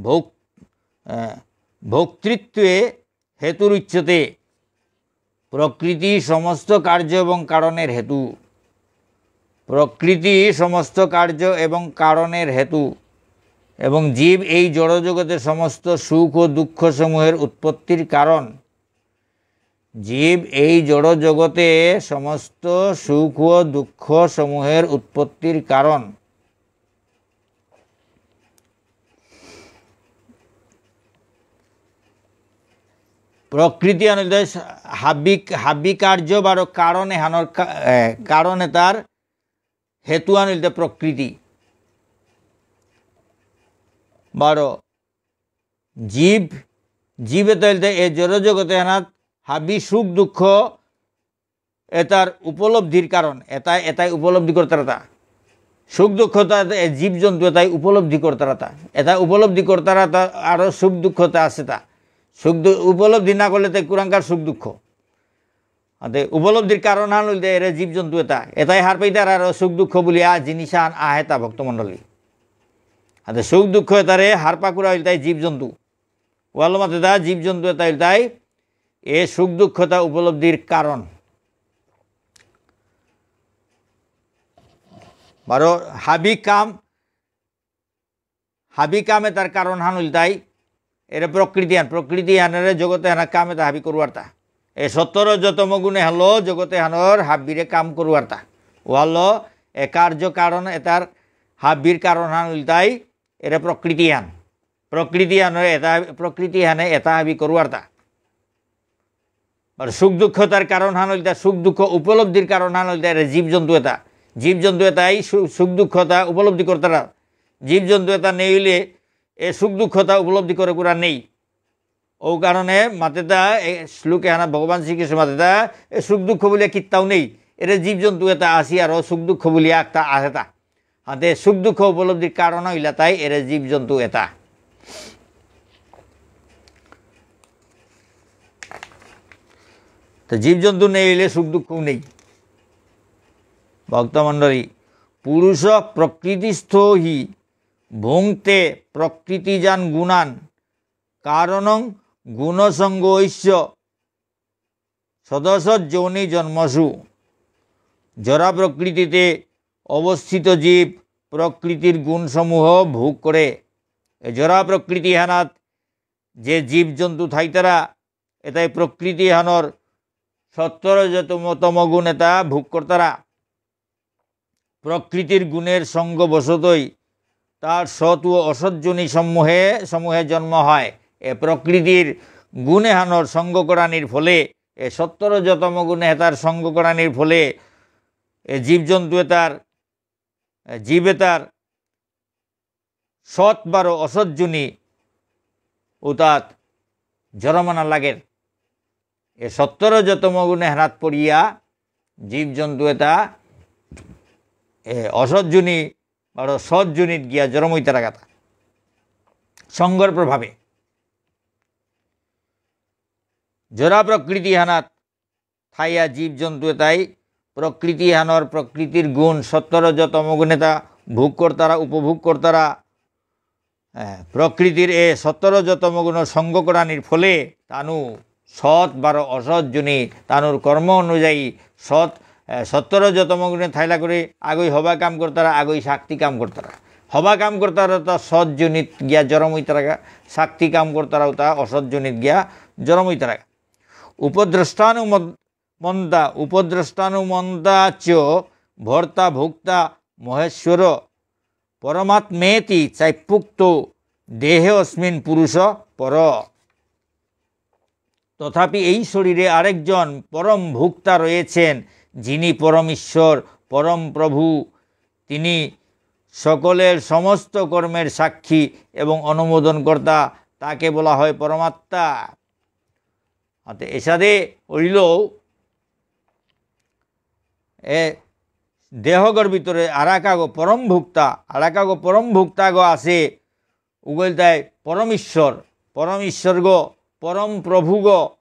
ভোগ-, আহ, ভোক্তৃত্বে হেতুরুচ্যতে। প্রকৃতি সমস্ত কার্য এবং কারণের হেতু। প্রকৃতি সমস্ত কার্য এবং কারণের হেতু। এবং জীব এই জড়জগতে সমস্ত সুখ ও দুঃখসমূহের উৎপত্তির কারণ। জীব এই জড় জগতে সমস্ত সুখ ও দুঃখ সমূহের উৎপত্তির কারণ। প্রকৃতি আনলতে হাবি, হাবি কার্য বারো কারণ এহানর কা-, এ, কারণ এতার হেতু আনলতে প্রকৃতি। বারো জীব, জীব এতা হইলতে এ জড় জগতে হানাত হাবি সুখ দুঃখ এতার উপলব্ধির কারণ, এতা, এতাই উপলব্ধি করতারাতা। সুখ দুঃখ তা এ জীবজন্তু এতাই উপলব্ধি করতারাতা। এতা উপলব্ধি করতারাতা আরো সুখ দুঃখ তা আছে তা। সুখ দু-, উপলব্ধি না করলে তে কুরাঙ্কার সুখ দুঃখ। আতে উপলব্ধির কারণ হান হইলতে এরে জীবজন্তু এতা। এতাই হার পেইতারা আরো সুখ দুঃখ বুলিয়া জিনিস আন আহে তা ভক্তমণ্ডলী। আতে সুখ দুঃখ এতারে হার পাকুরা হইলতাই জীবজন্তু। ওয়ালো মাতে তা জীবজন্তু এতা হইলতাই এ সুখ দুঃখ তা উপলব্ধির কারণ। বারো হাবি কাম, হাবি কাম এতার কারণ হান হইলতাই এরে প্রকৃতি হান, প্রকৃতি হানরে জগতে হানা কাম এতা হাবি করুয়ারতা। এ সত্ত্ব রজ তম গুণে হানলো জগতে হানর হাবিরে কাম করুয়ারতা। ওয়ালো এ কার্য কারণ এতার হাবির কারণ হান হইলতাই এরে প্রকৃতি হান। প্রকৃতি হানরে এতা, প্রকৃতি হানে এতা হাবি করুয়ারতা। আর সুখ দুঃখ তার কারণ হান হইলতা, সুখ দুঃখ উপলব্ধির কারণ হান হইলতা এরে জীবজন্তু এতা। জীবজন্তু এতাই সু-, সুখ দুঃখ তা উপলব্ধি করতারা। জীবজন্তু এতা নেই হইলে এ সুখ দুঃখ তা উপলব্ধি করে কুরা নেই। ও কারণে মাতেতা এ শ্লোকে হানা ভগবান শ্রীকৃষ্ণ মাতেতা এ সুখ দুঃখ বুলিয়া কিত্তাও নেই। এরে জীবজন্তু এতা আসি আর ও সুখ দুঃখ বুলিয়া একটা আছে তা। হাতে সুখ দুঃখ উপলব্ধির কারণ হইলা তাই এরে জীবজন্তু এতা। তো জীবজন্তু নেই হইলে সুখ দুঃখ নেই। ভক্তমণ্ডলী, পুরুষ প্রকৃতিস্থ হি ভুঙ্ক্তে প্রকৃতিজান গুণান কারণং গুণসঙ্গোস্য সদসৎ যোনি জন্মসু। জড়া প্রকৃতিতে অবস্থিত জীব প্রকৃতির গুণসমূহ ভোগ করে। এ জড়া প্রকৃতি হানাত যে জীবজন্তু থাইতারা, এতাই প্রকৃতি হানর সত্ত্ব রজ তম, তম গুণ এতা ভোগ করতারা। প্রকৃতির গুণের সঙ্গবশতই তার সৎ ও অসৎ যোনি সমূহে, সমূহে জন্ম হয়। এ প্রকৃতির গুণ এহানর সঙ্গ করানির ফলে, এ সত্ত্ব রজ তম গুণ এতার সঙ্গ করানির ফলে, এ জীবজন্তু এতার, এ জীব এতার সৎ বারো অসৎ যোনি উতাত জরমানা লাগের। এ সত্ত্ব রজ তম গুণ এহানাত পড়িয়া জীবজন্তু এতা এ অসৎ যোনি বারো সৎ যোনিত গিয়া জরম হইতারাগাতা। সঙ্গর প্রভাবে জড়া প্রকৃতি হানাত থাইয়া জীবজন্তু এতাই প্রকৃতি হানর, প্রকৃতির গুণ সত্ত্ব রজ তম গুণ এতা ভোগ করতারা, উপভোগ করতারা। এ, প্রকৃতির এ সত্ত্ব রজ তম গুণ সঙ্গ করানির ফলে তানু সৎ বারো অসৎ যোনি তানুর কর্ম অনুযায়ী সৎ, এ, সত্ত্ব রজ তম গুণে থাইলা করে আগই হবা কাম করতারা, আগই শাক্তি কাম করতারা। হবা কাম করতারা তা সৎ যোনিত গিয়া জরম হইতারাগা, শাক্তি কাম করতারা তা অসৎ যোনিত গিয়া জরম হইতারাগা। উপদ্রষ্টানুমন-, মন্তা, উপদ্রষ্টানুমন্তা চ ভর্তা ভোক্তা মহেশ্বর। পরমাত্মেতি চাপ্যুক্ত দেহে অস্মিন পুরুষ পর। তথাপি এই শরীরে আরেকজন পরম ভোক্তা রয়েছেন, যিনি পরম ঈশ্বর, পরম প্রভু। তিনি সকলের সমস্ত কর্মের সাক্ষী এবং অনুমোদনকর্তা। তাকে বলা হয় পরমাত্মা। অতে এসাদে অইলেও এ দেহগর ভিতরে আরাকাগো পরম ভোক্তা, আরাকাগো পরম ভোক্তাগো আছে, উগ ইলতাই পরম ঈশ্বর, পরম ঈশ্বরগো, পরম প্রভুগো।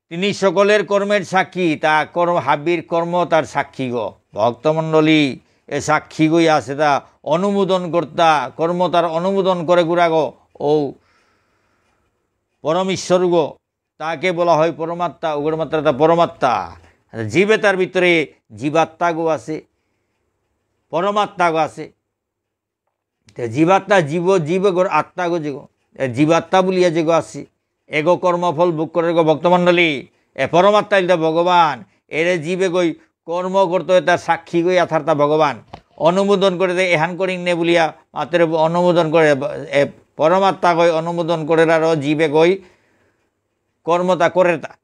তিনি সকলের কর্মের সাক্ষী, তা কর্ম, হাবির কর্ম তার সাক্ষীগো। ভক্তমণ্ডলী, এ সাক্ষীগই আছে তা অনুমোদন কর্তা, কর্ম তার অনুমোদন করে গুড়াগো। ও পরম ঈশ্বরগো, তাকে বলা হয় পরমাত্মা, উগর মাত্রা তা পরমাত্মা। জীবে তার ভিতরে জীবাত্মাগো আছে, পরমাত্মাগো আছে। তে জীবাত্মা, জীব, জীবগর আত্মাগো যেগো, এ জীবাত্মা বুলিয়া যেগো আছে, এগো কর্মফল ভোগ করেরগো ভক্তমণ্ডলী, এ পরমাত্মা ইলতা ভগবান, এরে জীবেগই কর্ম করতে হয়, তার সাক্ষীগই আথারতা ভগবান। অনুমোদন করে দে, এহান করিং নে বুলিয়া মাত্র অনুমোদন করে, এ পরমাত্মাগই অনুমোদন করে আর জীবেগই কর্মতা করেরতা।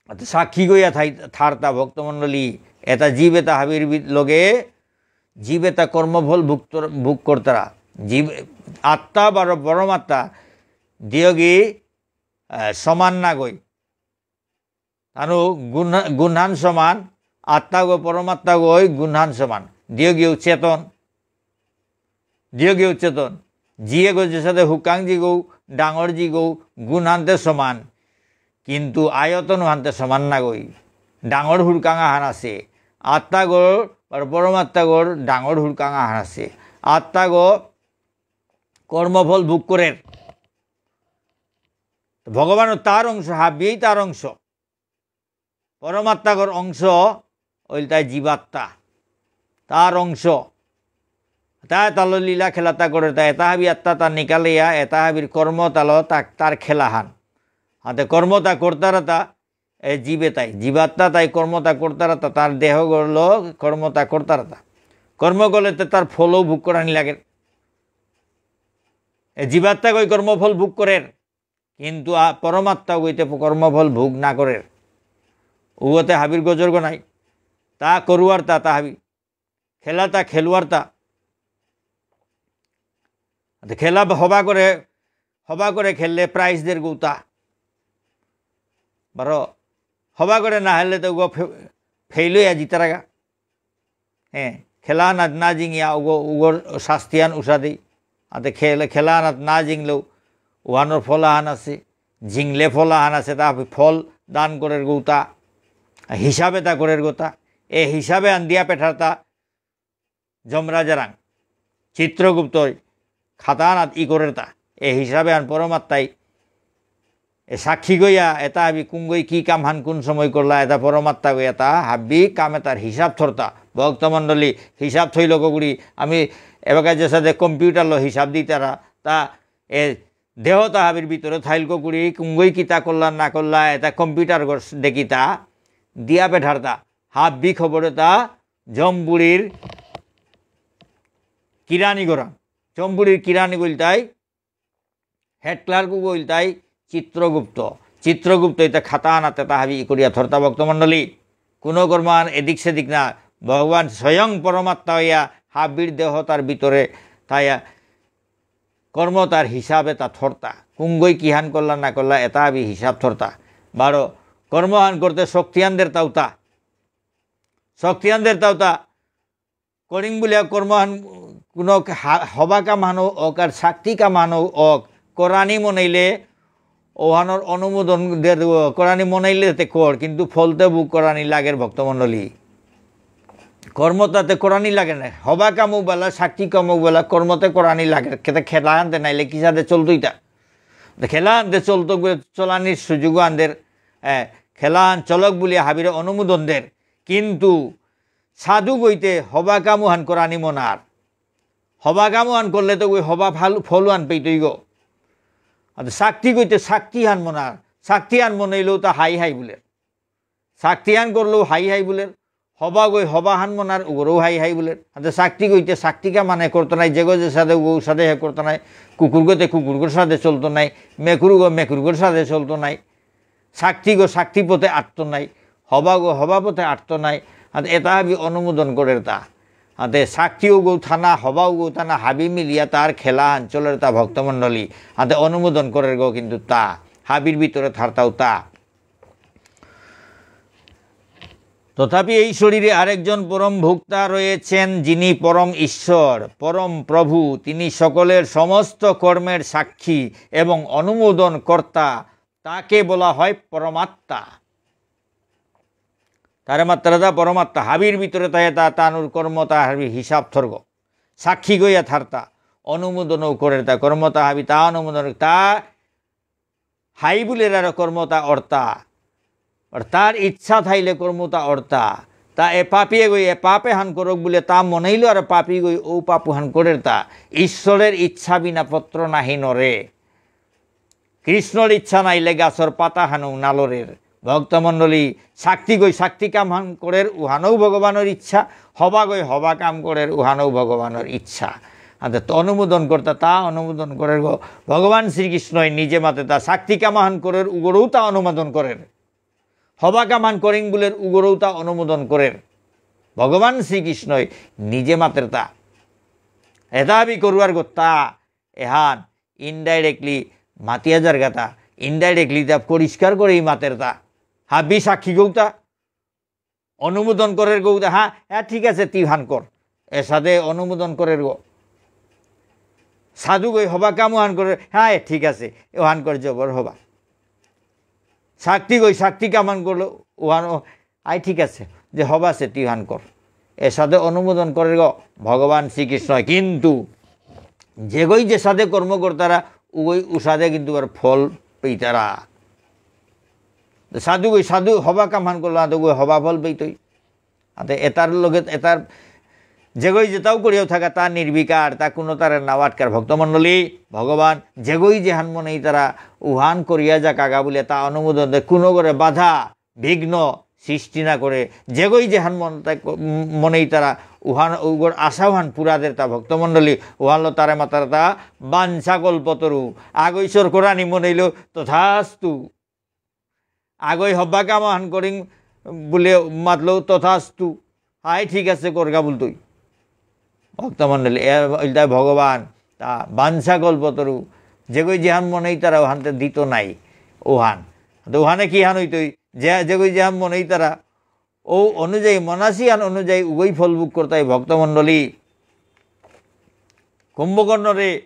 অর্থাৎ সাক্ষীগই আথাই থারতা ভক্তমণ্ডলী, এতা জীব এতা হাবির বি-, লগে জীব এতা কর্মফল ভুক্ত-, ভোগ করতারা। জীব, আত্মা বারো পরমাত্মা দিয়গি, আহ, সমান নাগই। তানু গুণ-, গুণহান সমান, আত্মাগো পরমাত্মাগো ওই গুণহান সমান। দিয়গিও চেতন, দিয়গিও চেতন। জিয়েগো যেসাদে হুকাং জিগো, ডাঙর জিগো, গুণহানতে সমান। কিন্তু আয়তন হানতে সমান নাগই। ডাঙর হুরকাং আহান আছে। আত্মাগর আর পরমাত্মাগর ডাঙর হুরকাং আহান আছে। আত্মাগো কর্মফল ভোগ করের। ভগবানও তার অংশ, হাবিয়েই তার অংশ। পরমাত্মাগর অংশ ওইলতাই জীবাত্মা, তার অংশ। তা তালো লীলা খেলাতা করে, তা এতা হাবি আত্মা তার নিকালিয়া, এতা হাবির কর্ম তালো তা-, তার খেলাহান। হাতে কর্ম তা করতারাতা, এ জীবে তাই, জীবাত্মা তাই কর্ম তা করতারাতা, তার দেহ গড়লো কর্ম তা করতারাতা। কর্ম করলে তো তার ফলও ভোগ করানি লাগে। এ জীবাত্মা কই কর্মফল ভোগ করের। কিন্তু আ-, পরমাত্মা উগইতে প-, কর্মফল ভোগ না করের। উগতে হাবির গজর গনাই। তা করুয়ার তা, তা হাবি। খেলা তা খেলুয়ার তা। তে খেলা হবা করে, হবা করে খেললে prize দের গৌতা। বারো, হবা করে না খেললে তো উগো ফে-, fail হইয়া জিতারাগা। হ্যাঁ, খেলা না, না জিঙিয়া উগো, উগোর শাস্তিয়ান উষা দেই। আতে খেলে, খেলা না, না জিংলেও ওহানোর ফল আহান আছে, জিংলে ফল আহান আছে, তা ফল দান করের গৌতা, হিসাবে তা করের গৌতা। এ হিসাবে আন দিয়া পেঠারতা যমরাজারাং, চিত্রগুপ্তই খাতানাত ই করেরতা। এ হিসাবে আন পরমাত্মাই এ সাক্ষী গইয়া, এতা হাবি কুঙ্গই কি কাম হান কোন সময় করলা, এতা পরমাত্মা গইয়া তা হাবি কামে তার হিসাব থরতা। ভক্তমণ্ডলী, হিসাব থইল কগুড়ি, আমি এবাকা যেসাদে computer লো হিসাব দিতারা, তা এ দেহ তা হাবির ভিতরে থাইল কগুড়ি, কুঙ্গই কিতা করলা না করলা, এতা computer গর দেখিতা, দিয়া পেঠারতা, হাবি খবরে তা জম্বুড়ির কিরানি গরা, জম্বুড়ির কিরানি গইলতাই, head clerk উগ ইলতাই চিত্রগুপ্ত। চিত্রগুপ্ত ইতা খাতা আনাতে তা হাবি ই করিয়া থরতা ভক্তমণ্ডলী। কোনো কর্মান এদিক সেদিক না, ভগবান স্বয়ং পরমাত্মা হইয়া হাবির দেহ তার ভিতরে থায়া কর্ম তার হিসাবে তা থরতা। কুঙ্গই কিহান করলা না করলা, এতা হাবি হিসাব থরতা। বারো, কর্মহান করতে শক্তিহান দেরতা উতা। শক্তিহান দেরতা উতা। করিং বুলিয়া কর্মহান কোনো হা-, হবা কামহানো অক আর শক্তি কামহানো অক, করানি মনাইলে ওহানর অনুমোদন দের, করানি মনাইলে তে কর, কিন্তু ফলতে ভোগ করানি লাগের ভক্তমণ্ডলী। কর্ম তাতে করানি লাগে না। হবা কামও বেলা, শক্তি কামও বেলা, কর্মতে করানি লাগে। খেতে খেলা আনতে নাইলে কিসাদে চলতো ইতা? তো খেলা আনতে চলতো বে-, চলানির সুযোগ আনদের, এ, খেলা আন চলক বুলিয়া হাবিরে অনুমোদন দের। কিন্তু সাধু গইতে হবা কামহান করানি মনার। হবা কামহান করলে তো ওই হবা ফাল-, ফলহান পেইতই গো। আর শক্তি গইতে শক্তিহান মনার। শক্তিহান মনাইলেও তা হাই হাই বুলের। শক্তিহান করলেও হাই হাই বুলের। হবা গই হবাহান মনার উগরেও হাই হাই বুলের। আর শক্তি গইতে শক্তি কামহানে করতো নাই, যেগো যে সাদে উগো সাদে হে করতো নাই, কুকুর গতে কুকুরগর সাদে চলতো নাই, মেকুরগো মেকুরগর সাদে চলতো নাই। শক্তিগো শক্তি পথে আটতো নাই, হবাগো হবা পথে আটতো নাই। আর এতা হাবি অনুমোদন করের তা। আতে শক্তিও গো থানা, হবাও গো থানা, হাবি মিলিয়া তার খেলা আন চলের তা ভক্তমণ্ডলী। আতে অনুমোদন করের গো কিন্তু তা। হাবির ভিতরে থারতাও তা। তথাপি এই শরীরে আরেকজন পরম ভোক্তা রয়েছেন, যিনি পরম ঈশ্বর, পরম প্রভু। তিনি সকলের সমস্ত কর্মের সাক্ষী এবং অনুমোদন কর্তা। তাকে বলা হয় পরমাত্মা। তারে মাততারা তা পরমাত্মা। হাবির ভিতরে তাই তা তানুর কর্ম তা হাবি হিসাব থরগ। সাক্ষী গইয়া থারতা। অনুমোদনও করের তা কর্ম তা হাবি তা অনুমোদন তা হাই বুলের আর কর্মতা অর্তা। আর তার ইচ্ছা থাইলে কর্মতা অর্তা। তা এ পাপিয়ে গই এ পাপে হান করক বুলে তা মনেইল আর পাপি গই ও পাপ হান করের তা। ঈশ্বরের ইচ্ছা বিনা পত্র নাহি নড়ে। কৃষ্ণর ইচ্ছা নাইলে গাছর পাতা হানও নালরের। ভক্তমণ্ডলী, শাক্তি গই শাক্তি কাম হান করের উহানও ভগবানর ইচ্ছা, হবা গই হবা কাম করের উহানও ভগবানর ইচ্ছা। আতে তো অনুমোদন করতা, তা অনুমোদন করের গো। ভগবান শ্রীকৃষ্ণই নিজে মাতে তা শাক্তি কাম হান করের উগরেও তা অনুমোদন করের। হবা কাম হান করিং বুলের উগরেও তা অনুমোদন করের। ভগবান শ্রীকৃষ্ণই নিজে মাতের তা। এতা হাবি করুয়ার গো তা এহান indirectly মাতিয়া যারগা তা, indirectly তা পরিষ্কার করেই মাতের তা। হাবি সাক্ষী গৌতা, অনুমোদন করের গৌতা, হ্যাঁ, হ্যাঁ, ঠিক আছে, তুই হান কর। এসাদে অনুমোদন করের গো। সাধু গই হবা কামও হান করের, হ্যাঁ, এ ঠিক আছে, ও হান কর জবর হবা। শাক্তি গই শাক্তি কাম হান করলো, ও হান, ও, আই ঠিক আছে, যে হবা সে তুই হান কর। এসাদে অনুমোদন করের গো ভগবান শ্রীকৃষ্ণ। কিন্তু যেগই যেসাদে কর্ম করতারা, উগই উসাদে কিন্তু আর ফল পেইতারা। তো সাধু গই সাধু হবা কাম হান করলো, তো গই হবা ফল পেইতই। আতে এতার লগে এতার যেগই যেতাও করিয়াও থাকা, তা নির্বিকার, তা কোনো তারে নাও আটকার। ভক্তমণ্ডলী, ভগবান যেগই যেহান মনেই তারা উহান করিয়া যাক আগা বুলে তা অনুমোদন দেয়, কোনো করে বাধা বিঘ্ন সৃষ্টি না করে, যেগই যেহান মন তাই ক-, উম, মনেই তারা উহান উগর আশা উহান পুরা দের তা ভক্তমণ্ডলী, উহানলো তারে মাতার তা বাঞ্ছা কল্পতরু, আগই সরকরানি মনেইল তথাস্তু। আগই হব্বা কাম হান করিং বুলে মাতলো তথাস্তু। হাই ঠিক আছে, করগা বুলতই। ভক্তমণ্ডলী, এ ইলতাই ভগবান, তা বাঞ্ছা কল্পতরু, যেগই যেহান মনেই তারা ওহানতে দিত নাই, ওহান। তো ওহানে কি হান হইতই? যে, যেগই যেহান মনেই তারা, ও অনুযায়ী, মনাসিয়ান অনুযায়ী উগই ফল ভোগ করতাই ভক্তমণ্ডলী। কুম্ভকর্ণরে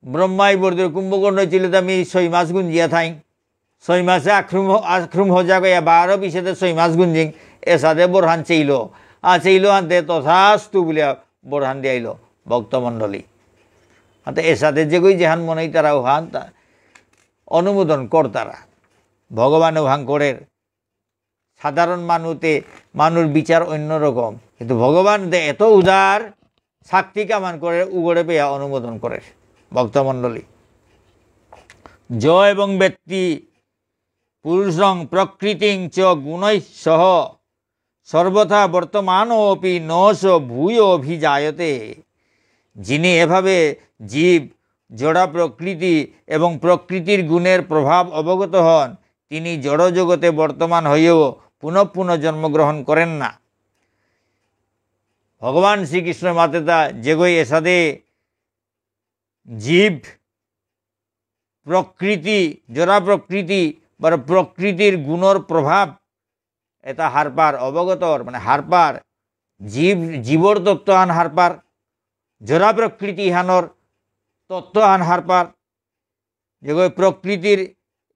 ব্রহ্মাই বর দিল, কুম্ভকর্ণ ছিল তো আমি ছয় মাস গুঞ্জিয়া থাই। ছয় মাসে আক্রম, আক্রম হজা গয়া বারো বিশেতে ছয় মাস গুঞ্জিং, এসাদে বরহান চেইল। আ, চেইল আনতে তথাস্তু বুলিয়া বরহান দিয়াইল ভক্তমণ্ডলী। আনতে এসাদে যেগই যেহান মনেই তারা ওহান তা অনুমোদন করতারা। ভগবান ওহান করের। সাধারণ মানুতে, মানুর বিচার অন্যরকম। কিন্তু ভগবান দে এত উদার, শাক্তি কামান করে উগরে পেয়া অনুমোদন করে। ভক্তমণ্ডলী। য এবং বেত্তি পুরুষং প্রকৃতিং চ গুণৈঃ সহ সর্বথা বর্তমানোপি ন স ভূয় অভিজায়তে। যিনি এভাবে জীব, জড়া প্রকৃতি এবং প্রকৃতির গুণের প্রভাব অবগত হন, তিনি জড় জগতে বর্তমান হয়েও পুনঃ পুনঃ জন্মগ্রহণ করেন না। ভগবান শ্রীকৃষ্ণ মাতেতা যেগই এসাদে জীব প্রকৃতি, জড়া প্রকৃতি, বারো প্রকৃতির গুণর প্রভাব, এতা হারপার, অবগতর, মানে হারপার, জীব, জীবর তত্ত্ব আন হারপার, জড়া প্রকৃতি হানর তত্ত্ব আন হারপার, যেগই প্রকৃতির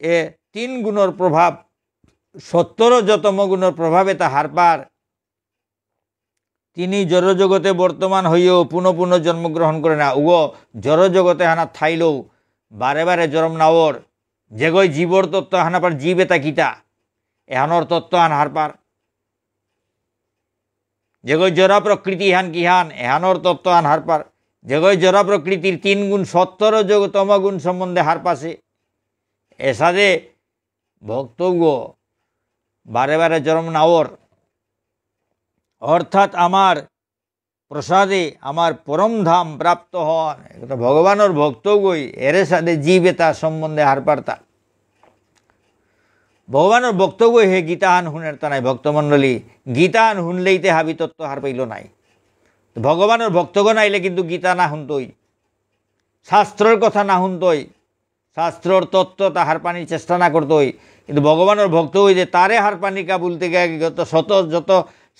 এ তিন গুণর প্রভাব, সত্ত্ব রজ তম গুণর প্রভাব এতা হারপার। তিনি জড় জগতে বর্তমান হইও পুনঃ পুনঃ জন্ম গ্রহণ করে না। উগো জড় জগতে হানা থাইলেও বারে বারে জন্ম নাওর। যেগই জীবর তত্ত্ব হানা পার জীব এতা কিতা? এহানর তত্ত্ব আন হারপার। যেগই জড়া প্রকৃতি হান কি হান? এহানর তত্ত্ব আন হারপার। যেগই জড়া প্রকৃতির তিন গুণ সত্ত্ব রজ তম গুণ সম্বন্ধে হারপাসে। এসাদে ভক্তগো বারে বারে জন্ম নাওর, অর্থাৎ আমার প্রসাদে আমার পরম ধাম প্রাপ্ত হন। এটা ভগবানর ভক্তগই এরে সাদে জীব এতা সম্বন্ধে হারপারতা। ভগবানর ভক্তগই হে গীতাহান হুনেরতা নাই ভক্তমণ্ডলী। গীতাহান হুনলেইতে হাবি তত্ত্ব হারপাইল নাই। ভগবানর ভক্তগণ আইলে কিন্তু গীতা না হুনতই, শাস্ত্রর কথা না হুনতই, শাস্ত্রর তত্ত্ব তা হারপানির চেষ্টা না করতই। কিন্তু ভগবানর ভক্ত হইতে তারে হারপানিকা বলতে গিয়া যত শত যত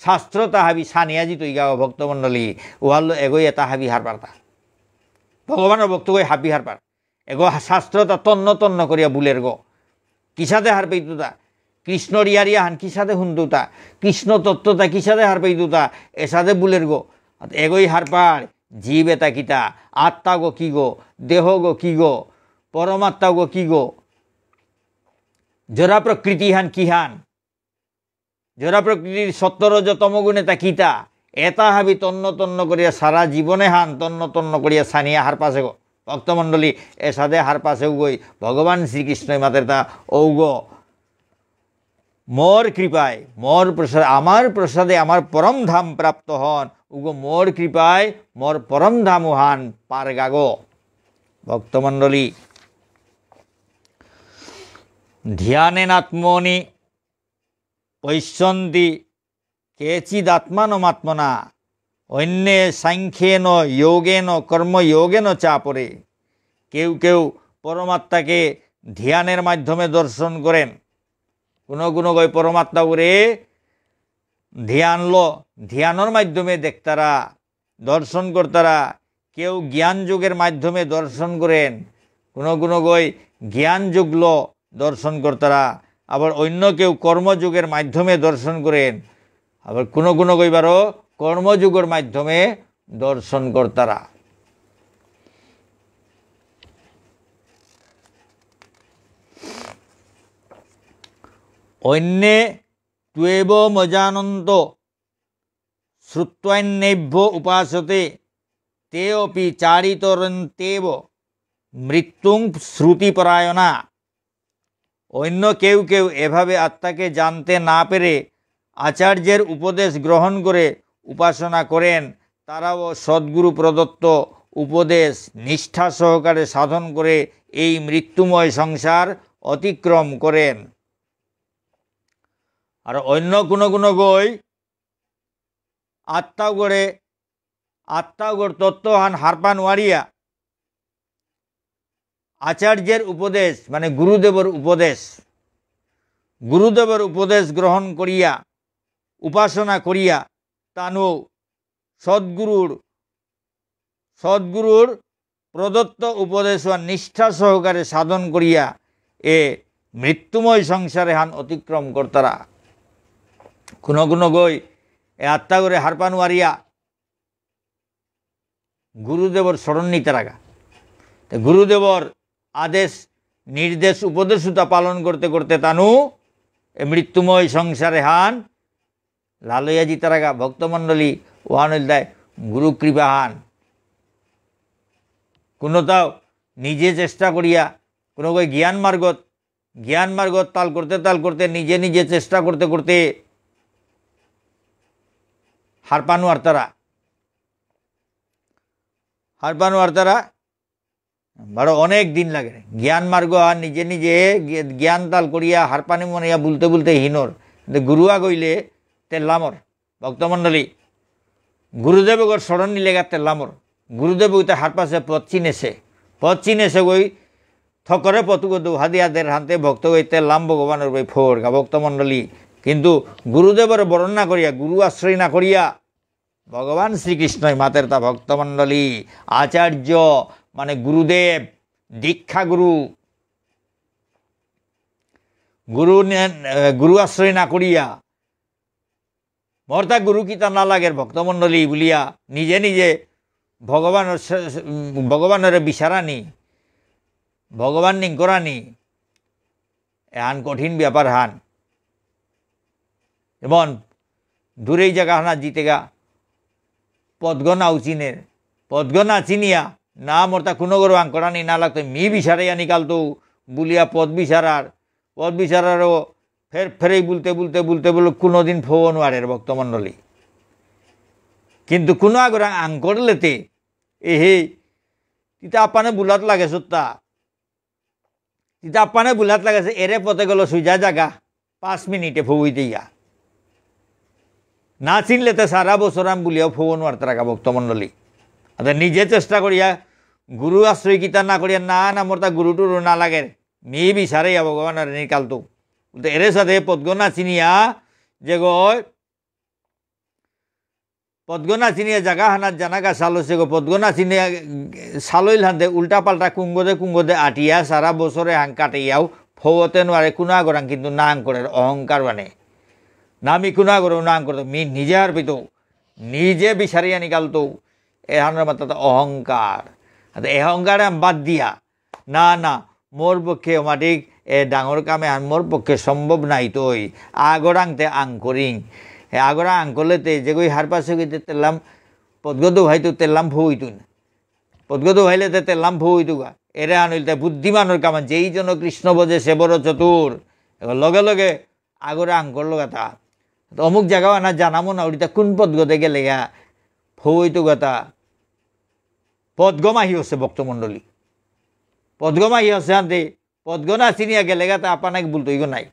শাস্ত্র তা হাবি সানিয়া যিতই গা ভক্তমণ্ডলী। ওহাল্লো এগই এতা হাবি হারপারতা। ভগবানর ভক্ত হই হাবি হারপার। এগো শাস্ত্র তা তন্ন তন্ন করিয়া বুলের গো। কিসাদে হারপেইতুতা? কৃষ্ণর ইয়ারিয়া হান কিসাদে হুনতুতা? কৃষ্ণ তত্ত্বতা কিসাদে হারপেইতুতা? এসাদে বুলের গো। এগই হারপার, জীব এতা কিতা? আত্মা গো কি গো? দেহ গো কি গো? পরমাত্মা গো কি গো? জড়া প্রকৃতি হান কি হান? জড়া প্রকৃতির সত্ত্ব রজ তম গুণ এতা কিতা? এতা হাবি তন্ন তন্ন করিয়া সারা জীবনে হান তন্ন তন্ন করিয়া সানিয়া হারপাসে গো। ভক্তমণ্ডলী, এসাদে হারপাসে উগই ভগবান শ্রীকৃষ্ণ মাতের তা ঔগ। মোর কৃপায়, মোর প্রসাদ, আমার প্রসাদে আমার পরম ধাম প্রাপ্ত হন। উগো মোর কৃপায় মোর পরম ধাম হান পারগাগো। ভক্তমণ্ডলী, ধ্যানেনাত্মনি পশ্যন্তি কেচিদাত্মানমাত্মনা। অন্যে সাংখ্যেন যোগেন কর্মযোগেন চাপরে। কেউ কেউ পরমাত্মাকে ধ্যানের মাধ্যমে দর্শন করেন। কোনো কোনো গই পরমাত্মা উরে ধ্যান লো, ধ্যানর মাধ্যমে দেখতারা, দর্শন করতারা। কেউ জ্ঞান যোগের মাধ্যমে দর্শন করেন। কোনো কোনো গই জ্ঞান যোগ লো দর্শন করতারা। আবার অন্য কেউ কর্মযোগের মাধ্যমে দর্শন করেন। আবার কোনো কোনো গই বারো কর্মযোগের মাধ্যমে দর্শন করতারা। অন্যে ত্বেবমজানন্ত শ্রুত্বান্যেভ্য উপাসতে, তেঽপি চারিতরন্ত্যেব মৃত্যুং শ্রুতিপরায়ণা। অন্য কেউ কেউ এভাবে আত্মাকে জানতে না পেরে আচার্যের উপদেশ গ্রহণ করে উপাসনা করেন। তারাও সদ্গুরু প্রদত্ত উপদেশ নিষ্ঠা সহকারে সাধন করে এই মৃত্যুময় সংসার অতিক্রম করেন। আর অন্য কোনো কোনো গই আত্মাগরে, আত্মাগর তত্ত্বহান হারপা নুয়ারিয়া আচার্যের উপদেশ, মানে গুরুদেবর উপদেশ, গুরুদেবর উপদেশ গ্রহণ করিয়া, উপাসনা করিয়া, তানু সদ্গুরুর, সদ্গুরুর প্রদত্ত উপদেশ ও নিষ্ঠা সহকারে সাধন করিয়া এ মৃত্যুময় সংসার এহান অতিক্রম করতারা। কোনো কোনো গই এ আত্মাগরে হারপা নুয়ারিয়া গুরুদেবর শরণ নিতারাগা। তো গুরুদেবর আদেশ, নির্দেশ, উপদেশ উতা পালন করতে করতে তানু এ মৃত্যুময় সংসার এহান লালয়া জিতারাগা। ভক্তমণ্ডলী, ওহান ইলতাই গুরু কৃপাহান। কোনোতাও নিজে চেষ্টা করিয়া, কোনো গই জ্ঞান মার্গত, জ্ঞান মার্গত তাল করতে তাল করতে নিজে নিজে চেষ্টা করতে করতে হারপা নুয়ারতারা, হারপা নুয়ারতারা। বারো অনেক দিন লাগে। জ্ঞান মার্গ আর নিজে নিজে জ্ঞ-, জ্ঞান তাল করিয়া হারপানি মনিয়া বুলতে বুলতে হিনর। কিন্তু গুরু আগইলে তেল্লামর। ভক্তমণ্ডলী, গুরুদেবগর শরণ নিলেগা তেল্লামর। গুরুদেব উইতে হারপাসে পথ চিনেসে। পথ চিনেসে গই থকরে পথুগো দৌহা দিয়া দের হানতে ভক্ত গই তেল্লাম ভগবানর বই ফোরগা ভক্তমণ্ডলী। কিন্তু গুরুদেবর বরণ না করিয়া, গুরু আশ্রয় না করিয়া, ভগবান শ্রীকৃষ্ণই মাতের তা ভক্তমণ্ডলী, আচার্য মানে গুরুদেব, দীক্ষা গুরু, গুরু নে-, এ, গুরু আশ্রয় না করিয়া, মোর তা গুরু কিতা না লাগের ভক্তমণ্ডলী বুলিয়া নিজে নিজে ভগবানর সে-, সে-, উম, ভগবানরে বিচারানি, ভগবান নিংকরানি, এহান কঠিন ব্যাপার হান। যেমন দূরেই জায়গা হানা জিতেগা, পথগ না উচিনের, পথগ না চিনিয়া, না মোর তা কোনো গরু আঙ্করানি না লাগতো, মি বিচারে আনি কালতো বুলিয়া পথ বিচারার, পথ বিচারারও ফের ফেরেই বুলতে বুলতে বুলতে বুলতে কোনোদিন ফোন ওয়ারের ভক্তমণ্ডলী। কিন্তু কোনো আগরা আঙ্করলেতে, এহে, তিতা আপানে বুলাত লাগে সত্তা। তিতা আপানে বুলাত লাগেছে, এরে পথে গেল সুজা জাগা, পাঁচ মিনিটে ফৌই দিয়া। না চিনলে তো সারা বছর আমি বুলিয়াও ফৌন ওয়ার্তারাকা ভক্তমণ্ডলী। অর্থাৎ নিজে চেষ্টা করিয়া, গুরু আশ্রয় কিতা না করিয়া, না, না, মোর তা গুরু টুরু না লাগে, মি বিচারে ইয়া ভগবান আর নিকালতো। বলতে এরে সাথে পথগ না চিনিয়া, যে গয়, পথগ না চিনিয়া জাগা হানাত জানাগা সালসে গো, পথগ না চিনিয়া সালইল হানতে উল্টা পাল্টা কুঙ্গদে কুঙ্গদে আটিয়া সারা বছরে হাং কাটিয়াও ফৌতে নোয়ারে কুনা গরাং কিন্তু নাং করে অহংকার বানে। না মি কুনা গরো নাং করে মি নিজে হারপিতো, নিজে বিচারিয়া নিকালতো, এহানর মাত্রা তো অহংকার। আর অহংকারে আমি বাদ দিয়া, না, না, মোর পক্ষে অমাটিক এ ডাঙর কামে আর মোর পক্ষে সম্ভব নাই তৈ। আগরাংতে আং করিং। এ আগরা আং করলে তে যেগই হারপাসে গইতে তেলাম পদগত ভাইতো তেলাম ফইতুন। পদগত ভাইলে তে তেলাম ফইতুগা। এরে আনইল তে বুদ্ধিমানর কামান যেই জন কৃষ্ণ ভজে সে বড় চতুর। এবার লগে লগে আগরে আং করলো গাতা। তো অমুক জায়গা আনা জানামো না উড়িতা কোন পদগতে গেলে গা ফইতুগাতা। পদগ মাহি হচ্ছে ভক্তমণ্ডলী। পদগ মাহি হচ্ছে আনতে পদগ না চিনিয়া গেলে গা তা আপানাকে বুলতইগ নাই।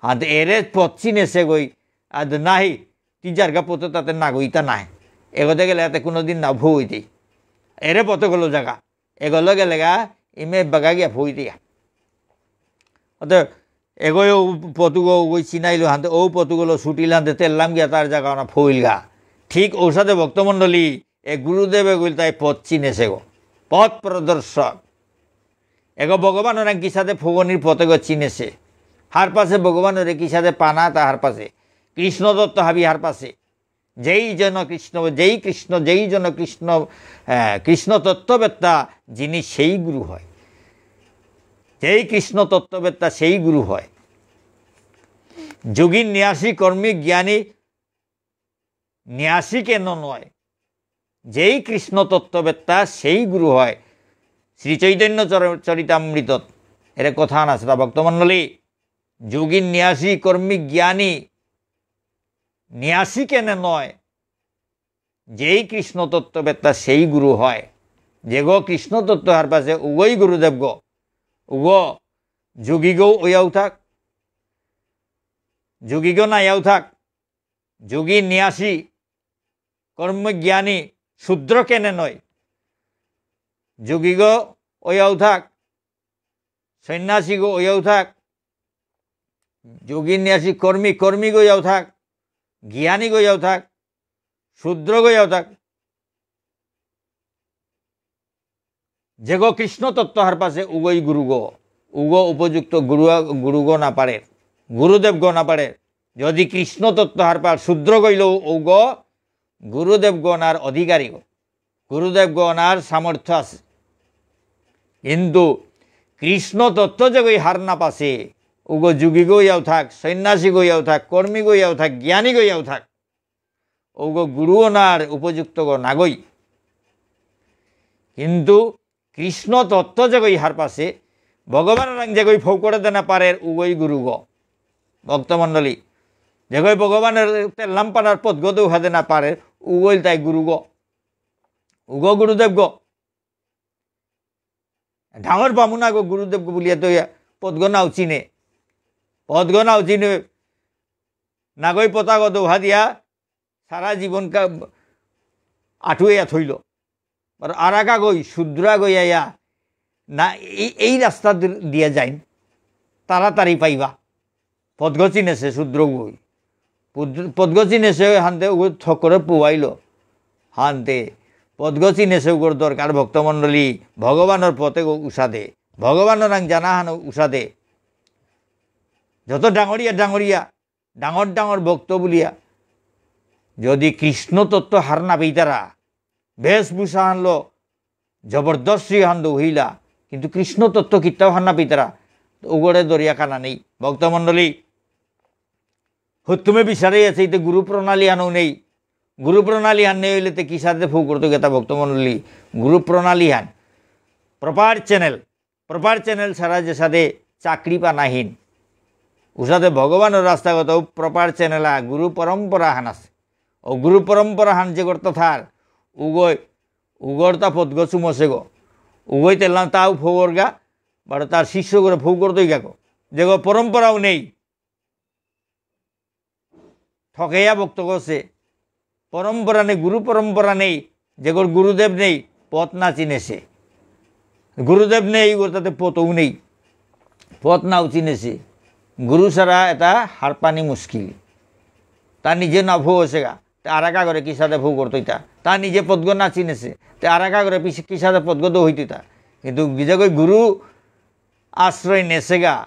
হাতে এরে পথ চিনেসে গই, আর নাহি, তি যারগা পথে তাতে না গইতা নাহি। এগোতে গেলে হাতে কোনোদিন না ভুইতি। এরে পথে গেলো জাগা। এগোলো গেলে গা, ইমে বাগা গিয়া ভুইতিয়া। অত এগোয় ও পথুগো গই চিনাইলো হাতে, ও পথুগোলো ছুটিল হাতে, তেললাম গিয়া তার জাগা না ফুইলগা। ঠিক ঔসাদে ভক্তমণ্ডলী, এ গুরুদেবে গইল তাই পথ চিনেসে গো। পথ প্রদর্শক। এগো ভগবানরে কিসাদে ফগনির পথে গো চিনেসে। হারপাসে ভগবানরে কিসাদে পানা তা হারপাসে। কৃষ্ণ তত্ত্ব হাবি হারপাসে। যেই জন কৃষ্ণ, যেই কৃষ্ণ, যেই জন কৃষ্ণ, আহ, কৃষ্ণ তত্ত্ববেত্তা যিনি সেই গুরু হয়। যেই কৃষ্ণ তত্ত্ববেত্তা সেই গুরু হয়। যোগী ন্যাসী কর্মী জ্ঞানী ন্যাসী কেন নয়? যেই কৃষ্ণ তত্ত্ববেত্তা সেই গুরু হয়। শ্রী চৈতন্য চর-, চরিতামৃতত এরে কথা আহান আছে, তা ভক্তমণ্ডলী, যোগী ন্যাসী কর্মী জ্ঞানী ন্যাসী কেন নয়? যেই কৃষ্ণ তত্ত্ববেত্তা সেই গুরু হয়। যেগো কৃষ্ণ তত্ত্ব হারপাসে উগোই গুরুদেব গো। উগো যোগী গো ওয়াও থাক, যোগী গো নায়াও থাক, যোগী ন্যাসী, কর্মজ্ঞানী, শূদ্র কেনে নয়। যোগীগ ওয়াও থাক, সন্ন্যাসীগ ওয়াও থাক, যোগী ন্যাসী কর্মী, কর্মীগ ওয়াও থাক, জ্ঞানীগ ওয়াও থাক, শূদ্রগ ওয়াও থাক। যেগো কৃষ্ণ তত্ত্ব হারপাসে উগোই গুরুগো, উগো উপযুক্ত গুরু, গুরুগো না পারে, গুরুদেবগো না পারে। যদি কৃষ্ণ তত্ত্ব হারপার শূদ্রগ ইলেও উগো গুরুদেবগো নার অধিকারীগো, গুরুদেবগো নার সামর্থ্য আছে। কিন্তু কৃষ্ণ তত্ত্ব যেগই হার না পাসে, উগো যোগীগ ওয়াও থাক, সন্ন্যাসীগ ওয়াও থাক, কর্মীগ ওয়াও থাক, জ্ঞানীগ ওয়াও থাক, ওগো গুরু ওনার উপযুক্তগ নাগই। কিন্তু কৃষ্ণ তত্ত্ব যেগই হারপাসে, ভগবান রাং যেগই ফৌকরে দেনা পারের উগই গুরুগ। ভক্তমণ্ডলী, যেগই ভগবানর তেল্লাম পানার পথগ দেউহা দেনা পারের উগই তাই গুরুগ। উগো গুরুদেবগ। ডাঙর বামুনাগো গুরুদেবগো বুলিয়া তো ইয়া পথগ নাও চিনে। পথগ নাও চিনে। নাগই পতাগো দেউহা দিয়া সারা জীবন কা-, আটুয়া থইল। আর আরাকা গই, শূদ্রা গই আয়া, না, এই, এই রাস্তা দি-, দিয়া যাইন, তাড়াতাড়ি পাইবা। পদগ চিনেছে শূদ্র গই। পদ-, পদগ চিনেছে হানতে উগো থকরে পুয়াইল। হানতে পদগ চিনেছে উগোর দরকার ভক্তমণ্ডলী, ভগবানর পথে গো উসাদে। ভগবানর আং জানা হান উসাদে। যত ডাঙরিয়া ডাঙরিয়া, ডাঙর ডাঙর ভক্ত বুলিয়া, যদি কৃষ্ণ তত্ত্ব হার না পেইতারা, বেশভূষা হানলো জবরদস্তি হান দৌহিলা, কিন্তু কৃষ্ণ তত্ত্ব কিত্তাও হার না পেইতারা, তো উগরে দরিয়া কানা নেই। ভক্তমণ্ডলী, হুত্তুমে বিচারে আছে, এতে গুরু প্রণালী হানও নেই। গুরু প্রণালী হান নেই হইলে তে কিসাদে ফু করতো গেতা ভক্তমণ্ডলী? গুরু প্রণালী হান, proper channel, proper channel ছাড়া যে সাদে চাকরি পানাহীন। উসাদে ভগবানর রাস্তাগত proper channel আ গুরু পরম্পরা হান আছে। ও গুরু পরম্পরা হান যে করতে থার, উগই, উগর তা পদগ চুমসে গো। উগই তেলাম তাও ফৌর গা, বারো তার শিষ্য করে ফৌ করতই গা গো। যে গো পরম্পরাও নেই। ঠকেয়া ভক্ত করছে। পরম্পরা নেই, গুরু পরম্পরা নেই, যেগর গুরুদেব নেই, পথ না চিনেছে। গুরুদেব নেই, এগর তাতে পথও নেই, পথ নাও চিনেছে। গুরু ছাড়া এটা হারপানি মুশকিল। তা নিজে না ফৌ আছে গা, তা আর এক আগরে কিসাদে ফৌ করতো এটা? তা নিজে পথগ না চিনেছে, তা আর এক আগরে পিছে কিসাদে পথগ দো হইতো তা? কিন্তু গিজাগই গুরু আশ্রয় নেছে গা,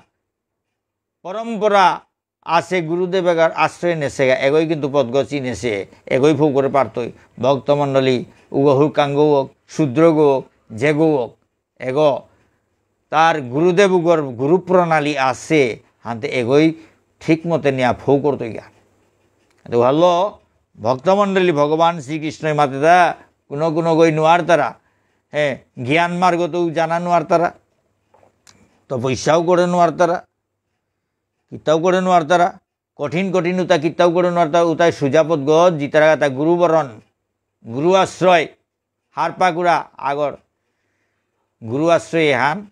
পরম্পরা আছে, গুরুদেব এগার আশ্রয় নেছে গা, এগোই কিন্তু পথগ চিনেছে, এগোই ফৌ করে পারতই। ভক্তমণ্ডলী, উগ হুরকাঙ্গ হোক, শূদ্রগ হোক, যেগ হোক, এগো তার গুরুদেব উগর গুরু প্রণালী আছে, হানতে এগোই ঠিক মতে নিয়া ফৌ করতই গা। তো ভালো ভক্তমণ্ডলী, ভগবান শ্রীকৃষ্ণই মাতে দা, কোনো কোনো গই নোয়ারতারা, হ্যাঁ, জ্ঞান মার্গ তো জানা নোয়ারতারা, তপস্যাও করে নোয়ারতারা, কিতাও করে নোয়ারতারা, কঠিন কঠিন উতা কিতাও করে নোয়ারতারা, উতাই সুজা পথগ জিতারা গাতা গুরু বরণ, গুরু আশ্রয়, হারপাকুরা আগর গুরু আশ্রয় এহান,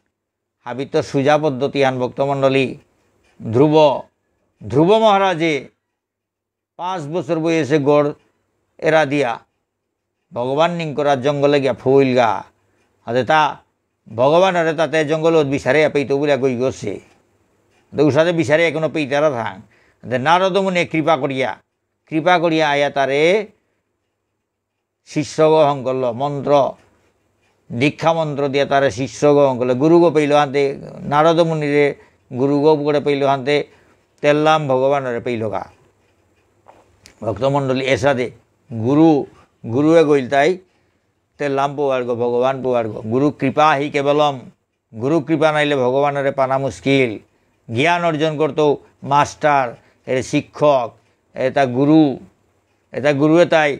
হাবিত সুজা পদ্ধতি হান ভক্তমণ্ডলী। ধ্রুব, ধ্রুব মহারাজে পাঁচ বছর বয়সে গড় এরা দিয়া ভগবান নিংকরা জঙ্গলে গিয়া ফৌইলগা। হাতে তা ভগবানরে তাতে জঙ্গলত বিচারে পেইতো বুলিয়া গই গছে। তো উসাদে বিচারে এখনো পেইতারা থাং। হাতে নারদ মুনি কৃপা করিয়া, কৃপা করিয়া আয়া তারে শিষ্য গ্রহণ করলো। মন্ত্র, দীক্ষা মন্ত্র দিয়া তারে শিষ্য গ্রহণ করলো। গুরুগ পেইল হাতে, নারদ মুনিরে গুরুগ করে পেইল হাতে, তেল্লাম ভগবানরে পেইলগা। ভক্তমণ্ডলী, এসাদে গুরু, গুরুয়ে গইল তাই তেল্লাম পোয়ারগ, ভগবান পোয়ারগ। গুরু কৃপা হি কেবলম। গুরু কৃপা নাইলে ভগবানরে পানা মুশকিল। জ্ঞান অর্জন করতো মাস্টার, এর শিক্ষক, এটা গুরু, এটা গুরু এতাই।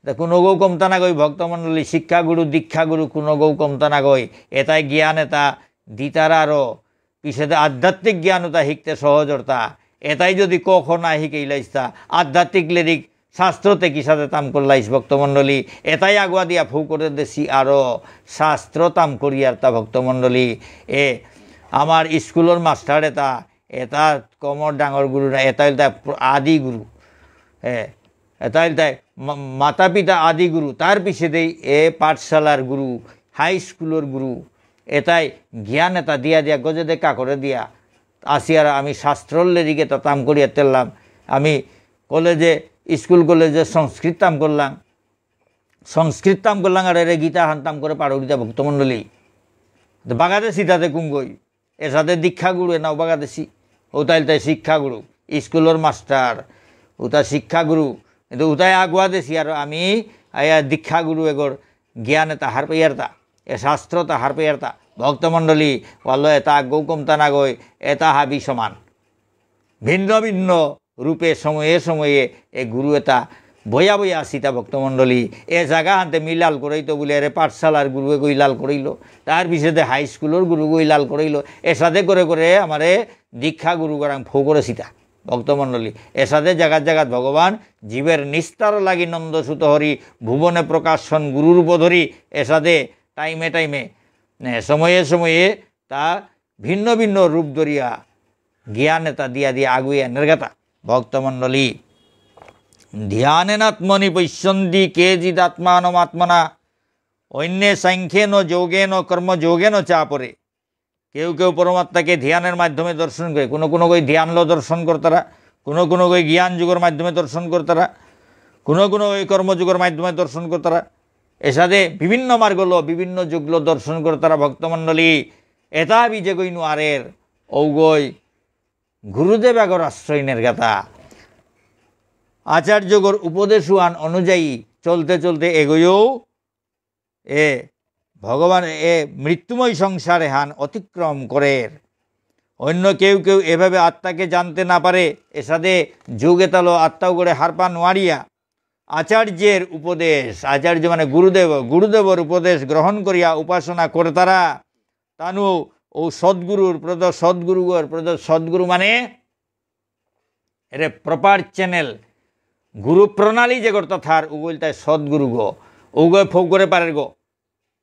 তা কোনো গৌ কমতা না গই ভক্তমণ্ডলী, শিক্ষা গুরু, দীক্ষা গুরু কোনো গৌ কমতা না গই। এতাই জ্ঞান এটা দিতারা আরো পিছেদে আধ্যাত্মিক জ্ঞান ওতা শিখতে সহজ অর্তা। এতাই যদি ক খ না শিখে ইলাইস্তা, আধ্যাত্মিক লেরিক শাস্ত্রতে কিসাদে তাম করলাইস ভক্তমণ্ডলী? এতাই আগুয়া দিয়া ফু করে দেসি আরো শাস্ত্র তাম করিয়ারতা ভক্তমণ্ডলী। এ, আমার স্কুলর মাস্টার এটা, এটা কমর ডাঙর গুরু না, এটা হইল তার প্র-, আদি গুরু। এ, এতাইল তাই মা-, মাতা পিতা আদি গুরু, তার পিছেদেই এ পাঠশালার গুরু, হাই স্কুলর গুরু, এতাই জ্ঞান এটা দিয়া দিয়া গজে দেখা করে দিয়া আসি। আর আমি শাস্ত্রর লেরিক এটা তাম করিয়া তেললাম। আমি কলেজে, স্কুল কলেজে সংস্কৃত তাম করলাম, সংস্কৃত তাম করলাম আর এরে গীতা হান তাম করে পারৌরিতা ভক্তমণ্ডলী। তো বাগাদে সিতাতে কুঙ্গই। এসাদে দীক্ষা গুরু এনাও বাগাদেশি, উতাইল তাই শিক্ষা গুরু, স্কুলর মাস্টার, উতা শিক্ষা গুরু, কিন্তু উতাই আগুয়া দেশি আর আমি আয়া দীক্ষা গুরু এগর জ্ঞান এটা হার পেয়ারতা, এ শাস্ত্র তা হার পেয়ারতা। ভক্তমণ্ডলী, ওয়াল্লো এটা আগৌ কমতা না গই, এটা হাবি সমান। ভিন্ন ভিন্ন রূপে সময়ে সময়ে এ গুরু এটা বয়া বয়া আসিতা ভক্তমণ্ডলী। এ জাগা হানতে মি লাল করাইতো বুলে এরে পাঠশালার গুরুয়ে গই লাল করাইল, তার পিছেদে হাই স্কুলর গুরু গই লাল করাইল। এসাদে করে করে আমারে দীক্ষা গুরু গরাং ফো করেসিতা ভক্তমণ্ডলী। এসাদে জাগাত জাগাত ভগবান জীবের নিস্তার লাগি নন্দসুত হরি ভুবনে প্রকাশন গুরুরূপ ধরি এসাদে টাইমে টাইমে, এ, সময়ে সময়ে তা ভিন্ন ভিন্ন রূপ ধরিয়া জ্ঞান এটা দিয়া দিয়া আগুইয়া নেরগাতা ভক্তমণ্ডলী। ধ্যানেনাত্মনি পশ্যন্তি কেচিদাত্মানমাত্মনা। অন্যে সাংখ্যেন যোগেন কর্মযোগেন চাপরে। কেউ কেউ পরমাত্মাকে ধ্যানের মাধ্যমে দর্শন করে, কোনো কোনো গই ধ্যানলো দর্শন করতারা, কোনো কোনো গই জ্ঞান যোগর মাধ্যমে দর্শন করতারা, কোনো কোনো গই কর্মযোগর মাধ্যমে দর্শন করতারা। এসাদে বিভিন্ন মার্গলো, বিভিন্ন যোগলো দর্শন করতারা ভক্তমণ্ডলী। এতা বি যেগই নুয়ারের, ঔগই গুরুদেব আগর আশ্রয় নেরগাতা। আচার্যগর উপদেশ ওহান অনুযায়ী চলতে চলতে এগোয়ও এ ভগবান এ মৃত্যুময় সংসার এহান অতিক্রম করের। অন্য কেউ কেউ এভাবে আত্মাকে জানতে না পারে, এসাদে যোগ এতালো আত্মাগরে হারপা নোয়ারিয়া আচার্যের উপদেশ, আচার্য মানে গুরুদেব, গুরুদেবর উপদেশ গ্রহণ করিয়া উপাসনা করতারা, তানু ও সদ্গুরুর প্রদ-, সদ্গুরুগর প্রদ-, সদ্গুরু মানে এরে proper channel, গুরু প্রণালী যেগর তথার উগইলতাই সদ্গুরুগ, উগই ফোক করে পারের গো।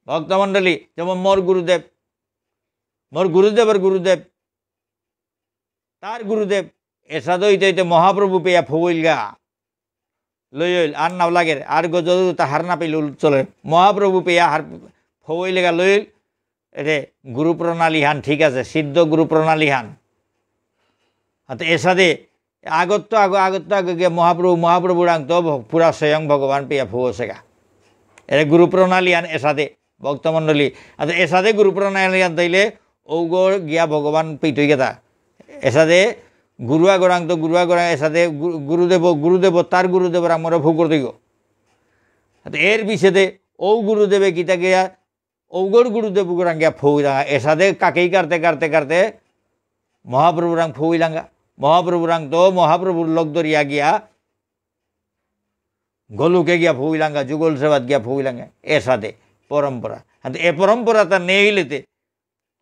ভক্তমণ্ডলী, যেমন মোর গুরুদেব, মোর গুরুদেবর গুরুদেব, তার গুরুদেব, এসাদে হইতে হইতে মহাপ্রভু পেয়া ফৌইলগা। লইল, আর নাও লাগের, আর গজদূত হার না পেইল চলে। মহাপ্রভু পেয়া হার ফৌইলগা লইল, এরে গুরু প্রণালী হান ঠিক আছে, সিদ্ধ গুরু প্রণালী হান। হাতে এসাদে আগত তো আগ-, আগত তো আগে গিয়া মহাপ্রভু, মহাপ্রভুরাং তো ভ-, পুরা স্বয়ং ভগবান পেয়া ফৌসেগা। এরে গুরু প্রণালী হান এসাদে, ভক্তমণ্ডলী। আচ্ছা, এসাদে গুরু প্রণালী হান তাইলে ঔগর গিয়া ভগবান পেইতই গেতা। এসাদে গুরু আগরাং তো গুরু আগরাং এসাদে গু-, গুরুদেব, গুরুদেব তার গুরুদেবরাং মোরে ফৌ করে দিগ। আচ্ছা, এর পিছেদে ঔ গুরুদেবে কিতা গিয়া ঔগর গুরুদেব উগরাং গিয়া ফৌইলাঙ্গা। এসাদে কাকেই কারতে কারতে কারতে মহাপ্রভুরাং ফৌইলাঙ্গা। মহাপ্রভুরাং তো মহাপ্রভুর লগ ধরিয়া গিয়া গোলকে গিয়া ফৌইলাঙ্গা, যুগল সেবাত গিয়া ফৌইলাঙ্গা। এসাদে পরম্পরা। হাতে এ পরম্পরাতা নেইলেতে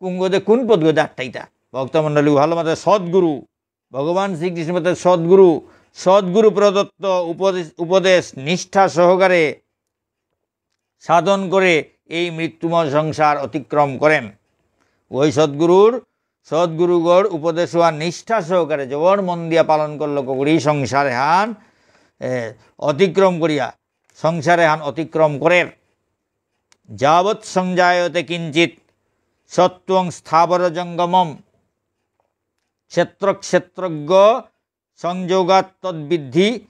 কুঙ্গদে কোন পদগদে আট্টাইতা? ভক্তমণ্ডলী, ভালো মতে সদ্গুরু, ভগবান শ্রীকৃষ্ণ মতে সদ্গুরু, সদ্গুরু প্রদত্ত উপদেশ, উপদেশ নিষ্ঠা সহকারে সাধন করে এই মৃত্যুময় সংসার অতিক্রম করেন। ওই সদ্গুরুর, সদ্গুরুগর উপদেশ ওহান নিষ্ঠা সহকারে জবর মন দিয়া পালন করল করি সংসার এহান, এ, অতিক্রম করিয়া, সংসার এহান অতিক্রম করের। যাবৎ সংজায়তে কিঞ্চিত সত্ত্বং স্থাবর জঙ্গমম। ক্ষেত্র ক্ষেত্রজ্ঞ সংযোগাত তদ্বিদ্ধি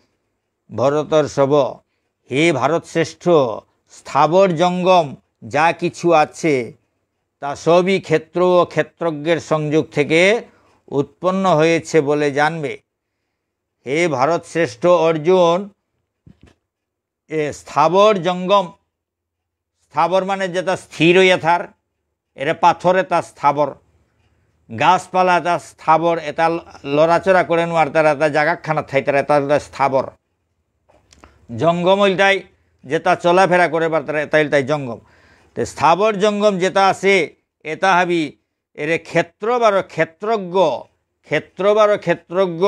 ভরতর্ষভ। হে ভারতশ্রেষ্ঠ, স্থাবর জঙ্গম যা কিছু আছে, তা সবই ক্ষেত্র ও ক্ষেত্রজ্ঞের সংযোগ থেকে উৎপন্ন হয়েছে বলে জানবে। হে ভারতশ্রেষ্ঠ অর্জুন, এ স্থাবর জঙ্গম, স্থাবর মানে যেতা স্থির হইয়া থার, এরে পাথর এতা স্থাবর, গাছপালা এতা স্থাবর, এতা ল-, লড়াচড়া করে নোয়ারতারা, এতা জাগাখানা থাইতারা, এতা হইলতাই স্থাবর। জঙ্গম হইলতাই যেতা চলাফেরা করে পারতারা, এতা হইলতাই জঙ্গম। তে স্থাবর জঙ্গম যেতা আছে, এতা হাবি এরে ক্ষেত্র বারো ক্ষেত্রজ্ঞ, ক্ষেত্র বারো ক্ষেত্রজ্ঞ,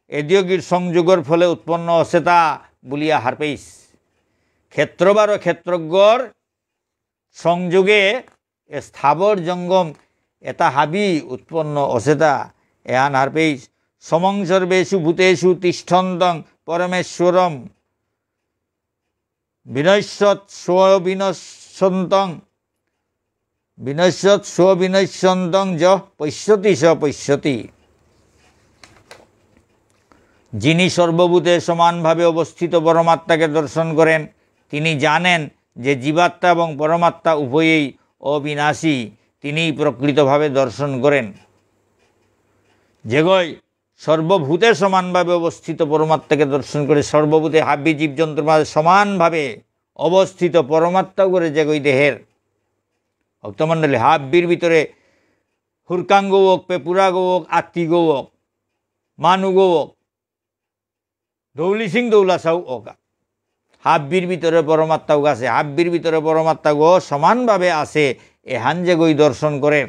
এদিয়গির সংযোগর ফলে উৎপন্ন অসেতা বুলিয়া হারপেইস। ক্ষেত্র বারো ক্ষেত্রজ্ঞর সংযোগে এ স্থাবর জঙ্গম এতা হাবি উৎপন্ন অসেতা এহান হারপেইস। সমং সর্বেষু ভূতেষু তিষ্ঠন্তং পরমেশ্বরম বিনশ্যৎ স্ববিনশ্যন্তং, বিনশ্যৎ স্ববিনশ্যন্তং যঃ পশ্যতি স পশ্যতি। যিনি সর্বভূতে সমানভাবে অবস্থিত পরমাত্মাকে দর্শন করেন, তিনি জানেন যে জীবাত্মা এবং পরমাত্মা উভয়েই অবিনাশী, তিনিই প্রকৃতভাবে দর্শন করেন। যেগই সর্বভূতে সমানভাবে অবস্থিত পরমাত্মাকে দর্শন করে, সর্বভূতে হাব্বি জীবজন্তুর মাঝে সমানভাবে অবস্থিত পরমাত্মা করে যেগই দেহের। ভক্তমণ্ডলী, হাব্বির ভিতরে হুরকাঙ্গ হোক, পেপুরাগ হোক, আত্তিগ হোক, মানুগ হোক, দৌলি সিং দৌলা সাউ ওকা। হাব্বির ভিতরে পরমাত্মা উগ আছে, হাব্বির ভিতরে পরমাত্মা গো সমানভাবে আছে। এহান যেগই দর্শন করের,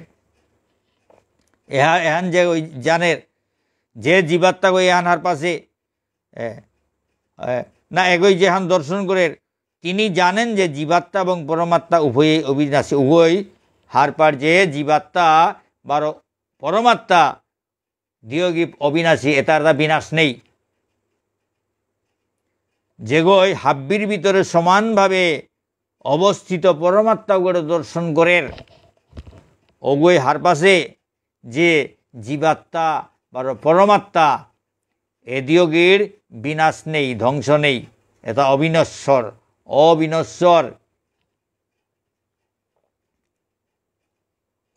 এহা-, এহান যেগই জানের, যে জীবাত্মা গো এহান হারপাসে, এ, এ, না এগই যেহান দর্শন করের, তিনি জানেন যে জীবাত্মা এবং পরমাত্মা উভয়ই অবিনাশী, উভয়ই হারপার যে জীবাত্মা বারো পরমাত্মা দিয়গি অবিনাশী, এতার তা বিনাশ নেই। যেগই হাব্বির ভিতরে সমানভাবে অবস্থিত পরমাত্মাগরে দর্শন করের, ওগই হারপাসে যে জীবাত্মা বা পরমাত্মা, এদিয়গির বিনাশ নেই, ধ্বংস নেই। এটা অবিনশ্বর, অবিনশ্বর।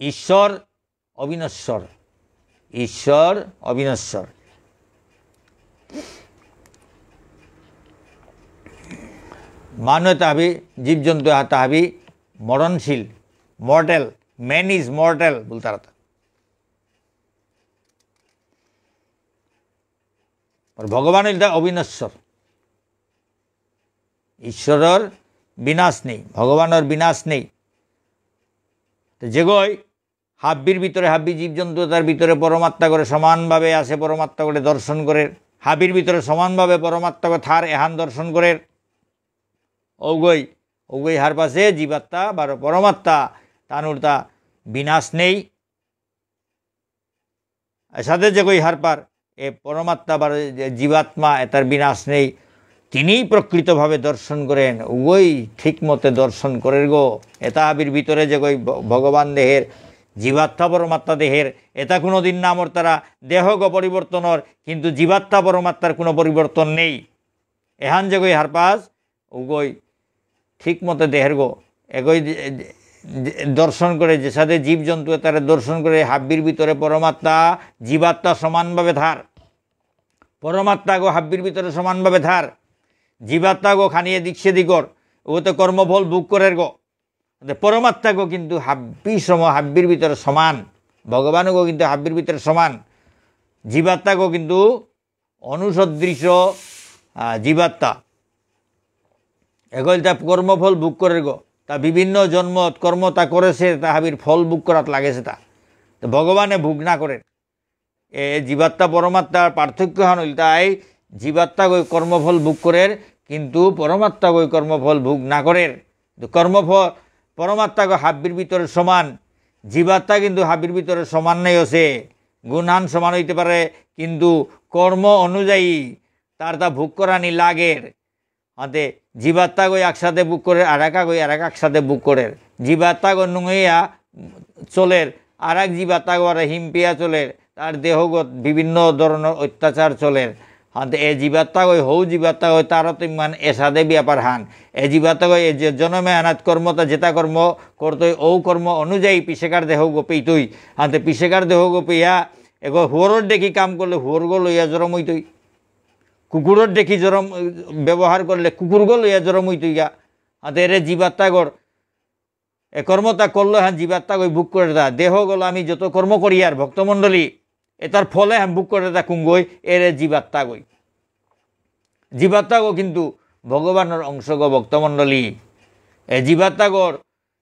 ঈশ্বর অবিনশ্বর, ঈশ্বর অবিনশ্বর। মানু এতা হাবি, জীবজন্তু এতা হাবি মরণশীল, mortal, man is mortal বুলতারা তা। আর ভগবান ইলতা অবিনশ্বর। ঈশ্বরর বিনাশ নেই, ভগবানর বিনাশ নেই। তো যেগই হাব্বির ভিতরে হাব্বি জীবজন্তু তার ভিতরে পরমাত্মাগরে সমানভাবে আছে, পরমাত্মাগরে দর্শন করে, হাবির ভিতরে সমানভাবে পরমাত্মাগো থার এহান দর্শন করে। ওগই, ওগই হারপাসে জীবাত্মা বারো পরমাত্মা, তানুরতা বিনাশ নেই। এসাদে যেগই হারপার, এ পরমাত্মা বারো যে জীবাত্মা, এতার বিনাশ নেই। তিনিই প্রকৃতভাবে দর্শন করেন, ওগই ঠিক মতে দর্শন করের গো। এতা হাবির ভিতরে যেগই ভ-, ভগবান দেহের, জীবাত্মা পরমাত্মা দেহের, এতা কোনোদিন না মরতারা, দেহগ পরিবর্তন অর, কিন্তু জীবাত্মা পরমাত্মার কোনো পরিবর্তন নেই। এহান যেগই হারপাস, উগই ঠিক মতে দেহের গো। এগই যে, যে, যে দর্শন করে, যেসাদে জীবজন্তু এতারে দর্শন করে, হাব্বির ভিতরে পরমাত্মা, জীবাত্মা সমানভাবে থার। পরমাত্মাগো হাব্বির ভিতরে সমানভাবে থার। জীবাত্মাগো খানি এদিক সেদিক অর, ও তো কর্মফল ভোগ করের গো। তে পরমাত্মাগো কিন্তু হাব্বি সম-, হাব্বির ভিতরে সমান। ভগবানগো কিন্তু হাব্বির ভিতরে সমান। জীবাত্মাগো কিন্তু অনুসদৃশ, আহ, জীবাত্মা। এগো তা কর্মফল ভোগ করের গো। তা বিভিন্ন জন্মত কর্ম তা করেসে, তা হাবির ফল ভোগ করাত লাগেসে তা। তো ভগবানে ভোগ না করের। এ জীবাত্মা পরমাত্মার পার্থক্য হান ইলতাই জীবাত্মাগই কর্মফল ভোগ করের, কিন্তু পরমাত্মাগই কর্মফল ভোগ না করের। তো কর্মফল, পরমাত্মাগো হাব্বির ভিতরে সমান, জীবাত্মা কিন্তু হাব্বির ভিতরে সমান নাই আছে। গুণহান সমান হইতে পারে, কিন্তু কর্ম অনুযায়ী তার তা ভোগ করানি লাগের। হাতে জীবাত্মাগই একসাথে ভোগ করের, আর এক আগই আর এক একসাথে ভোগ করের। জীবাত্মাগো নুঙেইয়া চলের, আর এক জীবাত্মাগো আর হিমপিয়া চলের, তার দেহগত বিভিন্ন ধরনের অত্যাচার চলের। হাতে এ জীবাত্মাগই, হৌ জীবাত্মাগই তারতম্যহান এসাদে ব্যাপার হান। এ জীবাত্মাগই এ যে জনমে আনাত কর্মতা যেতা কর্ম করতই, ঔ কর্ম অনুযায়ী পিছেকার দেহগো পেইতই। হাতে পিছেকার দেহগো পেয়া এগো হুয়রর দেখি কাম করলে হুয়রগো লইয়া জরম হইতই। কুকুরর দেখি জরম, ব্যবহার করলে কুকুরগো লইয়া জরম হইতইগা। হাতে এরে জীবাত্মাগর এ কর্মতা করলে হান জীবাত্মাগই ভোগ করের তা। দেহগলো আমি যত কর্ম করিয়ার ভক্তমণ্ডলী, এতার ফলে হান ভোগ করের তা কুঙগই, এরে জীবাত্মাগই। জীবাত্মাগো কিন্তু ভগবানর অংশগো ভক্তমণ্ডলী। এ জীবাত্মাগর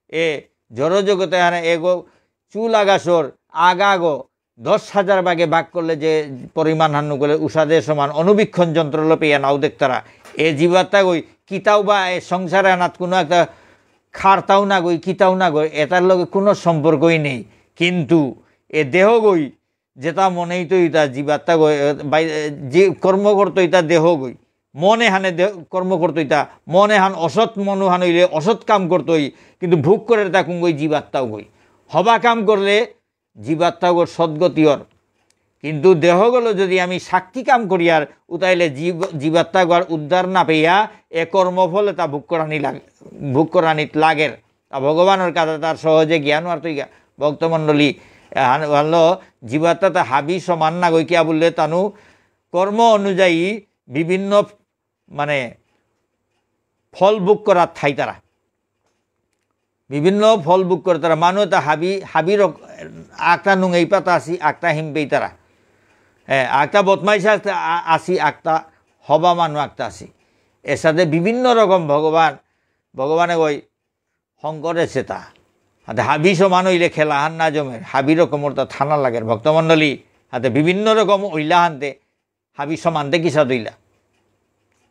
এ জড় জগতে হানে এগো চুল আগাছর আগাগো দশ হাজার ভাগে ভাগ করলে যে পরিমাণ হান নুকলে উষাদে সমান অনুবীক্ষণ যন্ত্র লোপেয়া নাও দেখতারা। এ জীবাত্মাগই কিতাও বা এ সংসার আনাত কোনো একটা খারতাও না গই, কিতাও না গই, এতার লগে কোনো সম্পর্কই নেই। কিন্তু এ দেহগই যেতা মনেই তো ইতা জীবাত্মাগই, এ, বাই-, এ, যে কর্ম করতো ইতা দেহগই। মনে হানে দেহ, কর্ম করতো ইতা। মনে হান অসৎ মনু হান হইলে অসৎ কাম করতই। কিন্তু ভোগ করের তা কুঙগই জীবাত্মাগই। হবা কাম করলে জীবাত্মাগর সদ্গতি অর। কিন্তু দেহগলো যদি আমি শাক্তি কাম করিয়ার, উতাইলে জীব-, জীবাত্মাগর উদ্ধার না পেয়া এ কর্মফল এতা ভোগ করানি লাগ-, ভোগ করানিত লাগের। তা ভগবানর কথা তার সহজে জ্ঞান অর তৈগা। ভক্তমণ্ডলী, এহান ভালো জীবাত্মা তা হাবি সমান না গই কিয়া বুললে তানু কর্ম অনুযায়ী বিভিন্ন মানে ফল ভোগ করাত থাইতারা। বিভিন্ন ফল ভোগ করতারা। মানু তা হাবি, হাবি রক-, আকতা নুঙেই পাতা আসি, আকতা হিমপেইতারা। এ, আকতা বদমাইশ আসি, আ-, আসি, আকতা হবা মানু আকতা আসি। এসাদে বিভিন্ন রকম ভগবান, ভগবানে কই হঙকরেসে তা। হাতে হাবি সমান হইলে খেলাহান না জমের, হাবি রকমর তা থানা লাগের। ভক্তমণ্ডলী, হাতে বিভিন্ন রকম হইলা হানতে হাবি সমান দেখি সাদইলা।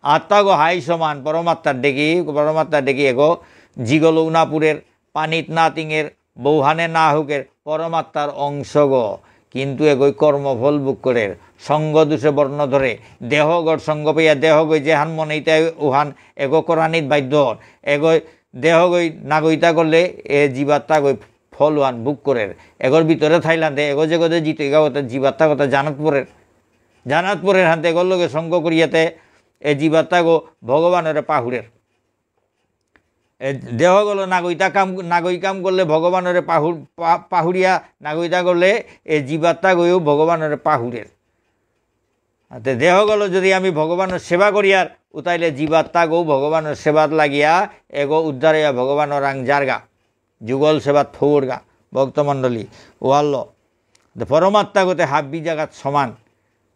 আত্মাগো হাই সমান, পরমাত্মার দেখি, পরমাত্মার দেখি এগো জিগলো না পুরের, পানিত না তিঙের, বৌহানে না হুকের, পরমাত্মার অংশগো। কিন্তু এগই কর্মফল ভোগ করের। সঙ্গ দোষে বর্ণ ধরে, দেহগর সঙ্গ পেয়া দেহগই যেহান মনেইতে উহান এগো করানিত বাধ্য অর। এগই দেহগই নাগইতা করলে এ জীবাত্মাগই ফল উহান ভোগ করের। এগর ভিতরে থাইলান্তে এগো যে গদে জিতইগা ওতে জীবাত্মা কথা জানাত পড়ের। জানাত পড়ের হানতে এগর লগে সঙ্গ করিয়াতে এ জীবাত্মাগো ভগবানরে পাহুরের। এ দেহগলো নাগইতা কাম, নাগই কাম করলে ভগবানরে পাহু-, পা-, পাহুরিয়া নাগইতা করলে এ জীবাত্মাগইও ভগবানরে পাহুরের। আতে দেহগলো যদি আমি ভগবানর সেবা করিয়ার উতাইলে জীবাত্মাগো ভগবানর সেবাত লাগিয়া এগো উদ্ধার হইয়া ভগবানর আং যারগা। যুগল সেবাত ফৌরগা। ভক্তমণ্ডলী, ওয়াল্ল। তে পরমাত্মাগো তে হাব্বি জাগাত সমান।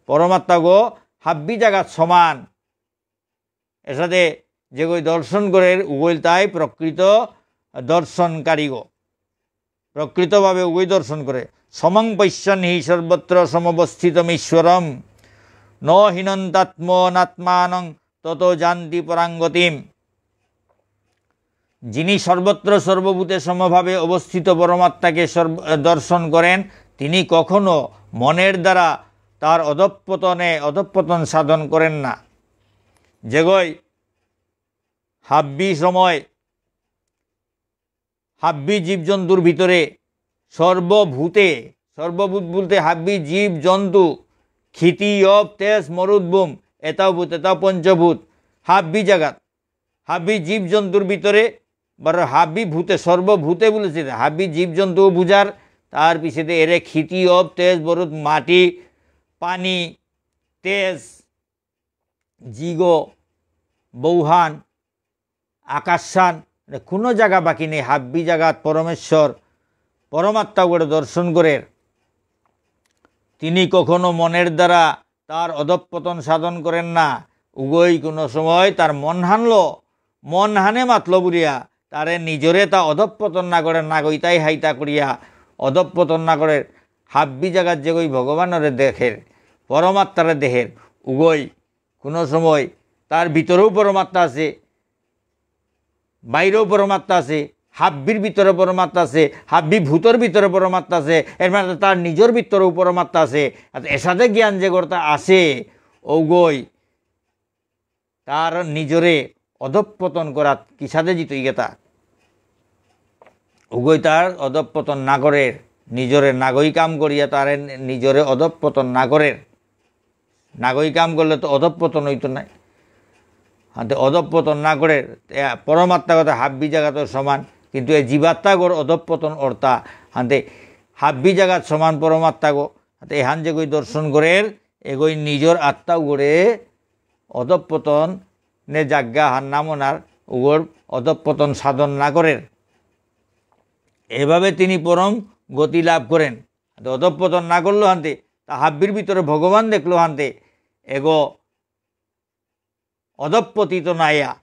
পরমাত্মাগো হাব্বি জাগাত সমান। এসাদে যেগই দর্শন করের উগইল তাই প্রকৃত দর্শনকারীগো। প্রকৃতভাবে উগই দর্শন করে। সমং পশ্যন হি সর্বত্র সমবস্থিতমীশ্বরম। ন হীনন্তাত্মনাত্মানং ততো যান্তি পরাং গতিম। যিনি সর্বত্র সর্বভূতে সমভাবে অবস্থিত পরমাত্মাকে সর্ব-, দর্শন করেন, তিনি কখনো মনের দ্বারা তার অধঃপতনে, অধঃপতন সাধন করেন না। যেগই হাব্বি সময় হাব্বি জীবজন্তুর ভিতরে সর্বভূতে, সর্বভূত বলতে হাব্বি জীবজন্তু, ক্ষিতি, অপ, তেজ, মরুৎ, ব্যোম, এতাও ভূত, এতাও পঞ্চভূত, হাব্বি জাগাত, হাব্বি জীবজন্তুর ভিতরে, বারো হাব্বি ভূতে, সর্বভূতে বলেছে, হাব্বি জীবজন্তু বুঝার, তার পিছেতে এরে ক্ষিতি, অপ, তেজ, মরুৎ, মাটি, পানি, তেজ, জিগ, বৌহান, আকাশহান, মানে কোনো জায়গা বাকি নেই, হাব্বি জাগাত পরমেশ্বর, পরমাত্মা করে দর্শন করের। তিনি কখনো মনের দ্বারা তার অধঃপতন সাধন করেন না। উগই কোনো সময় তার মন হানলো, মন হানে মাতলো বুলিয়া, তারে নিজরে তা অধঃপতন না করে, নাগইতাই হাইতা করিয়া অধঃপতন না করে, হাব্বি জাগাত যেগই ভগবানরে দেখের, পরমাত্মারে দেহের, উগই কোনো সময় তার ভিতরেও পরমাত্মা আছে, বাইরেও পরমাত্মা আছে, হাব্বির ভিতরে পরমাত্মা আছে, হাব্বি ভূতর ভিতরে পরমাত্মা আছে, এর মানে তার নিজের ভিতরেও পরমাত্মা আছে। আর এসাদে জ্ঞান যে করতা আছে, ওগই তার নিজরে অধঃপতন করাত কিসাদে জিতই গেতা। উগই তার অধঃপতন না করের, নিজরে নাগই কাম করিয়া তারে নিজরে অধঃপতন না করের। নাগই কাম করলে তো অধঃপতন হইতো নাই। হাতে অধঃপতন না করে, এ পরমাত্মাগত হাব্বি জাগাত সমান, কিন্তু এ জীবাত্মাগর অধঃপতন অর্থা, হাতে হাব্বি জাগাত সমান পরমাত্মাগ, হাতে এহান যেগই দর্শন করের, এগই নিজর আত্মাগরে অধঃপতন নে জাগা হার নামনার উগর অধঃপতন সাধন না করের। এভাবে তিনি পরম গতি লাভ করেন। তো অধঃপতন না করলো হানতে, তা হাব্বির ভিতরে ভগবান দেখলো হানতে, এগো অধঃপতিত নাইয়া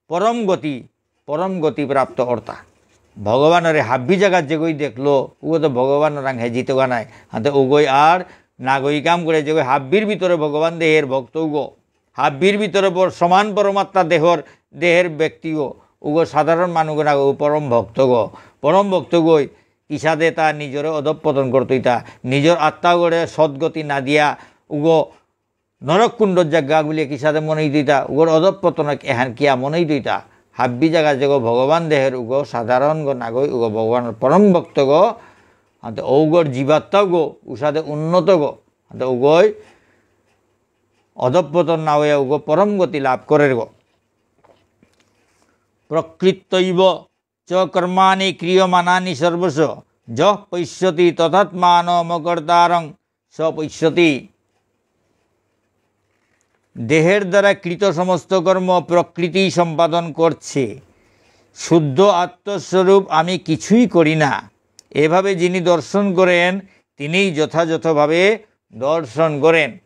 পরম গতি, পরম গতি প্রাপ্ত অর্থা। ভগবানরে হাব্বি জাগাত যেগই দেখলো, উগো তো ভগবান রাং হে জিতগা নাই। হাতে উগই আর নাগই কাম করে যেগই হাব্বির ভিতরে ভগবান দেহের ভক্ত উগো। হাব্বির ভিতরে বর-, সমান পরমাত্মা দেহর, দেহের ব্যক্তিগো। উগো সাধারণ মানুষ না গো, পরম ভক্তগো। পরম ভক্তগই কিসাদে তা নিজরে অধঃপতন করতইতা, নিজর আত্মাগরে সদ্গতি না দিয়া, উগো নরক কুণ্ডর জাগা বুলিয়া কিসাদে মনেই দিতা, উগর অধঃপতন এহান কিয়া মনেই দিতা। হাব্বি জাগা যেগো ভগবান দেহের উগো সাধারণ গো নাগই উগো ভগবানর পরম ভক্তগো, আতে ঔগর জীবাত্মাগো উসাদে উন্নতগো, আতে উগই অধঃপতন না হইয়া উগো পরম গতি লাভ করের গো। প্রকৃত্যৈব চ কর্মাণি ক্রিয়মাণানি সর্বশ, যঃ পশ্যতি তথাত্মানমকর্তারং স পশ্যতি। দেহের দ্বারা কৃত সমস্ত কর্ম প্রকৃতি সম্পাদন করছে। শুদ্ধ আত্মস্বরূপ আমি কিছুই করি না। এভাবে যিনি দর্শন করেন, তিনিই যথাযথভাবে দর্শন করেন।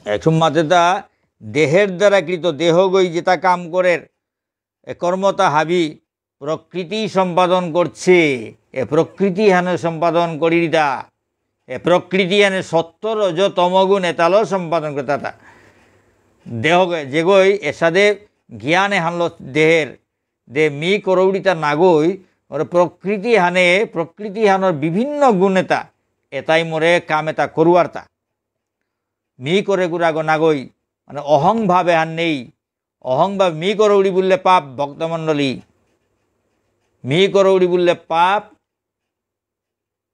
এখন মাতেতা দেহের দ্বারা কৃত, দেহগই যেতা কাম করের, এ কর্মতা হাবি প্রকৃতি সম্পাদন করছে। এ প্রকৃতি হানে সম্পাদন করিতা। এ প্রকৃতি হানে সত্ত্ব রজ তমগুণ এতালো সম্পাদন করতাতা। দেহ যেগই এসাদে জ্ঞান এহানলো দেহের, দে মি করৌরিতা নাগই, ওর প্রকৃতি হানে, প্রকৃতি হানর বিভিন্ন গুণ এতা। এতাই মোরে কাম এতা করুয়ারতা। মি করেকুরাগ নাগই, মানে অহং ভাব এহান নেই। অহং ভাব, মি করৌরি বুললে পাপ, ভক্তমণ্ডলী। মি করৌরি বুললে পাপ,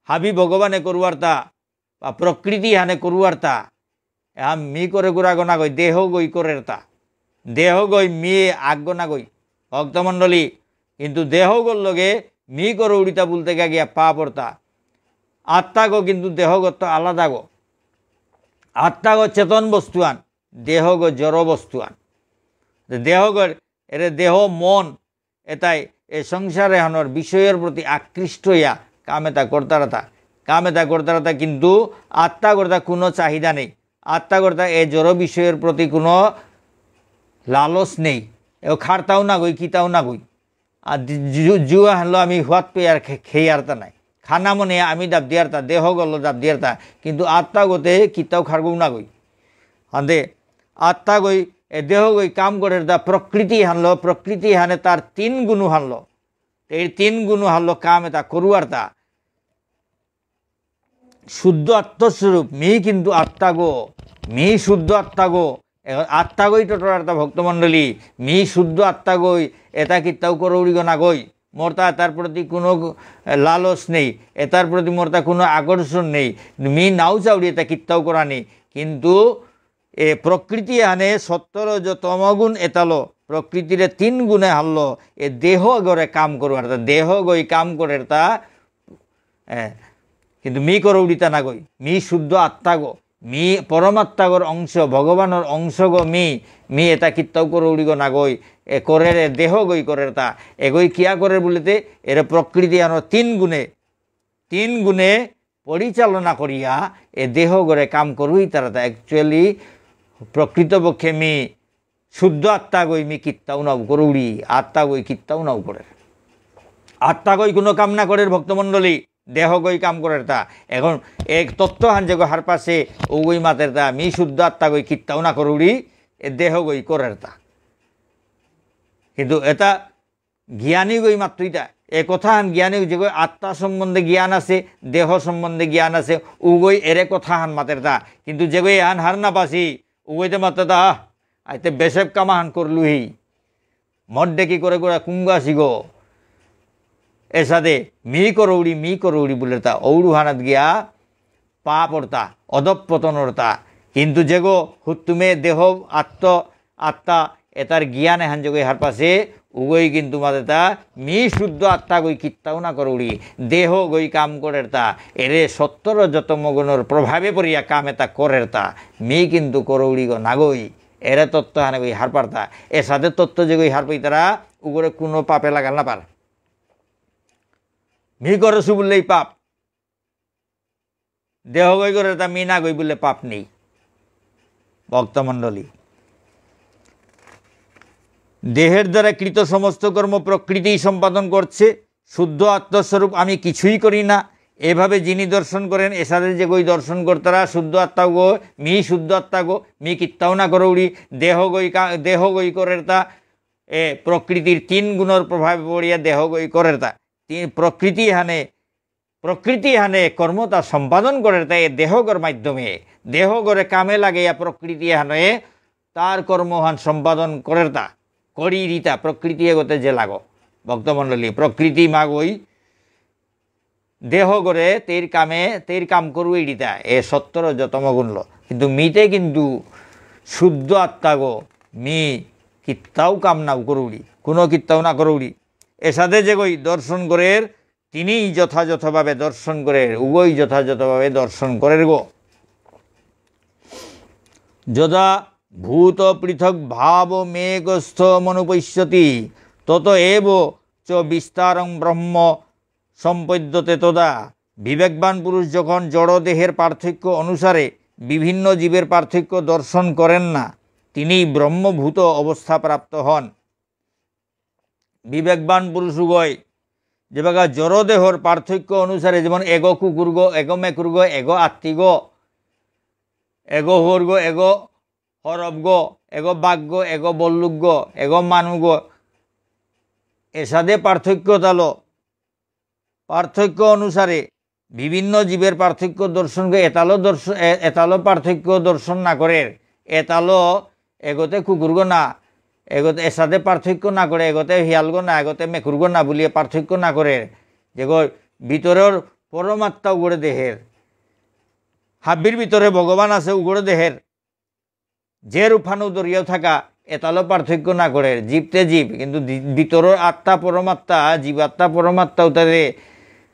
হাবি ভগবানে করুয়ারতা, বা প্রকৃতি হানে করুয়ারতা। এহান মি করেকুরাগ নাগই, দেহগই করেরতা। দেহগই মি আগ নাগই। ভক্তমণ্ডলী, কিন্তু দেহগর লগে মি করৌরিতা বুলতে গা গিয়া পাপ অরতা। আত্মাগ কিন্তু দেহগত্ত আলাদাগ। আত্মাগ চেতন বস্তুহান, দেহগ জড় বস্তুহান। দেহগর, এরে দেহ মন, এতাই এ সংসার এহানর বিষয়র প্রতি আকৃষ্ট হইয়া কাম এতা করতারাতা। কাম এতা করতারাতা, কিন্তু আত্মাগরতা কোনো চাহিদা নেই। আত্মাগরতা এ জড় বিষয়র প্রতি কোনো লালস নেই। এও খারতাও নাগই, কিতাও নাগই। আর জু-, জু-, জুয়া হানলো আমি হুয়াত পেয়ার খে-, খেয়ারতা নাই। খানা মনে আমি দাব দিয়ারতা, দেহগলো দাব দিয়ারতা। কিন্তু আত্মাগতে কিতাও খারগৌ নাগই। হান্দে আত্মাগই, এ দেহগই কাম করেরতা, প্রকৃতি হানলো, প্রকৃতি হানে তার তিন গুণ হানলো। এই তিন গুণ হানলো কাম এতা করুয়ারতা। শুদ্ধ আত্মস্বরূপ, মি কিন্তু আত্মাগো, মি শুদ্ধ আত্মাগো। এখন আত্মাগই টটরারতা ভক্তমণ্ডলী, মি শুদ্ধ আত্মাগই, এতা কিত্তাও করৌরিগ নাগই। মোরতা এতার প্রতি কোনো, এ, লালস নেই, এতার প্রতি মোরতা কোনো আকর্ষণ নেই। মি নাও চাউরি এতা কিত্তাও করানি, কিন্তু এ প্রকৃতি হানে সত্ত্ব রজ তমগুণ এতালো, প্রকৃতিরে তিন গুণে হারলো, এ দেহগরে কাম করুয়ারতা, দেহগই কাম করেরতা, এ, কিন্তু মি করৌরিতা নাগই, মি শুদ্ধ আত্মাগো, মি পরমাত্মাগর অংশ, ভগবানর অংশগো মি, মি এতা কিত্তাও করৌরিগ নাগই, এ করের এ দেহগই করেরতা, এগই কিয়া করের বুলতে, এরে প্রকৃতি হানর তিন গুণে, তিন গুণে পরিচালনা করিয়া এ দেহগরে কাম করুইতারাতা। Actually, প্রকৃতপক্ষে মি শুদ্ধ আত্মাগই, মি কিত্তাও নাও করৌরি, আত্মাগই কিত্তাও নাও করের। আত্মাগই কোনো কাম না করের ভক্তমণ্ডলী, দেহগই কাম করেরতা। এখন এক তত্ত্ব হান যেগো হারপাসে, ওগই মাতেরতা, মি শুদ্ধ আত্মাগই কিত্তাও না করৌরি, এ দেহগই করেরতা। কিন্তু এতা জ্ঞানীগই মাত্র ইতা। এ কথা হান জ্ঞানী, যেগই আত্মা সম্বন্ধে জ্ঞান আছে, দেহ সম্বন্ধে জ্ঞান আছে, উগই এরে কথা হান মাতেরতা। কিন্তু যেগই এহান হার না পাসি, উগইতে মাতেরতা, "আহ, আইতে বেশেপ কামা হান করলুহি। মধ্যে কি করে করে কুঙ্গা সিগো।" এসাদে মি করৌরি, মি করৌরি বুলেরতা। ঔরু হানাত গিয়া পাপ অরতা, অধঃপতন অরতা। কিন্তু যেগো হুত্তুমে দেহ আত্ম, আত্মা এতার জ্ঞান এহান যেগই হারপাসে, উগই কিন্তু মাতেরতা, মি শুদ্ধ আত্মাগই কিত্তাও না করৌরি, দেহগই কাম করেরতা, এরে সত্ত্ব রজ তম গুণর প্রভাবে পড়িয়া কাম এতা করেরতা, মি কিন্তু করৌরিগ নাগই, এরে তত্ত্ব হানেগই হারপারতা, এসাদে তত্ত্ব যেগই হারপাইতারা, উগরে কোনো পাপে লাগাল না পার। মি করেসু বুললেই পাপ। দেহগই করেরতা, মি নাগই বুলে পাপ নেই। ভক্তমণ্ডলী, দেহের দ্বারা কৃত সমস্ত কর্ম প্রকৃতিই সম্পাদন করছে, শুদ্ধ আত্মস্বরূপ আমি কিছুই করি না। এভাবে যিনি দর্শন করেন, এসাদে যেগই দর্শন করতারা শুদ্ধ আত্মাগো, মি শুদ্ধ আত্মাগো, মি কিত্তাও না করৌরি, দেহগই কা-, দেহগই করেরতা, এ প্রকৃতির তিন গুণর প্রভাবে পড়িয়া দেহগই করেরতা। তি-, প্রকৃতি হানে প্রকৃতি হানে কর্মতা সম্পাদন করেরতা এ দেহগর মাধ্যমে। দেহগরে কামে লাগেয়া প্রকৃতি হানে তার কর্মহান সম্পাদন করেরতা, করিরিতা, প্রকৃতি এগতে যে লাগো। ভক্তমণ্ডলী, প্রকৃতি মাগই দেহগরে তেইর কামে, তেইর কাম করুইরিতা, এ সত্ত্ব রজ তম গুণলো। কিন্তু মিতে কিন্তু শুদ্ধ আত্মাগো, মি কিত্তাও কাম না করুরি, কোনো কিত্তাও না করুরি। এসাদে যেগই দর্শন করের, তিনিই যথাযথভাবে দর্শন করের, উগই যথাযথভাবে দর্শন করের গো। যদা ভূত পৃথক ভাব মেঘস্থমনুপশ্যতি, তত এব চ বিস্তারং ব্রহ্ম সম্পদ্যতে তদা। বিবেকবান পুরুষ যখন জড় দেহের পার্থক্য অনুসারে বিভিন্ন জীবের পার্থক্য দর্শন করেন না, তিনি ব্রহ্মভূত অবস্থা প্রাপ্ত হন। বিবেকবান পুরুষ উগই, যেবাকা জড় দেহর পার্থক্য অনুসারে, যেমন এগো কুকুরগো, এগো মেকুরগো, এগো আত্তিগো, এগো হুয়রগো, এগো হরপগো, এগো বাঘগো, এগো বল্লুকগো, এগো মানুগো, এসাদে পার্থক্য তালো। পার্থক্য অনুসারে বিভিন্ন জীবের পার্থক্য দর্শন করে, এতালো দর্শ-, এ-, এতালো পার্থক্য দর্শন না করে, এতালো এগোতে কুকুরগো না, এগোতে এসাদে পার্থক্য না করে, এগোতে হিয়ালগো না, এগোতে মেকুরগো না বুলিয়ে পার্থক্য না করে, যেগো ভিতরের পরমাত্মা উগরে দেহের, হাব্বির ভিতরে ভগবান আছে উগরে দেহের, যে রূপানু দরিয়াও থাকা, এতালো পার্থক্য না করে, জীবতে জীব, কিন্তু দি-, ভিতরের আত্মা পরমাত্মা, জীবাত্মা পরমাত্মা উতারে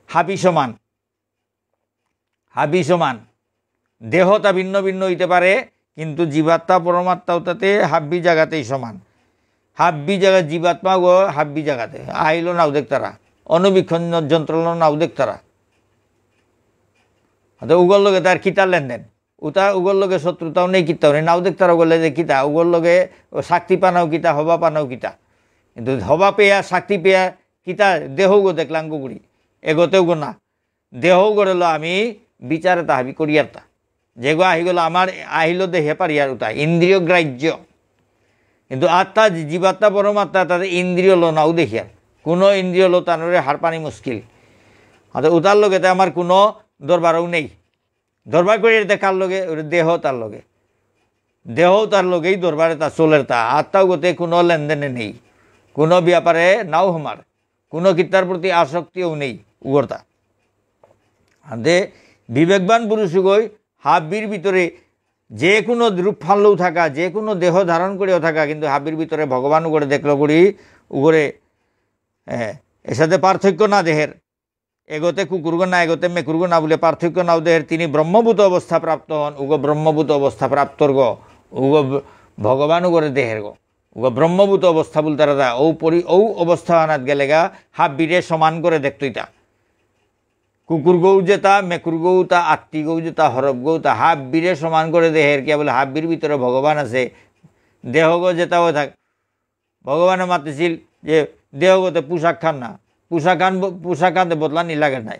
হাবি সমান, হাবি সমান। দেহতা ভিন্ন ভিন্ন হইতে পারে, কিন্তু জীবাত্মা পরমাত্মা উতাতে হাব্বি জায়গাতেই সমান। হাব্বি জায়গা জীবাত্মা গো হাব্বি জায়গাতে। আহিলো নাও দেখতারা, অনুবীক্ষণ যন্ত্রলো নাও দেখতারা। অর্থাৎ উগর লগে তার কিতা লেনদেন? উতা উগর লগে শত্রুতাও নেই, কিতাও নেই। নাও দেখতারা উগর লগে কিতা, উগর লগে ও শক্তি পানাও কিতা, হবা পানাও কিতা। কিন্তু হবা পেয়া, শক্তি পেয়া কিতা দেহগো দেখলাম গুগুড়ি। এগোতেও গো না। দেহগরে লো আমি বিচারে তা হাবি করিয়ার তা। যেগো আহি গেল আমার আহিলো দেহে পারিয়ার উতা, ইন্দ্রিয় গ্রাহ্য। কিন্তু আত্মা, জী-, জীবাত্মা পরমাত্মা তাতে ইন্দ্রিয় লো নাও দেখিয়ার। কোনো ইন্দ্রিয় লো তানরে হারপানি মুশকিল। অর্থাৎ উতার লগে তে আমার কোনো দরবারও নেই। দরবার করে দেখার লগে, ওর দেহ তার লগে। দেহ তার লগেই দরবারে তা চলের তা। আত্মা গতে কোনো লেনদেনে নেই। কোনো ব্যাপারে নাও হমার। কোনো কিত্তার প্রতি আসক্তিও নেই, উগরতা। আদে বিবেকবান পুরুষ উগই হাব্বির ভিতরে যে কোনো রূপ ফাললেও থাকা, যে কোনো দেহ ধারণ করেও থাকা, কিন্তু হাব্বির ভিতরে ভগবান উগরে দেখলো করি, উগরে, এ, এসাদে পার্থক্য না দেহের। এগোতে কুকুরগো না, এগোতে মেকুরগো না বলে পার্থক্য নাও দেহের, তিনি ব্রহ্মভূত অবস্থা প্রাপ্ত হন, উগো ব্রহ্মভূত অবস্থা প্রাপ্তর গো, উগো ব-, ভগবান উগরে দেহের গো, উগো ব্রহ্মভূত অবস্থা বলতে রাজা, ও পরি-, ও অবস্থা আনাত গেলেগা, হাব্বিরে সমান করে দেখতইতা। কুকুর গৌ যেতা, মেকুর গৌ তা, আত্তি গৌ যেতা, হরপ গৌ তা, হাব্বিরে সমান করে দেহের, কে বলে হাব্বির ভিতরে ভগবান আছে, দেহ গো যেতা হয়ে থাক, ভগবানে মাতিছিল যে দেহগতে পোশাক খান না, পোশাক খান ব-, পোশাক খানতে বদলানি লাগে নাই।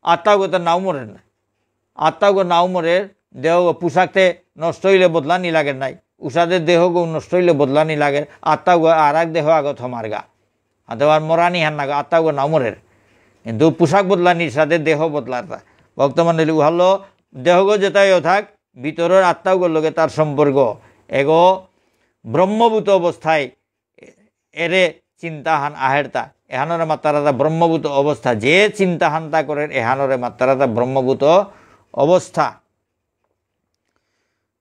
আত্মাগতে নাও মরে না, আত্মাগ নাও মরে, দেহগ পোশাকতে নষ্ট হইলে বদলানি লাগে নাই, উষাদে দেহগ নষ্ট হইলে বদলানি লাগে, আত্মাগ আর এক দেহ আগত হমারগা। আত্মা আর মরানি হান না, আত্মাগ নাও মরের। কিন্তু পোশাক বদলানির সাথে দেহ বদলার তা। ভক্তমণ্ডলী, উহালো দেহগ যেতাইও থাক, ভিতরের আত্মাগর লগে তার সম্পর্ক। এগো ব্রহ্মভূত অবস্থায় এরে চিন্তাহান আহেরতা। এহানরে মাত্তারাতা ব্রহ্মভূত অবস্থা। যে চিন্তাহানতা করের, এহানরে মাত্তারাতা ব্রহ্মভূত অবস্থা।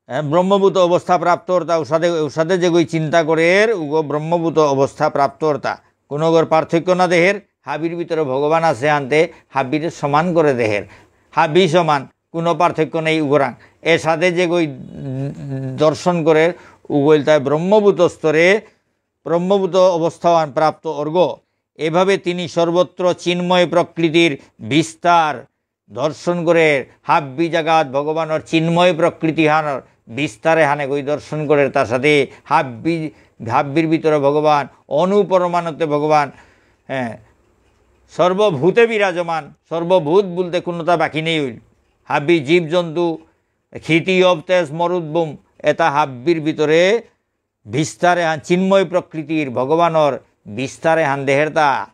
এ, ব্রহ্মভূত অবস্থা প্রাপ্ত অর্তা, উসাদে, উসাদে যেগই চিন্তা করের, উগো ব্রহ্মভূত অবস্থা প্রাপ্ত অর্তা। কোনোগর পার্থক্য না দেহের, হাবির ভিতরে ভগবান আছে আনতে, হাবির সমান করে দেহের। হাবি সমান, কোনো পার্থক্য নেই উগরাং। এসাদে যেগই দর্শন করের, উগইল তাই ব্রহ্মভূত স্তরে, ব্রহ্মভূত অবস্থাহান প্রাপ্ত অর্গ। এভাবে তিনি সর্বত্র চিন্ময় প্রকৃতির বিস্তার দর্শন করে, হাব্বি জাগাত ভগবানর চিন্ময় প্রকৃতি হানর বিস্তারে হানে গই দর্শন করে, তার সাথে হাব্বি, হাব্বির ভিতরে ভগবান, অনুপরমাণুতে ভগবান, হ্যাঁ, সর্বভূতে বিরাজমান, সর্বভূত বলতে কোনোটা বাকি নেই হইল। হাব্বি জীবজন্তু, ক্ষিতি অপ তেজ মরুৎ ব্যোম, এটা হাব্বির ভিতরে বিস্তারে হান চিন্ময় প্রকৃতির ভগবানর বিস্তারে হান দেহেরতা।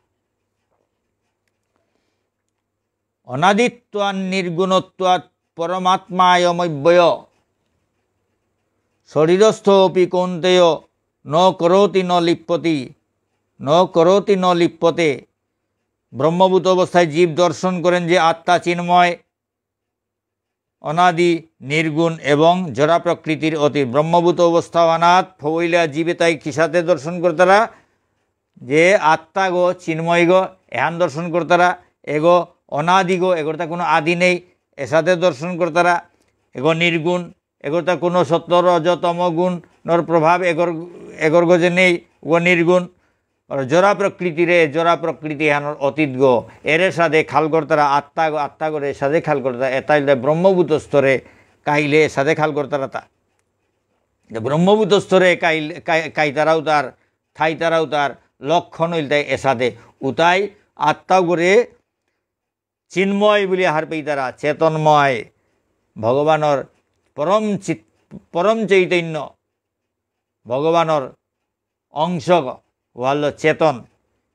অনাদিত্বান নির্গুণত্বাৎ পরমাত্মায়মব্যয়। শরীরস্থোপি কৌন্তেয় ন করোতি ন লিপ্যতি, ন করোতি ন লিপ্যতে। ব্রহ্মভূত অবস্থায় জীব দর্শন করেন যে আত্মা চিন্ময়, অনাদি, নির্গুণ এবং জড়া প্রকৃতির অতীত। ব্রহ্মভূত অবস্থা অনাথ ফবইলা জীবে তাই কিসাতে দর্শন করতারা? যে আত্মা গো, চিন্ময় গো, এহান দর্শন করতারা। এগো অনাদি গো, এগোর তা কোনো আদি নেই, এসাতে দর্শন করতারা। এগো নির্গুণ, এগোর তা কোনো সত্ত্ব রজ তম গুণর প্রভাব এগোর, এগোর গজে নেই, ও নির্গুণ। আর জড়া প্রকৃতি রে, জড়া প্রকৃতি হানর অতীত গো, এরে সাদে খাল করতারা আত্মা গো, আত্মা গো রে সাদে খাল করতারা, এতাইল দে ব্রহ্মভূত স্তরে কাইলে সাদে খাল করতারা তা। যে ব্রহ্মভূত স্তরে কাইল-, কাই-, কাইতারাও তার, থাইতারাও তার লক্ষণ হইল তাই এসাদে। উতাই আত্মা গো রে চিন্ময় বুলি হার পেইতারা, চেতনময়, ভগবানর পরম চিত-, পরম চৈতন্য, ভগবানর অংশ গ-, ওয়াল্ল চেতন,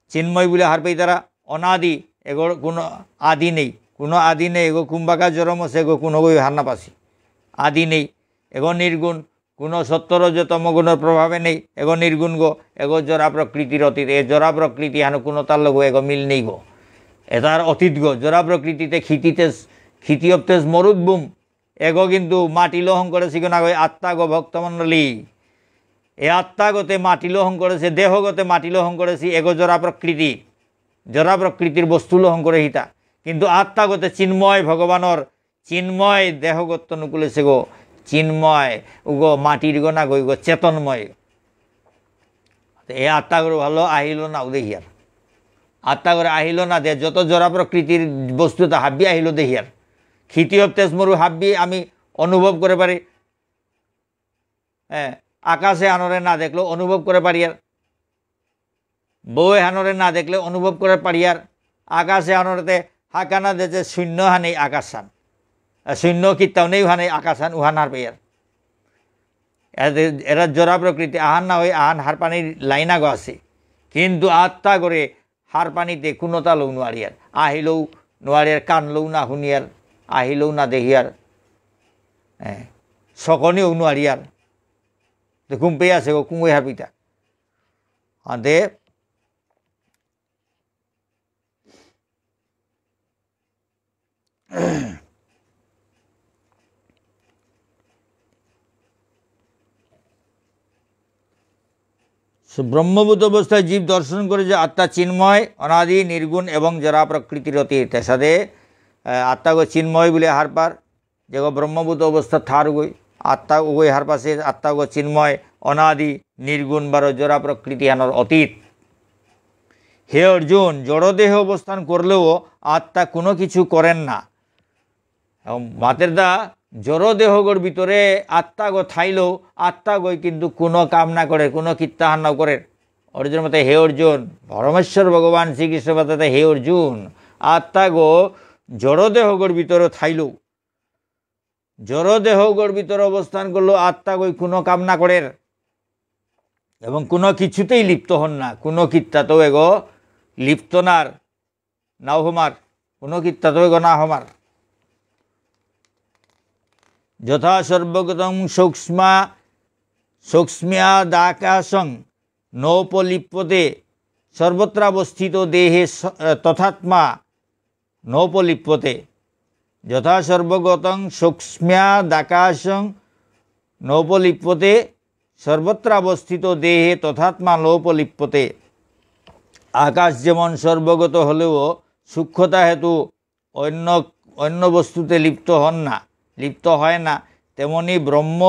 চিন্ময় বুলি হার পেইতারা, অনাদি, এগর কোনো আদি নেই, কোনো আদি নেই, এগো কুম্বাকা জরম আছে, এগো কোনো গই হার না পাসি, আদি নেই, এগো নির্গুণ, কোনো সত্ত্ব রজ তম গুণর প্রভাবে নেই, এগো নির্গুণ গো, এগো জরা প্রকৃতির অতীত, এ জরা প্রকৃতি হানো কোনো তার লগে এগো মিল নেই গো, এতার অতীত গো, জরা প্রকৃতিতে ক্ষিতি তেজ, ক্ষিতি অপ তেজ মরুৎ ব্যোম, এগো কিন্তু মাটি লহং করেছি গো না গো, আত্মা গো ভক্তমণ্ডলী। এ আত্মা গতে মাটি লহং করেছে, দেহ গতে মাটি লহং করেছি, এগো জরা প্রকৃতি। জরা প্রকৃতির বস্তু লহং করে হিতা। কিন্তু আত্মা গতে চিন্ময় ভগবানর, চিন্ময় দেহগত নুকুলেছে গো, চিন্ময়, উগো মাটির গো না গো, উগো চেতনময়। এ আত্মাগর ভালো আহিল না দেহিয়ার। আত্মাগর আহিল না দে, যত জড়া প্রকৃতির বস্তু তা হাব্বি আহিল দেহিয়ার। ক্ষিতি অপ তেজ মরু হাব্বি আমি অনুভব করে পারি। হ্যাঁ, আকাশে আনরে না দেখলেও অনুভব করে পারি আর। বউ এহানরে না দেখলে অনুভব করে পারি আর। আকাশে আনরেতে হাকানা দে যে শূন্য হানেই আকাশহান। আর শূন্য কিত্তাও নেই হানেই আকাশহান উহান হার পেয়ার। এরা, এরা জড়া প্রকৃতি, আহান না হই, আহান হার পানির লাইন আগো আছে। কিন্তু আত্মা করে হার পানিতে কোনো তালেও নোয়ারিয়ার। আহিলেও নোয়ারিয়ার, কানলেও না হুনিয়ার, আহিলেও না দেহিয়ার, হ্যাঁ, সকনেও নোয়ারিয়ার। তো কুম্পে আছে গো, কুঙ্গই হারপিতা। আদে সে ব্রহ্মভূত অবস্থায় জীব দর্শন করে যে আত্মা চিন্ময়, অনাদি, নির্গুণ এবং জড়া প্রকৃতির অতীত। এসাদে, আহ, আত্মাগো চিন্ময় বলে হারপার, যেগো ব্রহ্মভূত অবস্থা থার গই, আত্মা উগই হারপাসে, আত্মাগো চিন্ময়, অনাদি, নির্গুণ বারো জড়া প্রকৃতি আনর অতীত। হে অর্জুন, জড় দেহে অবস্থান করলেও আত্মা কোনো কিছু করেন না। এবং মাতের দা জড় দেহগর ভিতরে আত্মাগো থাইলেও আত্মাগই কিন্তু কোনো কাম না করে, কোনো কিত্তাহান না করে। অর্জুন মাতে, হে অর্জুন, পরমেশ্বর ভগবান শ্রীকৃষ্ণ মাতে, হে অর্জুন, আত্মাগো জড় দেহগর ভিতরে থাইলেও, জড় দেহগর ভিতরে অবস্থান করলেও আত্মাগই কোনো কাম না করের এবং কোনো কিছুতেই লিপ্ত হন না, কোনো কিত্তাতেও এগো লিপ্ত নার, নাও হমার, কোনো কিত্তাতেও এগো না হমার। যথা সর্বগতং সূক্ষ্মা, সূক্ষ্ম্যাদাকাশং নোপলিপ্যতে, সর্বত্রাবস্থিত দেহে স-, তথাত্মা নোপলিপ্যতে। যথা সর্বগতং সূক্ষ্ম্যাদাকাশং নোপলিপ্যতে, সর্বত্রাবস্থিত দেহে তথাত্মা নোপলিপ্যতে। আকাশ যেমন সর্বগত হলেও সূক্ষ্মতা হেতু অন্য, অন্য বস্তুতে লিপ্ত হন না, লিপ্ত হয় না, তেমনি ব্রহ্ম,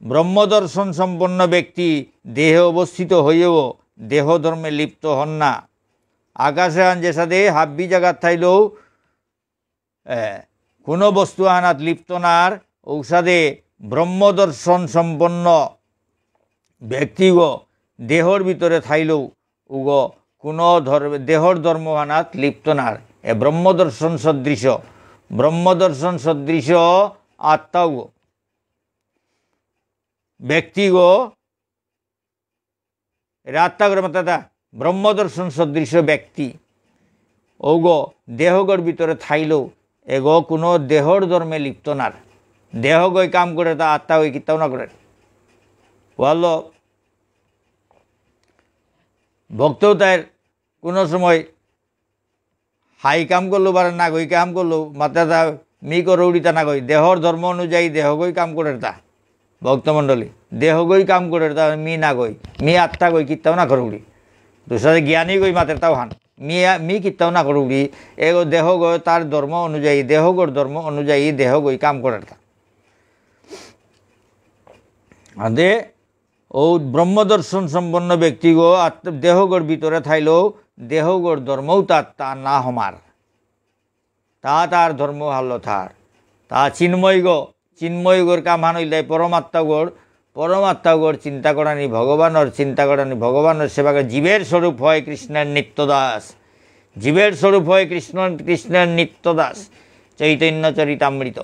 ব্রহ্মদর্শন সম্পন্ন ব্যক্তি দেহে অবস্থিত হয়েও দেহ ধর্মে লিপ্ত হন না। আকাশে আন যেসাদে হাব্বি জাগাত থাইলেও, এ, কোনো বস্তু আনাত লিপ্ত নার, ঔসাদে ব্রহ্মদর্শন সম্পন্ন ব্যক্তিগো দেহর ভিতরে থাইলেও উগো কোনো ধর্ম, দেহর ধর্ম হানাত লিপ্ত নার। এ ব্রহ্মদর্শন সদৃশ, ব্রহ্মদর্শন সদৃশ আত্মাগো, ব্যক্তিগো, এরা আত্মাগরে মাতাতা ব্রহ্মদর্শন সদৃশ ব্যক্তি। ওগো দেহগর ভিতরে থাইলেও এগো কোনো দেহর ধর্মে লিপ্ত নার। দেহগই কাম করে তা আত্মাগই কিতাও না করে। বলল, ভক্ত তাই কোনো সময় হাই কাম করলো বা না গই কাম করলো, মাত্রা তা মি করৌড়ি তা না গই, দেহর ধর্ম অনুযায়ী দেহগই কাম করে তা। ভক্তমণ্ডলী, দেহগই কাম করে তা, মি না গই, মি আত্মা গই কিত্তাও না করৌড়ি। দুসরা জ্ঞানী গই মাতের তাও হান। মি আ-, মি কিত্তাও না করৌড়ি, এগো দেহগো তার ধর্ম অনুযায়ী, দেহগর ধর্ম অনুযায়ী দেহগই কাম করে তা। আদে ও ব্রহ্মদর্শন সম্পন্ন ব্যক্তিগো আত্ম-, দেহগর ভিতরে থাইলেও দেহগর ধর্মও তার, তার না হমার। তা তার ধর্ম ভালো থার। তা চিন্ময়গো, চিন্ময়গর কামহান হইলে পরমাত্মাগর, পরমাত্মাগর চিন্তা করানি, ভগবানর চিন্তা করানি, ভগবানর সেবা করে। জীবের স্বরূপ হয় কৃষ্ণের নিত্য দাস। জীবের স্বরূপ হয় কৃষ্ণ, কৃষ্ণের নিত্য দাস। চৈতন্য চরিতামৃত।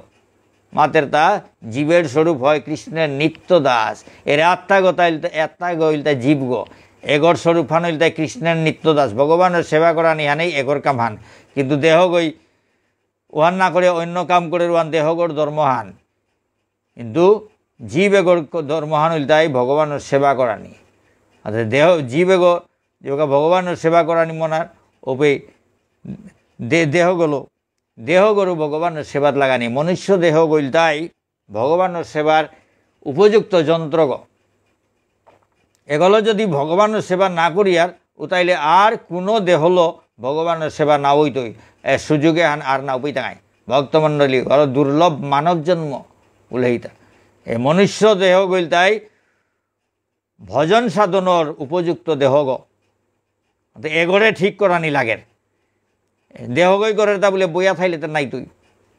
মাতের তা জীবের স্বরূপ হয় কৃষ্ণের নিত্য দাস। এর আত্মাগো তা ইলতা, আত্মাগো ইলতা জীবগো। এগর স্বরূপহান ইলতাই কৃষ্ণের নিত্য দাস, ভগবানর সেবা করানিহানেই এগর কামহান। কিন্তু দেহগই ওহান না করে অন্য কাম করে ওহান দেহগর ধর্মহান। কিন্তু জীব এগর ক-, ধর্মহান ইলতাই ভগবানর সেবা করানি। অর্থাৎ দেহ, জীব এগর যেবাকা ভগবানর সেবা করানি মনার, ওপে দে-, দেহগলো, দেহগরু ভগবানর সেবাত লাগানি। মনুষ্য দেহগ ইলতাই ভগবানর সেবার উপযুক্ত যন্ত্রগ। এগলো যদি ভগবানর সেবা না করিয়ার, উতাইলে আর কোনো দেহলো ভগবানর সেবা না হইতই। এ সুযোগ এহান আর না পেইতাঙাই। ভক্তমণ্ডলী, বড় দুর্লভ মানব জন্ম উলেইতা। এ মনুষ্য দেহগ ইলতাই ভজন সাধনর উপযুক্ত দেহগ। তো এগরে ঠিক করানি লাগের। দেহগই করে তা বলে বইয়া থাইলে তো নাইতই।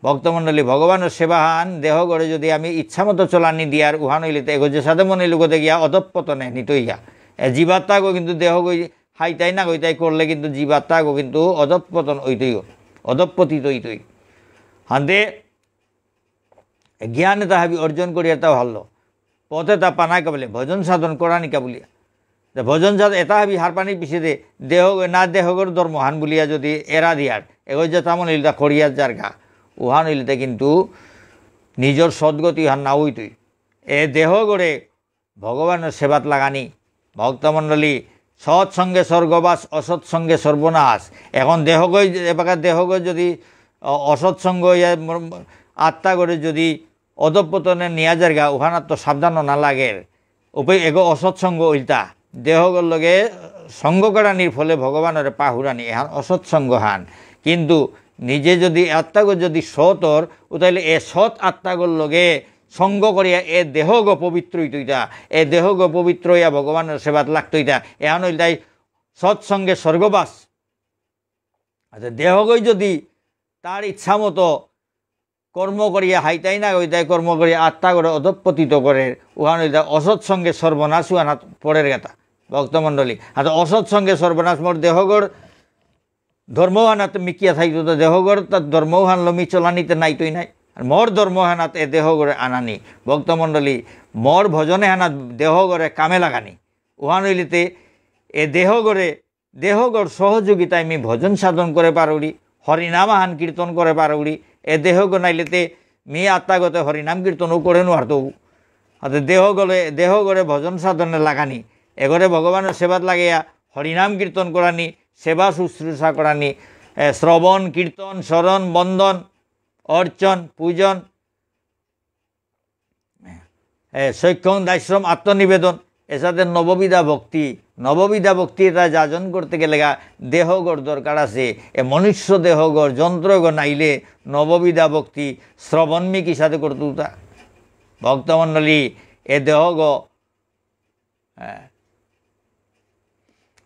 ভক্তমণ্ডলী, ভগবানর সেবাহান দেহগরে যদি আমি ইচ্ছা মতো চলানি দিয়ার উহান হইলে তো এগো যে সাথে মনে লোকতে গিয়া অধঃপতনে নিতই গা। এ জীবাত্মাগো কিন্তু দেহগই হাইতাই না গইতাই করলে কিন্তু জীবাত্মাগো কিন্তু অধঃপতন হইতই, অধঃপতিত হইতই। হাতে জ্ঞান এটা হাবি অর্জন করিয়া তা ভালো। পথে তা পানাই কাবলে, ভজন সাধন করানি কাবুলিয়া। তে ভজন সাধন এটা হাবি হারপানি পিছে দে, দেহ, না দেহগর ধর্মহান বুলিয়া যদি এরা দিয়ার, এগো যে তামন ইলতা করিয়া যারগা, উহান ইলতে কিন্তু নিজর সদ্গতি হান না হইতই। এ দেহগরে ভগবানর সেবাত লাগানি। ভক্তমণ্ডলী, সৎসঙ্গে স্বর্গবাস, অসৎসঙ্গে সর্বনাশ। এখন দেহগই, এবাকা দেহগই যদি অ-, অসৎসঙ্গ ইয়া মর-, আত্মাগরে যদি অধঃপতনে নিয়া যারগা, উহানাত তো সাবধান না লাগের। উপে এগো অসৎসঙ্গ ইলতা। দেহগর লগে সঙ্গ করানির ফলে ভগবানরে পাহুরানি, এহান অসৎসঙ্গ হান। কিন্তু নিজে যদি আত্মাগো যদি সৎ অর, উতাইলে এ সৎ আত্মাগর লগে সঙ্গ করিয়া এ দেহগ পবিত্র হইতইতা, এ দেহগ পবিত্র হইয়া ভগবানর সেবাত লাগতইতা। এহান হইলতাই সৎসঙ্গে স্বর্গবাস। আচ্ছা, দেহগই যদি তার ইচ্ছা মতো কর্ম করিয়া হাইতাই না হইতাই কর্ম করিয়া আত্মাগরে অধঃপতিত করে, উহান হইলতাই অসৎ সঙ্গে সর্বনাশ উহানাত পড়ের গাতা। ভক্তমণ্ডলী, আর অসৎ সঙ্গে সর্বনাশ মোর দেহগর ধর্মহানাত মিকিয়া থাইতো, তো দেহগর তার ধর্মহানলো মি চলানিতে নাইতই নাই। আর মোর ধর্মহানাত এ দেহগরে আনানি। ভক্তমণ্ডলী, মোর ভজনে হানাত দেহগরে কামে লাগানি। উহান হইলেতে এ দেহগরে, দেহগর সহযোগিতায় মি ভজন সাধন করে পারুরি, হরিনাম আহান কীর্তন করে পারুরি। এ দেহগ নাইলেতে মি আত্মাগতে হরিনাম কীর্তনও করে নোয়ারতৌ। হাতে দেহগলে, দেহগরে ভজন সাধনে লাগানি। এগরে ভগবানর সেবাত লাগিয়া হরিনাম কীর্তন করানি, সেবা শুশ্রূষা করানি, এ, শ্রবণ, কীর্তন, স্মরণ, বন্দন, অর্চন, পূজন, এ, সখ্যং দাস্যম আত্মনিবেদন, এসাদে নববিধা ভক্তি, নববিধা ভক্তি এটা যাজন করতে গেলে গা দেহগর দরকার আছে। এ মনুষ্য দেহগর যন্ত্রগ নাইলে নববিধা ভক্তি শ্রবণ মি কিসাদে করতুতা? ভক্তমণ্ডলী, এ দেহগ হ্যাঁ।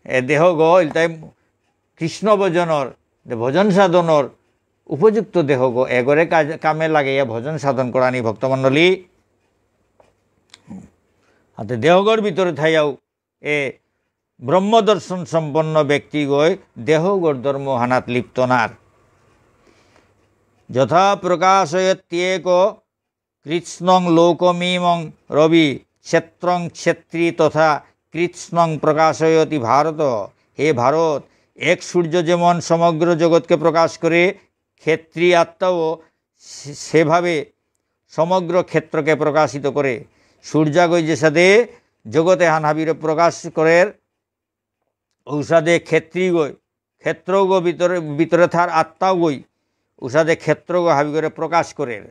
এ দেহগ ইলতাই কৃষ্ণ ভজনর, দে ভজন সাধনর উপযুক্ত দেহগ, এগরে কাজ, কামে লাগাইয়া ভজন সাধন করানি ভক্তমণ্ডলী। হাতে দেহগর ভিতরে থাইয়াও এ ব্রহ্ম দর্শন সম্পন্ন ব্যক্তিগই দেহগর ধর্ম হানাত লিপ্ত নার। যথা প্রকাশয়ত্যেক কৃৎস্নং লোকমিমং রবি, ক্ষেত্রং ক্ষেত্রী তথা কৃৎস্নং প্রকাশয়তি ভারত। হে ভারত, এক সূর্য যেমন সমগ্র জগৎকে প্রকাশ করে, ক্ষেত্রী আত্মাও সে-, সেভাবে সমগ্র ক্ষেত্রকে প্রকাশিত করে। সূর্যাগই যেসাদে জগতে হান হাবিরে প্রকাশ করের, ঔসাদে ক্ষেত্রীগই, ক্ষেত্রগ ভিতরে, ভিতরে থার আত্মাগই, ঔসাদে ক্ষেত্রগ হাবিগরে প্রকাশ করের।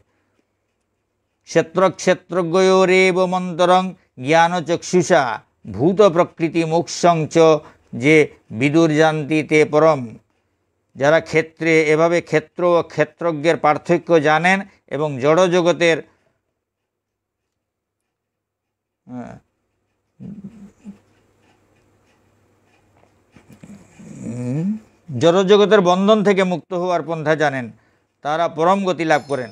ক্ষেত্র ক্ষেত্রজ্ঞয়োরেবমন্তরং জ্ঞানচক্ষুষা ভূত প্রকৃতি মোক্ষং চ যে বিদুর্যান্তি তে পরম। যারা ক্ষেত্রে, এভাবে ক্ষেত্র ও ক্ষেত্রজ্ঞের পার্থক্য জানেন এবং জড় জগতের হ্যাঁ। উম, জড়জগতের বন্ধন থেকে মুক্ত হওয়ার পন্থা জানেন, তারা পরম গতি লাভ করেন।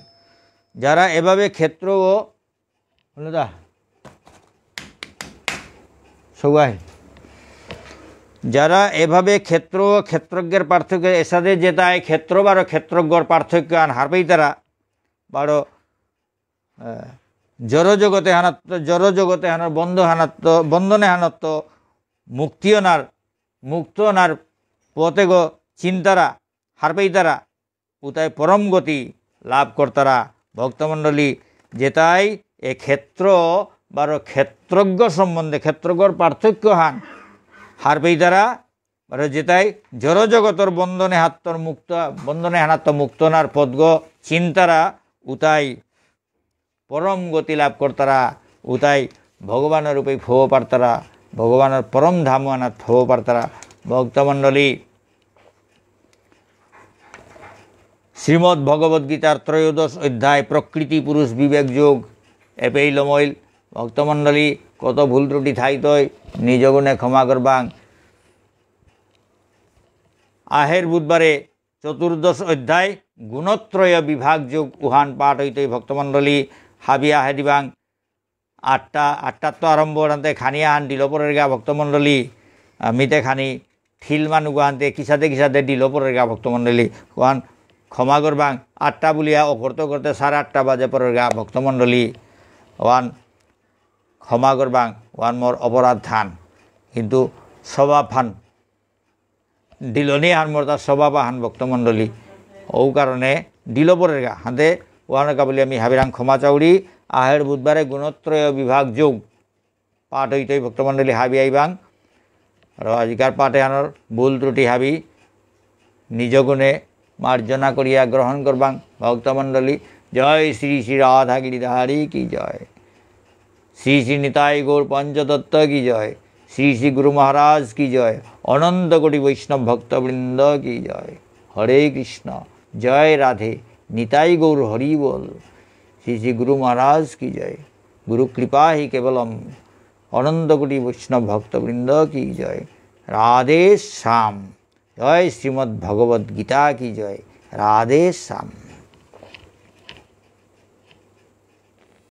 যারা এভাবে ক্ষেত্র ও, হলো দা, সবাই, যারা এভাবে ক্ষেত্র ও ক্ষেত্রজ্ঞের পার্থক্য, এসাদে যেতাই ক্ষেত্র বারো ক্ষেত্রজ্ঞর পার্থক্য আন হারপেই তারা বারো আহ, জড় জগতে হানাত্ত, জড় জগতে হানার বন্ধ হানাত্ত, বন্ধনে হানাত্ত, মুক্তি অনার, মুক্ত অনার পথেগ চিনতারা, হারপেইতারা, উতাই পরম গতি লাভ করতারা। ভক্তমণ্ডলী, যেতাই এ ক্ষেত্র বারো ক্ষেত্রজ্ঞ সম্বন্ধে, ক্ষেত্রজ্ঞর পার্থক্য হান হারপেইতারা, বারো যেতাই জড় জগতর বন্ধনে হাত্তর মুক্ত, বন্ধনে হানাত্ত মুক্ত অনার পথগ চিনতারা, উতাই পরম গতি লাভ করতারা, উতাই ভগবানর রূপে ফো পারতারা, ভগবানর পরম ধাম আনাত ফো পারতারা। ভক্তমণ্ডলী, শ্রীমদ্ ভগবদ্ গীতার ত্রয়োদশ অধ্যায় প্রকৃতি পুরুষ বিবেক যোগ এপেই লমইল। ভক্তমণ্ডলী, কত ভুল ত্রুটি থাইতই, নিজ গুণে ক্ষমা করবাং। আহের বুধবারে চতুর্দশ অধ্যায় গুণত্রয় বিভাগ যোগ উহান পাঠ হইতই ভক্তমণ্ডলী। হাবি আহে দিবাং। আটটা, আটটাত্ত আরম্ভ অরান্তে খানি আহান দিল পরেরগা ভক্তমণ্ডলী। আহ, মিতে খানি ঠিল মানুগ আহান্তে কিসাদে কিসাদে দিল পরেরগা ভক্তমণ্ডলী। ওহান ক্ষমা করবাং। আটটা বুলিয়া অকরতে করতে সাড়ে আটটা বাজে পরেরগা ভক্তমণ্ডলী। ওহান ক্ষমা করবাং। ওহান মোর অপরাধ হান। কিন্তু স্বভাব হান দিলনি হান মোর তা স্বভাব আহান ভক্তমণ্ডলী। ও কারণে দিল পরেরগা। হাতে ওহানকা বুলি আমি হাবিরাং ক্ষমা চাউরি। আহের বুধবারে গুণত্রয় বিভাগ যোগ পাঠ হইতই ভক্তমণ্ডলী হাবি আইবাং। আর আজিকার পাঠ এহানর ভুল ত্রুটি হাবি নিজ গুণে মার্জনা করিয়া গ্রহণ করবাং ভক্তমণ্ডলী। জয় শ্রী শ্রী রাধা গিরিধারী কি জয়। শ্রী শ্রী নিতাই গৌর পঞ্চতত্ত্ব কি জয়। শ্রী শ্রী গুরু মহারাজ কি জয়। অনন্ত কোটি বৈষ্ণব ভক্তবৃন্দ কি জয়। হরে কৃষ্ণ। জয় রাধে। নিতাই গৌর হরি বল। শ্রী শ্রী গুরু মহারাজ কি জয়। গুরু কৃপা হি কেবলম। অনন্ত কোটি বৈষ্ণব ভক্তবৃন্দ কি জয়। রাধে শ্যাম। জয় শ্রীমদ্ ভগবদ্ গীতা কি জয়। রাধে শ্যাম।